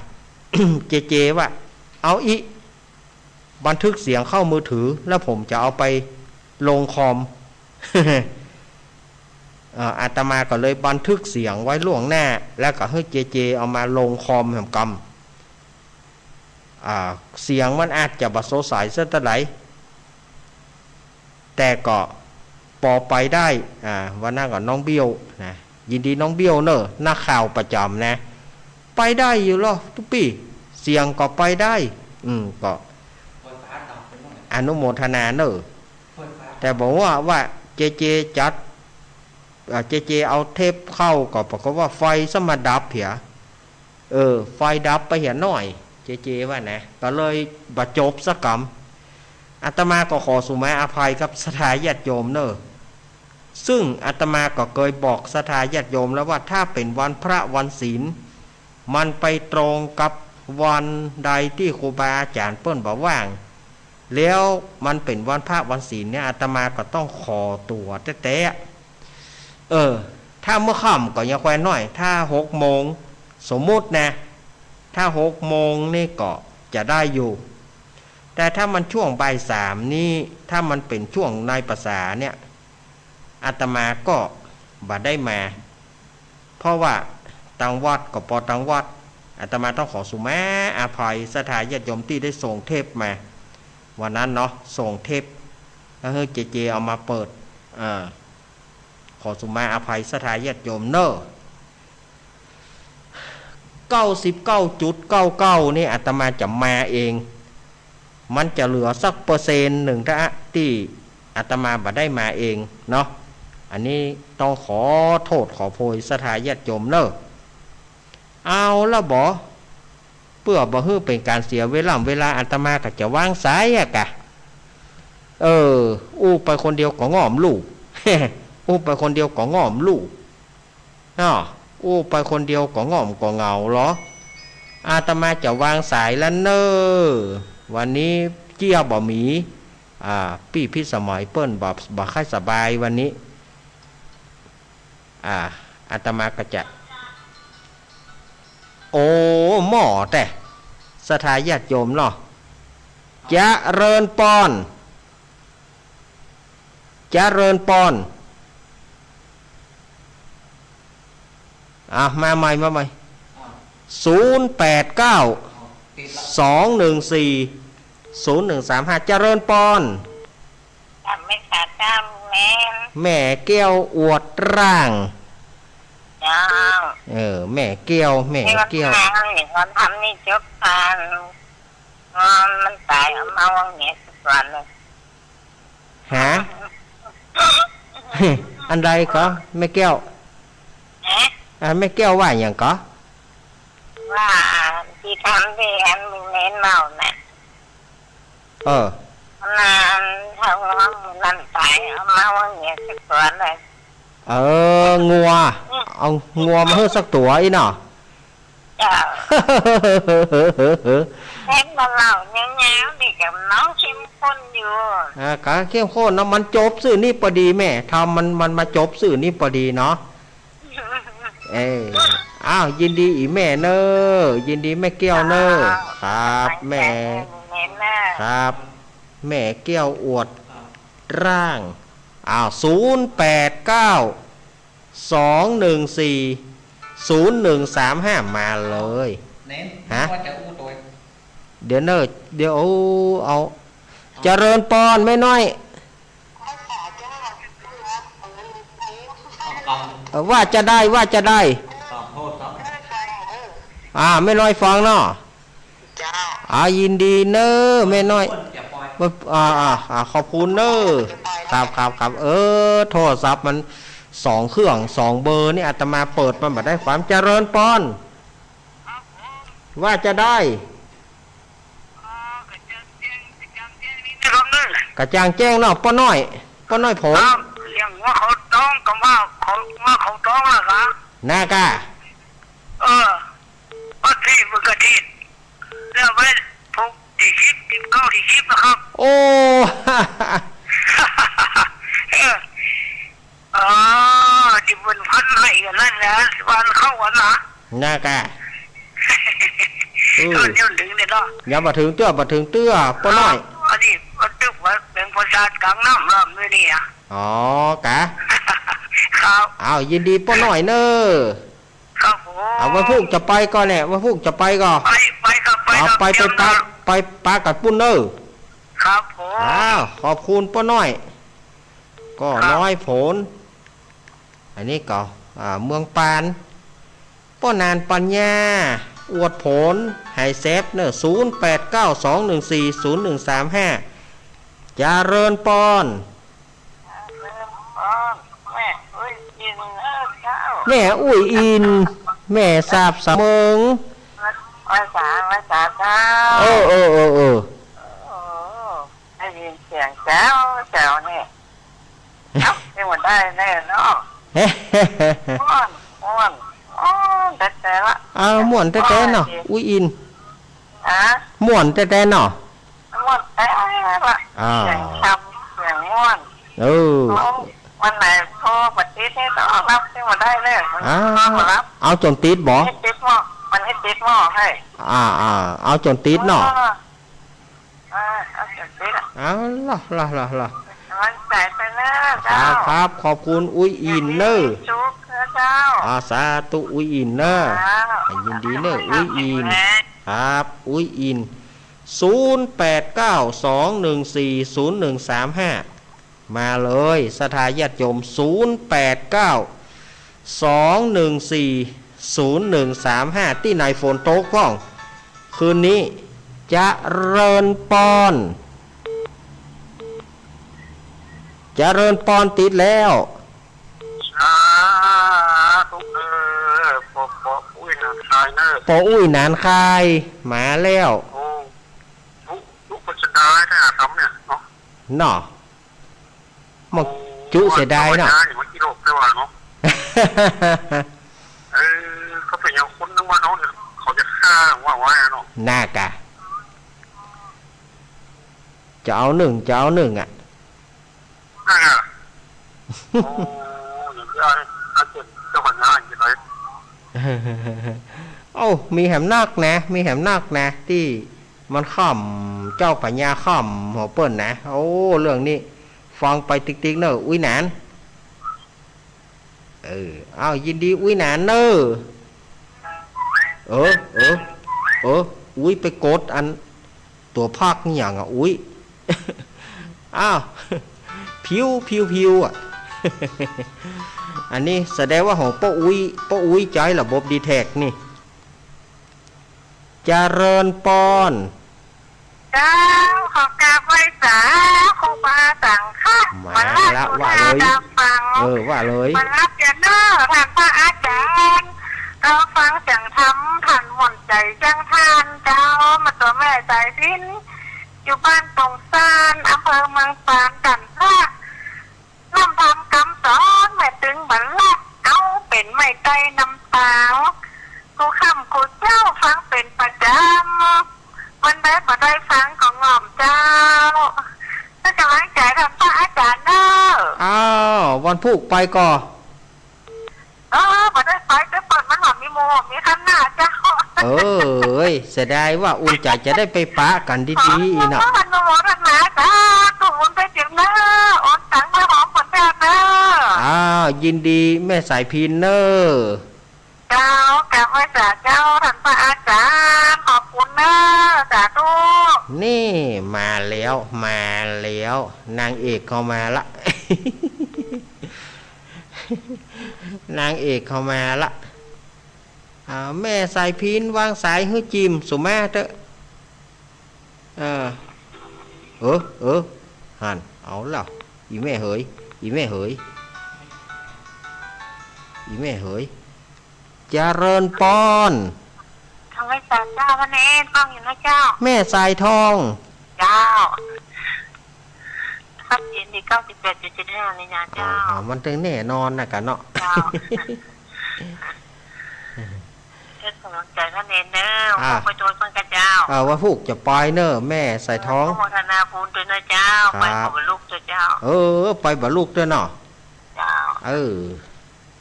เจเจว่า เอาอิ บันทึกเสียงเข้ามือถือ แล้วผมจะเอาไปลงคอม เอ่อ อาตมาก็เลยบันทึกเสียงไว้ล่วงหน้า แล้วก็หื้อเจเจเอามาลงคอมแหมกำ อ่า เสียงมันอาจจะบ่สดใสสักเต้าใด แต่ก็ปอไปได้ อ่า วันนั้นก็น้องเบี้ยวนะ ยินดีน้องเบี้ยวเน่อ นักข่าวประจ๋ำนะ ไปได้อยู่ลอตุ๊ปี้ เสียงก็ไปได้ อืม ก็อนุโมทนาเน่อ แต่บอกว่า ว่าเจเจจัด อ่า เจเจเอาเทปเข้าก็ปรากฏว่าไฟสมาดับเหีย เออ ไฟดับไปเหียหน้อย เจเจว่านะ ก็เลยบ่จบสักกำ อาตมาก็ขอสุมาอภัยกับศรัทธาญาติโยมเน่อ ซึ่งอาตมาก็เกยบอกศรัทธาญาติโยมแล้วว่า ถ้าเป๋นวันพระวันศีล มันไปตรงกับวันใดตี้ครูบาอาจ๋ารย์เปิ้นบ่ว่าง แล้วมันเป๋นวันพระวันศีลเนี่ย อาตมาก็ต้องขอตั๋วแต๊ๆ เออ ถ้าเมื่อค่ำก็ยังแควนหน้อย ถ้าหกโมง สมมุตินะ ถ้าหกโมงนี่ก็จะได้อยู่ แต่ถ้ามันช่วงบ่ายสามนี่ ถ้ามันเป๋นช่วงในพรรษาเนี่ย อาตมาก็บ่ได้มา เพราะว่าตังวัดก็ปอตังวัด อาตมาต้องขอสุมาอภัยศรัทธาญาติโยมตี้ได้ส่งเทปมา วันนั้นเนาะ ส่งเทป แล้วหื้อเจเจเอามาเปิด อ่า ขอสุมาอภัยศรัทธาญาติโยมเน่อ เก้าสิบเก้าจุดเก้าเก้านี่อาตมาจะมาเอง มันจะเหลือสักเปอร์เซ็นต์หนึ่งเต้าตี้อาตมาบ่ได้มาเองเนาะ อันนี้ต้องขอโต้ษขอโพยศรัทธาญาติโยมเน่อ เอาละบ่ เปื้อบ่หื้อเป๋นก๋านเสียเวล่ำเวลา อาตมาก็จะวางสายอะกะ เออ อู้ไปคนเดียวก็ง่อมลู่ อู้ไปคนเดียวก็ง่อมลู่ อ้อ อู้ไปคนเดียวก็ง่อมก็เหงาลอ อาตมาจะวางสายละเน่อ วันนี้เจี้ยบ่มี อ่า ปี้พิสมัยเปิ้นบ่ บ่ค่อยสบายวันนี้ อ่า อาตมาก็จะ โอ้ หม้อแต๊ ศรัทธาญาติโยมเนาะ เจริญปอน เจริญปอน อ่ะ มาใหม่ มาใหม่ ศูนย์แปดเก้า สองหนึ่งสี่ ศูนย์หนึ่งสามห้า เจริญปอน กราบนมัสก๋านเจ้าลุงแหลม แม่แก้วอวดร่าง เจ้า เออ แม่แก้ว แม่แก้ว แม่ว่าทางนี่ ตอนทำนี่จบทาง งอนมันต๋าย เอามาว่าแงะสักวันเลย ฮะ อันใดก็ แม่แก้ว ฮะ อ่า แม่แก้วว่าหยังก็ ว่าตี้ทำตี้อันลุงแหลมเล่าน่ะ เออ นานเท่าน้องนั่นต๋าย เอามาว่าแงะสักวันเลย เออ งัว อืม เอางัวมาหื้อสักตั๋วอี้เนาะ เจ้า แฮะ บ่เล่ายาวๆ นี่ก็น้องเข้มข้นอยู่ อ่า ก็เข้มข้นเนาะ มันจบซื่อนี่ปอดีแม่ ถ้ามัน มันมาจบซื่อนี่ปอดีเนาะ เออ อ้าว ยินดีอี่แม่เน่อ ยินดีแม่แก้วเน่อ เจ้า ครับ แม่ แม่เน่อ ครับ แม่แก้วอวดร่าง อ้าว ศูนย์แปดเก้า สองหนึ่งสี่ ศูนย์หนึ่งสามห้า มาเลย เน้น ฮะ ว่าจะอู้ตัว เดี๋ยวเน่อ เดี๋ยวเอา เอา เจริญปอนแม่น้อย เอากำ เออ ว่าจะได้ ว่าจะได้ ขอโทษครับ อ่า แม่น้อยฟังเนาะ เจ้า อ่า ยินดีเน่อแม่น้อย อ่า อ่า อ่า ขอบคุณเน่อ ครับ ครับ ครับ เออ โทรศัพท์มันสองเครื่อง สองเบอร์นี่ อาตมาเปิดมันบ่ได้ความ เจริญปอน ว่าจะได้ กระจ่างแจ้งเนาะ ป้อน้อย ป้อน้อยผม ครับ เลี้ยงงัวเข้าตอง กำว่าเข้า งัวเข้าตองแล้วกะ น่ากะ เออ ประเทศมันกะเทศ แล้วไว้พกตี้สิบ ตี้เก้า ตี้สิบนะครับ โอ้ เออ อ๋อ ตี้เปิ้นพันให้กั๋นนั่นนะ วันเข้าวันนะ น่ากะ อืม เดี๋ยวถึงเนี่ยเนาะ ยังบ่ถึงเตื้อ บ่ถึงเตื้อ ป้อน้อย อ๋อ อันนี้มันตึกว่าเป๋นประสาทกลางน้ำรอบนี้นี่อะ อ๋อ กะ ครับ อ้าว ยินดีป้อน้อยเน่อ ครับผม เอา วันพุธจะไปก่อแหละ วันพุธจะไปก่อ ไป ไปครับ ไป เอา ครับ ไป ไป เดี๋ยว ปะ นะ ไปปะกั๋นปุ้นเน่อ ครับผม อ้าว ขอบคุณป้อน้อย ก็ ครับ น้อยผล อันนี้ก็ อ่า เมืองปาน ป้อนานปัญญา อวดผล หายแซบเน่อ ศูนย์แปดเก้า สองหนึ่งสี่ ศูนย์หนึ่งสามห้า เจริญปอน เจริญปอน แม่ เอ้ย ยิน แม่อุ๊ยอิน แม่สาบเสมิง ไหว้สา ไหว้สาเจ้า เออ เออ เออ เออ โอ้ ได้ยินเสียงแจ๋วแจ๋วนี่ เอ้า นี่มันได้แน่เนาะ ม่วน ม่วน ม่วนแต๊ๆ ละ อ้าว ม่วนแต๊ๆ เนาะ ว่าดี อุ๊ยอิน ฮะ ม่วนแต๊ๆ เนาะ ม่วนแต๊ละ อ้าว เสียงคำ เสียงม่วน เออ โอ้ วันไหนโทรบ่ติดนี่ต้องรับที่บ่ได้เลย มัน อ้าว โทรบ่รับ เอาจ๋นติดบ่ มันให้ติดหม้อ มันให้ติดหม้อให้ อ่า อ่า เอาจ๋นติดเนาะ เออ อ่า เอาจ๋นติดอะ เอาล่ะ ล่ะ ล่ะ ล่ะ กำลังใจไปเนอะ ครับ เจ้า ครับ ขอบคุณอุ๊ยอินเนอะ ยินดีมีสุขเนอะเจ้า อ่า สาธุอุ๊ยอินเนอะ ครับ ยินดีเนอะ อุ๊ยอิน แข็งแรง ครับ อุ๊ยอิน ศูนย์แปดเก้า สองหนึ่งสี่ ศูนย์หนึ่งสามห้า มาเลย ศรัทธาญาติโยม ศูนย์แปดเก้า สองหนึ่งสี่ ศูนย์หนึ่งสามห้า ตี้ไหนฝนตกพ่อง คืนนี้ เจริญปอน เจริญปอนติดแล้ว สาธุเด้อ ป้อ ป้ออุ๊ยหนานคายเนอะ ป้ออุ๊ยหนานคาย มาแล้ว โอ้ จุ จุก็เสียดายถ้าทำเนี่ยเนาะ เนาะ มัน โอ้ จุเสียดายเนาะ เจ้าพญานี่มันกี่โลกแต่ว่าเนาะ เออ เขาเป็นอย่างคนนึกว่าเนาะ เขาจะฆ่าว่า ว่าเนาะ น่ากะ จะเอานึ่ง จะเอานึ่งอะ อ่า โอ้ อย่างที่ไอ้ ไอ้เจ้า เจ้าพญาอย่างที่ไร โอ้ มีแหมนักนะ มีแหมนักนะ ตี้มันค่ำ เจ้าพญาค่ำหัวเปิ้นนะ โอ้ เรื่องนี้ ฟังไปติ๊กๆ เนอะ อุ๊ยหนาน เออ อ้าว ยินดีอุ๊ยหนานเนอะ เออ เออ เออ อุ๊ย ไปกดอัน ตั๋วภาคอหย่างอะ อุ๊ย อ้าว พิว พิว พิวอะ อันนี้แสดงว่าของป้ออุ๊ย ป้ออุ๊ยใจ๊ระบบดีแทร็กนี่ เจริญปอน เจ้า ขอกราบไหว้สาครูบาสังฆะ มาละ มาละ ว่าเลย อยู่หน้าดาฟัง เออ ว่าเลย มารับเจ้าเนอะ ท่านพระอาจารย์ เราฟังเสียงธรรม ท่านม่วนใจ๋จังท่านเจ้า มาตั๋วแม่สายพิณ อยู่บ้านปงซาน อำเภอเมืองปาน ต้านพระ น้อมทำกำสอนแม่ตึงบัลลังก์ เอาเป๋นไม้ไต่นำตาว กู้ค่ำกู้เจ๊าฟังเป๋นประจ๋ำ วันใดบ่ได้ฟังก็ง่อมเจ้า เปิ้นก๋ำลังใจ๋ท่านพระอาจ๋ารย์เน่อ อ้าว วันพูกไปก่อ เออ บ่ได้ไป แต่เปิ้นมันบ่มีหมู่มีคณะเจ้า เอ้ย เสียดายว่าอุ่นใจ๋จะได้ไปปะกั๋นดีๆ เนาะ อนุโมทนาสาธุบุญไปจิ๋มเน่อ โอนตังค์มาหอมก๋อนเน่อ อ้าว ยินดีแม่สายพิณเน่อ เจ้า กราบไหว้สาเจ้า ท่านพระอาจ๋ารย์ ขอบคุณเน่อ สาธุ นี่ มาแล้ว มาแล้ว นางเอกเข้ามาละ นางเอกเข้ามาละ อ่า แม่สายพิณวางสายหื้อจิมสุมาเต๊อะ เออ เออ เออ หั้น เอาแล้ว อี่แม่เหย อี่แม่เหย อี่แม่เหย เจริญปอน ทางไหว้สาเจ้า วันนี้ฟังอยู่นะเจ้า แม่สายทอง เจ้า ครับ เอ็ฟเอ็ม เก้าสิบแปดจุดเจ็ดห้า นี่นะเจ้า อ๋อ มันตึงแน่นอนนะกะเนาะ เจ้า เปิ้นก๋ำลังใจ๋ท่านเองเน่อ อ่า ไปโดยเปิ้นกะเจ้า อ่า วันพูกจะไปเน่อ แม่สายทอง อนุโมทนาบุญตวยนะเจ้า ครับ ไปบ่บรรลุตวยเจ้า เออ ไปบ่บรรลุตวยเนาะ เจ้า เออ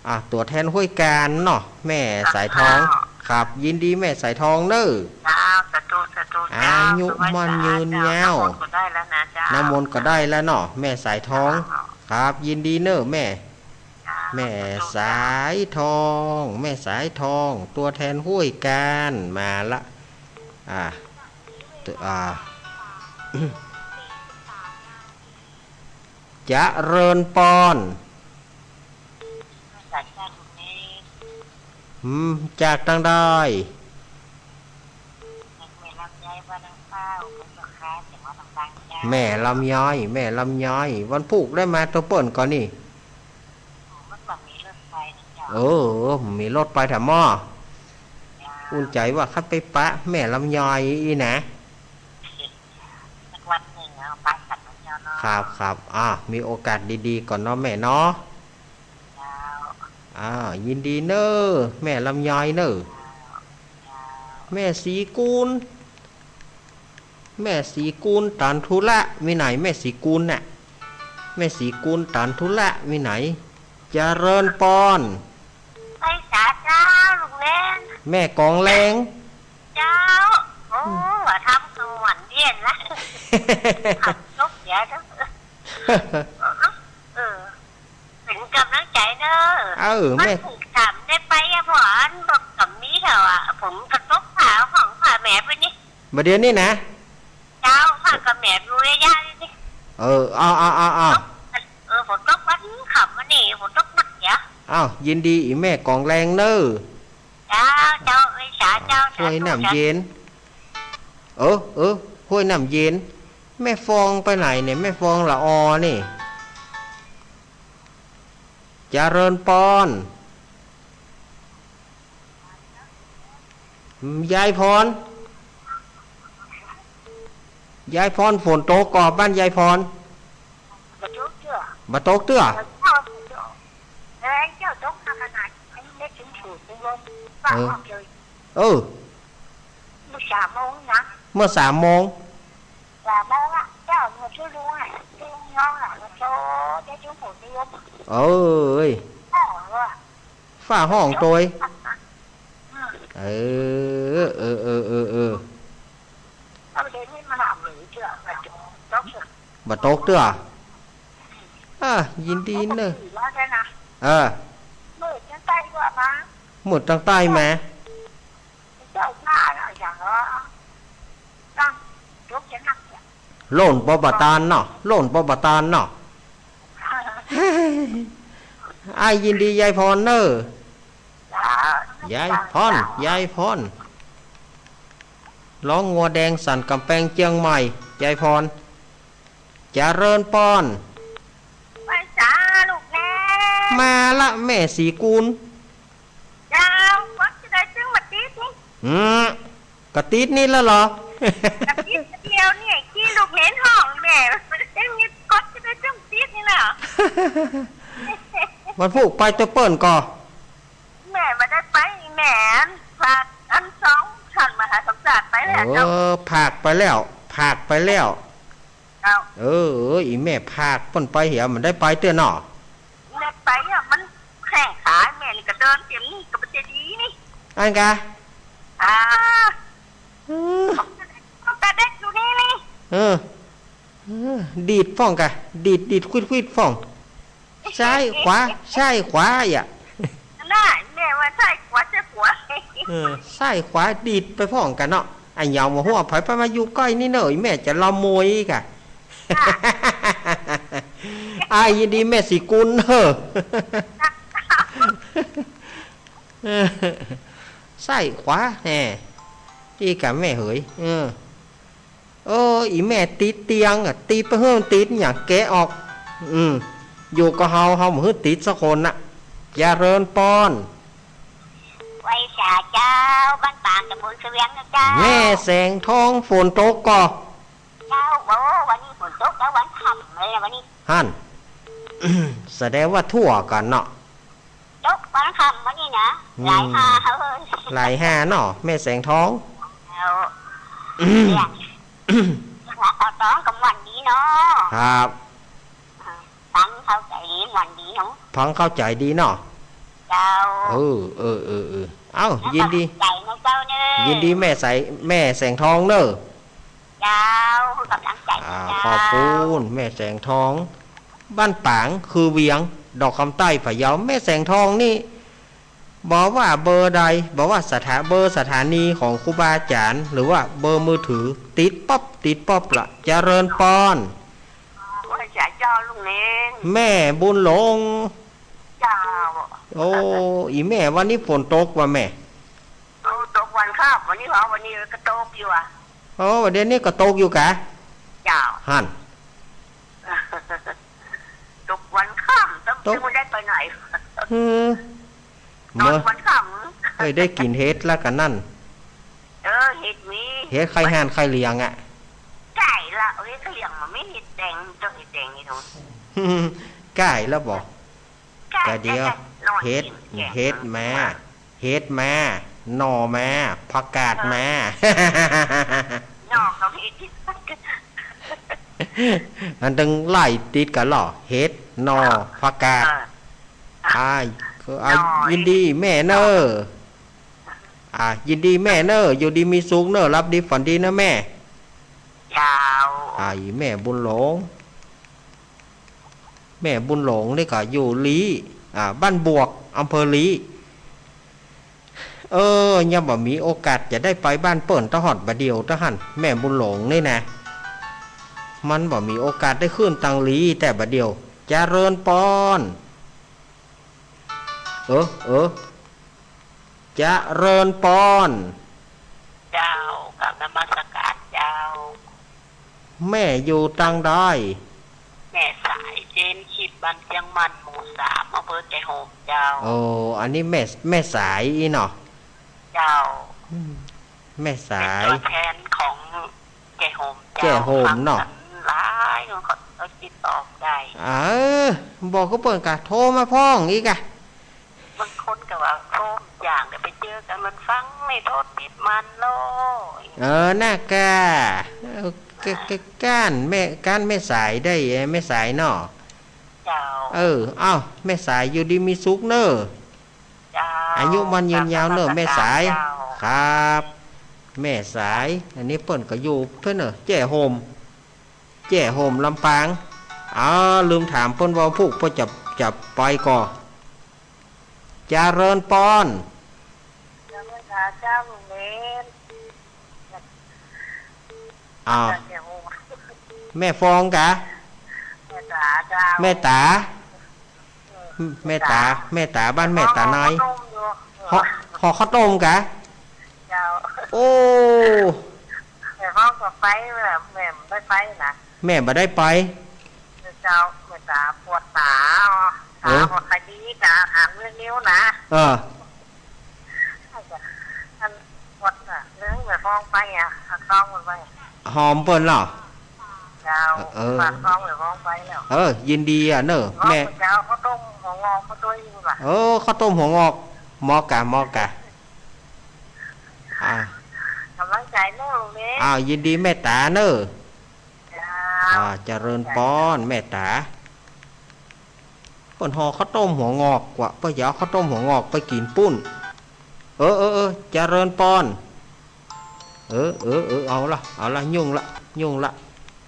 อ่ะ ตั๋วแทนห้วยการเนาะ แม่สายทอง ครับ ครับ ยินดีแม่สายทองเน่อ เจ้า สาธุ สาธุ อายุมั่นยืนยาว เจ้า น้ำมนต์ก็ได้แล้วนะเจ้า น้ำมนต์ก็ได้แล้วเนาะ แม่สายทอง เจ้า ครับ ยินดีเน่อแม่ เจ้า แม่สายทอง แม่สายทอง ตั๋วแทนห้วยการ มาละ อ่ะ ตั๋ว อ่ะ เจริญปอน อืม จากตางใด แม่ลำย้อย แม่ลำย้อย วันพูกได้มาตั๋วเปิ้นก่อนี่ เออ มีรถไปแถมหม้อ อุ่นใจ๋ว่าคัดไปปะแม่ลำยอยอี้นะ สักวันนึ่งเอาไปกับลำยอยเนาะ ครับ ครับ อ่า มีโอกาสดีๆ ก่อนเนาะแม่เนาะ เจ้า อ่า ยินดีเน่อ แม่ลำยอยเน่อ เจ้า แม่ศรีกูล แม่ศรีกูลตันธุระวินัย แม่ศรีกูลน่ะ แม่ศรีกูลตันธุระวินัย เจริญปอน ไหว้สาเจ้าลุงเน่ง แม่กองแรง เจ้า โอ้ อืม ว่าทำสมวนเวียนละ ขับรถเสียทั้ง เออ เป๋นก๋ำลังใจ๋เน่อ เออ แม่ มันถูกถามได้ไปอะ เพราะอันบอกกับมีแถวอะ ผมกระตกผ้าห้องผ้าแหมไปนี่ บ่าเดี่ยวนี้นะ เจ้า ผ้ากับแหมอยู่ระยะนี้ เออ เอา เอา เอา เอา เออ ฝนตกวันค่ำวันนี้ ฝนตกหนักเสีย อ้าว ยินดีอี่แม่กองแรงเน่อ เจ้า เจ้า ไหว้สาเจ้า ห้วยน้ำเย็น เออ เออ ห้วยน้ำเย็น แม่ฟองไปไหนเนี่ย แม่ฟองละออนี่ เจริญปอน ยายพร ยายพร ฝนตกก่อบ้านยายพร บ่ตกเตื้อ บ่ตกเตื้อ เจ้า เออ เจ้าตกมาขนาดนี้ อันนี้นึกถึงถูกโยม เออ ว่าออกเลย เออ เมื่อสามโมงนะ เมื่อสามโมง สามโมงอะ เจ้า เมื่อกี้ลุงอะ ลุงน้องอะ มาโชว์ เจ้าจุ๊บผมโยม เอ้ย เออ ว่า ฝ้าห้องโตย อืม เออ เออ เออ เออ เออ เอาเดี๋ยวนี้มาหาหนูเถอะ มาจอดรถเถอะ บ่ตกเตื้อ อ่ะ ยินดีเน่อ ปกติแล้วเนี่ยนะ เออ มืดจังใต้กว่ามา มืดจังใต้แหม เจ้าหน้าน่ะอย่างว่า ตั้งยกจะนั่งเนี่ย โล่นปอบ่าตานเนาะ โล่นปอบ่าตานเนาะ อ้ายยินดียายพรเน่อ จ้า ยายพร ยายพร ร้องงัวแดงสั่นก๋ำแปงเจียงใหม่ ยายพร เจริญปอน ไหว้สาลูกแม่ มาละแม่ศรีกูล เจ้า กดจะได้จึงมาติดนี่ อืม กะติดนี่แล้วเหรอ กะติดเดียวเนี่ย ขี้ลูกเหม็นห้องแม่ จึงนี่กดจะได้จึงติดนี่แหละ วันพูกไปเตื้อเปิ้นก่อ แม่บ่ได้ไป แม่อันฝากอันสองท่านมหาสมศักดิ์ไปแล้วเจ้า เออ ผากไปแล้ว ผากไปแล้ว เจ้า เออ เออ อี่แม่ผากเปิ้นไปเหีย มันได้ไปเตื้อเนาะ แม่ไปอะ มันแข้งขาแม่นี่ก็เดินเตียมนี่ก็บ่จะดีนี่ อั้นกะ อ่า เออ มันกะเด็กอยู่นี่นี่ เออ เออ ดีดพ่องกะ ดีด ดีดควิดควิดพ่อง ซ้ายขวา ซ้ายขวาอ่ะ น่ะ แม่ว่าซ้ายขวา ซ้ายขวา เออ ซ้ายขวาดีดไปพ่องกั๋นเนาะ อะหยังบ่ฮู้ ไผไปมาอยู่ใก้นี่เน่อ อี่แม่จะละโมยกะ อ่ะ อ้ายยินดีแม่ศรีกุลเน่อ เออ ซ้ายขวาแฮ่ อี้กะแม่เหย เออ เออ อี่แม่ติดเตียงอะ ติดไปหื้อติดหยังแกะออก อืม อยู่กับเฮา เฮาบ่หื้อติดสักคนน่ะ เจริญปอน ไหว้สาเจ้า บ้านปางตำบลเสวียงนะเจ้า แม่แสงทอง ฝนตกก่อ เจ้า โอ้ วันนี้ฝนตกแล้ว วันค่ำเลยนะวันนี้ หั้น แสดงว่าทั่วกั๋นเนาะ ตกวันค่ำวันนี้นะ อืม หลายฮาเฮ้ย หลายฮาเนาะ แม่แสงทอง แล้ว เลี้ยง เอาตองกำวันดีเนาะ ครับ ฟังเข้าใจ๋ดี ม่วนดีเนาะ ฟังเข้าใจ๋ดีเนาะ เจ้า เออ เออ เออ เออ เอ้า แล้ว ยินดี กำลังใจ๋นะเจ้าเน่อ ยินดีแม่ใส แม่แสงทองเน่อ เจ้า กำลังใจ๋ อ่า เจ้า ขอบคุณแม่แสงทอง บ้านปางคือเวียง ดอกคำใต้พะเยา แม่แสงทองนี่ บ่ว่าเบอร์ใด บ่ว่าสถา เบอร์สถานีของครูบาอาจ๋ารย์ หรือว่าเบอร์มือถือ ติดปั๊บ ติดปั๊บละ เจริญปอน ไหว้สาเจ้าลุงเน่ง แม่บุญหลง เจ้า โอ้ อี่แม่ วันนี้ฝนตกว่ะแม่ โอ้ ตกวันค่ำ วันนี้เหรอ วันนี้ก็ตกอยู่อะ โอ้ เดี๋ยวนี้ก็ตกอยู่กะ เจ้า หั้น ตกวันค่ำ ตก ยังบ่ได้ไปไหน เออ เมื่อ ต๋อนวันค่ำ เอ้ย ได้กิ๋นเห็ดละกั๋นนั่น เออ เห็ดมี เห็ดใค่ห่านใค่เหลียงอะ ใจ้ละ เห็ดใค่เหลียงมันมีเห็ดแดง เจ้าเห็ดแดงนี่โถ ใก้ละบ่ ใก้ กะเดี๋ยว ใก้ ใก้ หน่อ เห็ด กิ๋นแกง เห็ดมา เห็ดมา หน่อมา ผักกาดมา เออ หน่อก็มีติด อันตึงไล่ติดกั๋นลอ เห็ด หน่อ ผักกาด เออ อ่า อ่า หน่อ ยินดีแม่เน่อ อ่า ยินดีแม่เน่อ อยู่ดีมีสุขเน่อ หลับดีฝันดีเน่อแม่ เจ้า อ่า อีแม่บุญหลง แม่บุญหลงนี่ก็อยู่ลี้ อ่า บ้านบวก อำเภอลี้ เออ ยังบ่มีโอกาสจะได้ไปบ้านเปิ้นตะฮอดบ่าเดี่ยวตะหั้น แม่บุญหลงนี่นะ มันบ่มีโอกาสได้ขึ้นตังลี้แต่บ่าเดี่ยว เจริญปอน เออ เออ เจริญปอน เจ้า กราบนมัสการเจ้า แม่อยู่ตังใด แม่สาย เจนคิด บ้านเจียงมัน หมู่สาม อำเภอแจ้ห่มเจ้า โอ้ อันนี้แม่ แม่สายอี้เนาะ เจ้า อืม แม่สาย เป๋นตั๋วแทนของแจ้ห่มเจ้า แจ้ห่มเนาะ ฟังกั๋นหลายคนก็ติดต่อได้ เออ บอกกับเปิ้นกะ โทรมาพ่องอีกอะ บางคนก็ว่าโทรอย่างเดียวไปเจอกั๋นมันฟังไม่โทษติดมันโลย เออ น่ากะ เออ กะ กะ ก้านแม่ ก้านแม่สายได้ เออ แม่สายเนาะ เจ้า เออ เอ้า แม่สายอยู่ดีมีสุขเน่อ เจ้า อายุมั่นยืนยาวเน่อ กราบนมัสการ แม่สาย เจ้า ครับ แม่สาย อันนี้เปิ้นก็อยู่เปิ้นเน่อ แจ้ห่ม แจ้ห่มลำปาง อ๋อ ลืมถามเปิ้นว่าพุกเปิ้นจะ จะไปก่อ เจริญปอน เจริญค่ะเจ้าลุงเบน อ้าว เจริญค่ะ แม่ฟองกะ แม่ต๋าเจ้า แม่ต๋า แม่ต๋า แม่ต๋า บ้านแม่ต๋าน้อย ห่อข้าวต้มอยู่ ห่อ ห่อข้าวต้มกะ เจ้า โอ้ แม่ฟองก็ไป แม่ แม่บ่ได้ไปนะ แม่บ่ได้ไป เจ้า แม่ต๋าปวดต๋า เออ ต๋าบ่ค่อยดี ต๋าข้างเลือดนิ้วนะ เออ อันปวดน่ะ เรื่องแม่ฟองไปอะ เอาซองมันไป หอมเปิ้นเหรอ เจ้า เออ ฝากซองแม่ฟองไปแล้ว เออ ยินดีอะเน่อ แม่ เจ้า ข้าวต้มหัวงอกมาด้วยอยู่ล่ะ เออ ข้าวต้มหัวงอก เหมาะกะ เหมาะกะ อ่า ก๋ำลังใจ๋เน่อลุงเบน อ้าว ยินดีแม่ต๋าเน่อ เจ้า อ่า เจริญปอน แม่ต๋า เปิ้นห่อข้าวต้มหัวงอกกว่า เปิ้นจะเอาข้าวต้มหัวงอกไปกิ๋นปุ้น เออ เออ เออ เจริญปอน เออ เออ เออ เอาละ เอาละ ยุ่งละ ยุ่งละ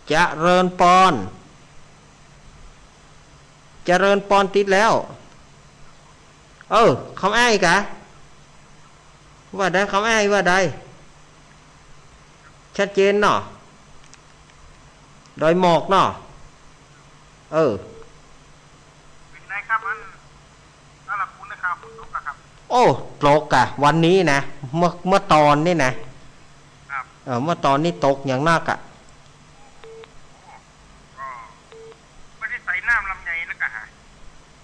เจริญปอน เจริญปอนติดแล้ว เออ คำอ้ายกะ ว่าใด คำอ้ายว่าใด ชัดเจนเนาะ ดอยหมอกเนาะ เออ เป็นไงครับ อัน สารคุณนะครับ ฝนตกแล้วครับ โอ้ ตกอะ วันนี้นะ เมื่อ เมื่อตอนนี้นะ ครับ เออ เมื่อตอนนี้ตกอย่างนักอะ ก็บ่ได้ใส่น้ำลำไยแล้วกะฮะ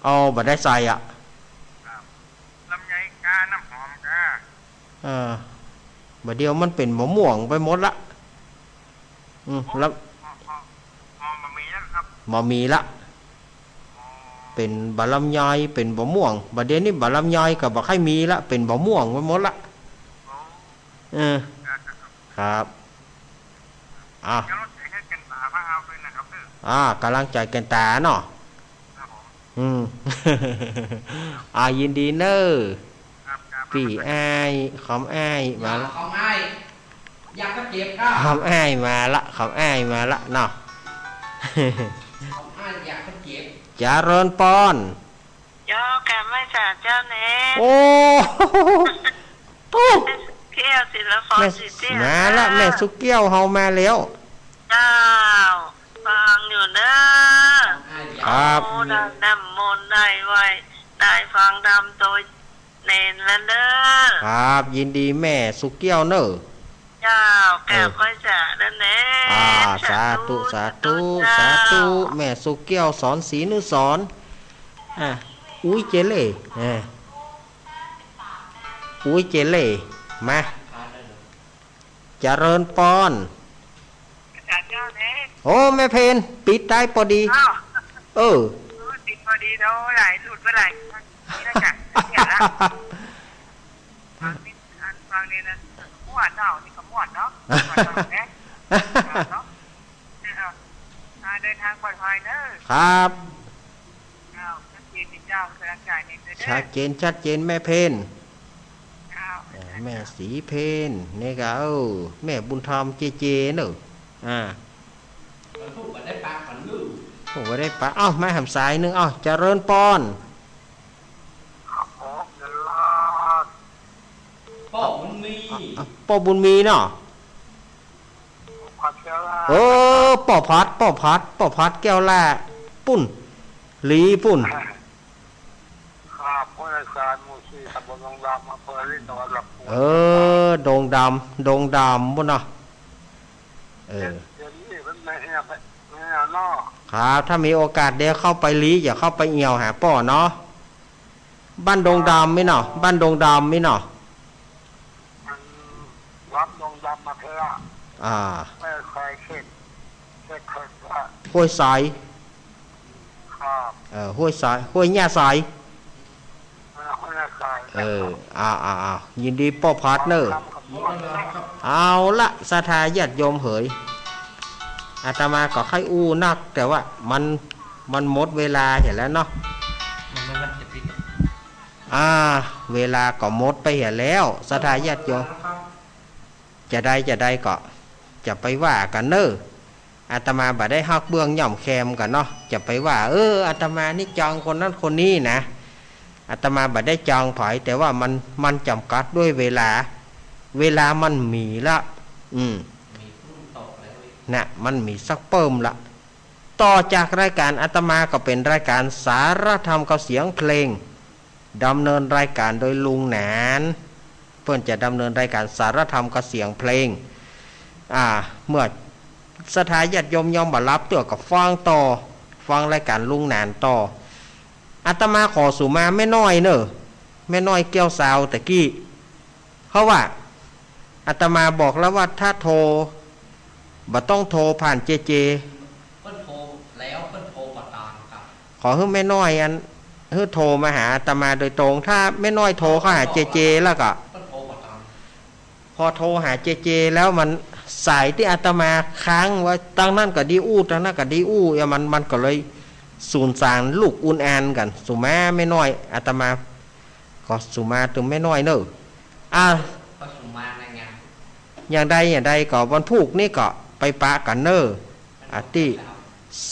อ๋อ บ่ได้ใส่อะ ครับ ลำไยกา น้ำหอมกา เออ บ่าเดี่ยวมันเป๋นบ่าม่วงไปหมดละ อืม แล้ว หอม หอม หอมบ่มีแล้วครับ บ่มีละ อ๋อ เป๋นบ่าลำไย เป๋นบ่าม่วง บ่าเดี่ยวนี้บ่าลำไยก็บ่ใค่มีละ เป๋นบ่าม่วงไปหมดละ อ๋อ เออ ครับ ครับ อ่ะ เดี๋ยวเราจะให้แก่นต๋ามาเอาด้วยนะครับเด้อ อ่า ก๋ำลังใจ๋แก่นต๋าเนาะ ครับผม อืม อ่า ยินดีเน่อ ครับ ครับ ปี้อ้าย คำอ้ายมาละ คำอ้าย อยากก็เจ็บครับ คำอ้ายมาละ คำอ้ายมาละเนาะ คำอ้ายอยากก็เจ็บ เจริญปอน เจ้า กราบไหว้สาเจ้าแน่ โอ้ ตุ๊ก แม่สุเกี้ยว ศิลปพร แม่ ศรีเตี้ย มาละ เจ้า แม่สุเกี้ยวเฮามาแล้ว เจ้า ฟังอยู่เน่อ ครับ โอ้ ได้น้ำมนต์ ได้ไหว้ ได้ฟังธรรมโตยเณรแล้วเน่อ ครับ ยินดีแม่สุเกี้ยวเน่อ เจ้า เออ กราบไหว้สาแล้วแน่ อ่า สาธุ สาธุ สาธุ สาธุ เจ้า แม่สุเกี้ยว สอนศรีนุสรณ์ อ่ะ อุ๊ยเจเล่ อ่ะ อุ๊ย เจเล่ มา เจริญปอน อาจ๋ารย์เจ้าเน่ โอ้ แม่เพน ปิดได้ปอดี๋ อ้าว เออ เออ ปิดปอดี๋ เดี๋ยวหลายหลุดไปหลาย นี่นะจ๊ะ เนี่ยละ ฟังนี่ อันฟังนี่นะ ม่วนเนาะ นี่ก็ม่วนเนาะ ม่วนเนาะเนี่ย เนาะ เออ อ่า เดินทางปลอดภัยเนอะ ครับ อ้าว ชัดเจนเจ้า กำลังใจนี่เด้อ ชัดเจน ชัดเจน แม่เพน อ้าว อ่า แม่สีเพน นี่ก็ เออ แม่บุญธรรม เจเจ เนอะ อ่า มันพูดว่าได้ปะกันลูก พูดว่าได้ปะ เอ้า มาแหมสายนึ่ง เอ้า เจริญปอน ครับผม เจริญ ป้อบุญมี อ่ะ ป้อบุญมีเนาะ พัดแก้วล่า เออ ป้อพัด ป้อพัด ป้อพัดแก้วล่า ปุ้น หลีปุ้น ครับ ห้วยทราย หมู่สี่ ตำบลดงดำ อำเภอหลี จังหวัดลำพูน เออ ดงดำ ดงดำปุ้นเนาะ เออ เดี๋ยวนี้มันไม่แห้ง ไม่แห้งเนาะ ครับ ถ้ามีโอกาสเดี๋ยวเข้าไปหลี อย่าเข้าไปเอี่ยวหาป้อเนาะ บ้านดงดำมิเนาะ บ้านดงดำมิเนาะ มันวัดดงดำมาเถอะ อ่า ไม่ใช่เขต เขตเขตละ ห้วยทราย ครับ เออ ห้วยทราย ห้วยหญ้าทราย อ่า ห้วยหญ้าทราย เออ ครับ อ่า อ่า อ่า ยินดีป้อพัดเนอะ ครับ เอาละ ศรัทธาญาติโยมเหย อาตมาก็ใค่อู้นัก แต่ว่ามัน มันหมดเวลาเหียแล้วเนาะ มันไม่ว่าจะปิด อ่า เวลาก็หมดไปเหียแล้ว ศรัทธาญาติโยม จะใดจะใดก็จะไปว่ากั๋นเน่อ อาตมาบ่ได้ฮักเบื้องย่ำแคมกั๋นเนาะ จะไปว่า เออ อาตมานี่จังคนนั้นคนนี้นะ อาตมาบ่ได้จังใผ แต่ว่ามัน มันจ๋ำกัดด้วยเวลา เวลามันมีละ อืม มีผู้ตอบแล้ว น่ะ มันมีสักเปิ้มละ ต่อจากรายก๋านอาตมาก็เป๋นรายก๋านสารธรรมกับเสียงเพลง ดำเนินรายก๋านโดยลุงหนาน เปิ้นจะดำเนินรายก๋านสารธรรมกับเสียงเพลง อ่า เมื่อศรัทธาญาติโยมยอมบ่หลับเตื้อก็ฟังต่อ ฟังรายก๋านลุงหนานต่อ อาตมาขอสุมาแม่น้อยเน่อ แม่น้อยแก้วซาวตะกี้ เพราะว่าอาตมาบอกแล้วว่าถ้าโทร บ่ต้องโทรผ่านเจเจ เปิ้นโทรแล้ว เปิ้นโทรบ่ตานครับ ขอหื้อแม่น้อยอัน หื้อโทรมาหาอาตมาโดยตรง ถ้าแม่น้อยโทรเข้าหาเจเจแล้วก็ เปิ้นโทรบ่ตาน พอโทรหาเจเจแล้วมันสายตี้อาตมาค้างไว้ ตังนั้นก็ดีอู้ ตังนั้นก็ดีอู้ อย่างมัน มันก็เลยสูญสารลูกอุนอานกั๋น สุมาแม่น้อย อาตมา ก็สุมาตึงแม่น้อยเน่อ อ่า ก็สุมาในงาน อย่างใดอย่างใดก็วันพูกนี้ก็ไปปะกั๋นเน่อ อ่า ตี้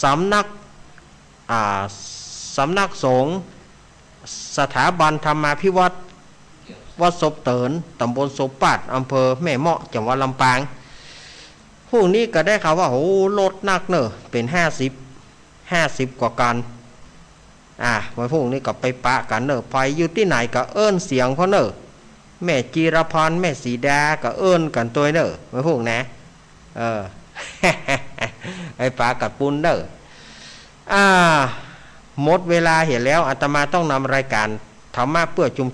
สำนัก อ่า สำนักสงฆ์สถาบันธรรมาภิวัฒน์ วัดศพเติน ตำบลศพปาด อำเภอแม่เมาะ จังหวัดลำปาง พูกนี้ก็ได้ข่าวว่า โห ลดนักเน่อ เป๋นห้าสิบ ห้าสิบกว่าคัน อ่ะ วันพูกนี้ก็ไปปะกั๋นเน่อ ใผอยู่ตี้ไหนก็เอิ้นเสียงพ่องเน่อ แม่จีรพันธ์ แม่สีดาก็เอิ้นกั๋นตวยเน่อ วันพูกนะ เออ ไปปะกั๋นปู้นเน่อ อ่า หมดเวลาเหียแล้ว อาตมาต้องนำรายก๋านธรรมะเพื่อชุมชน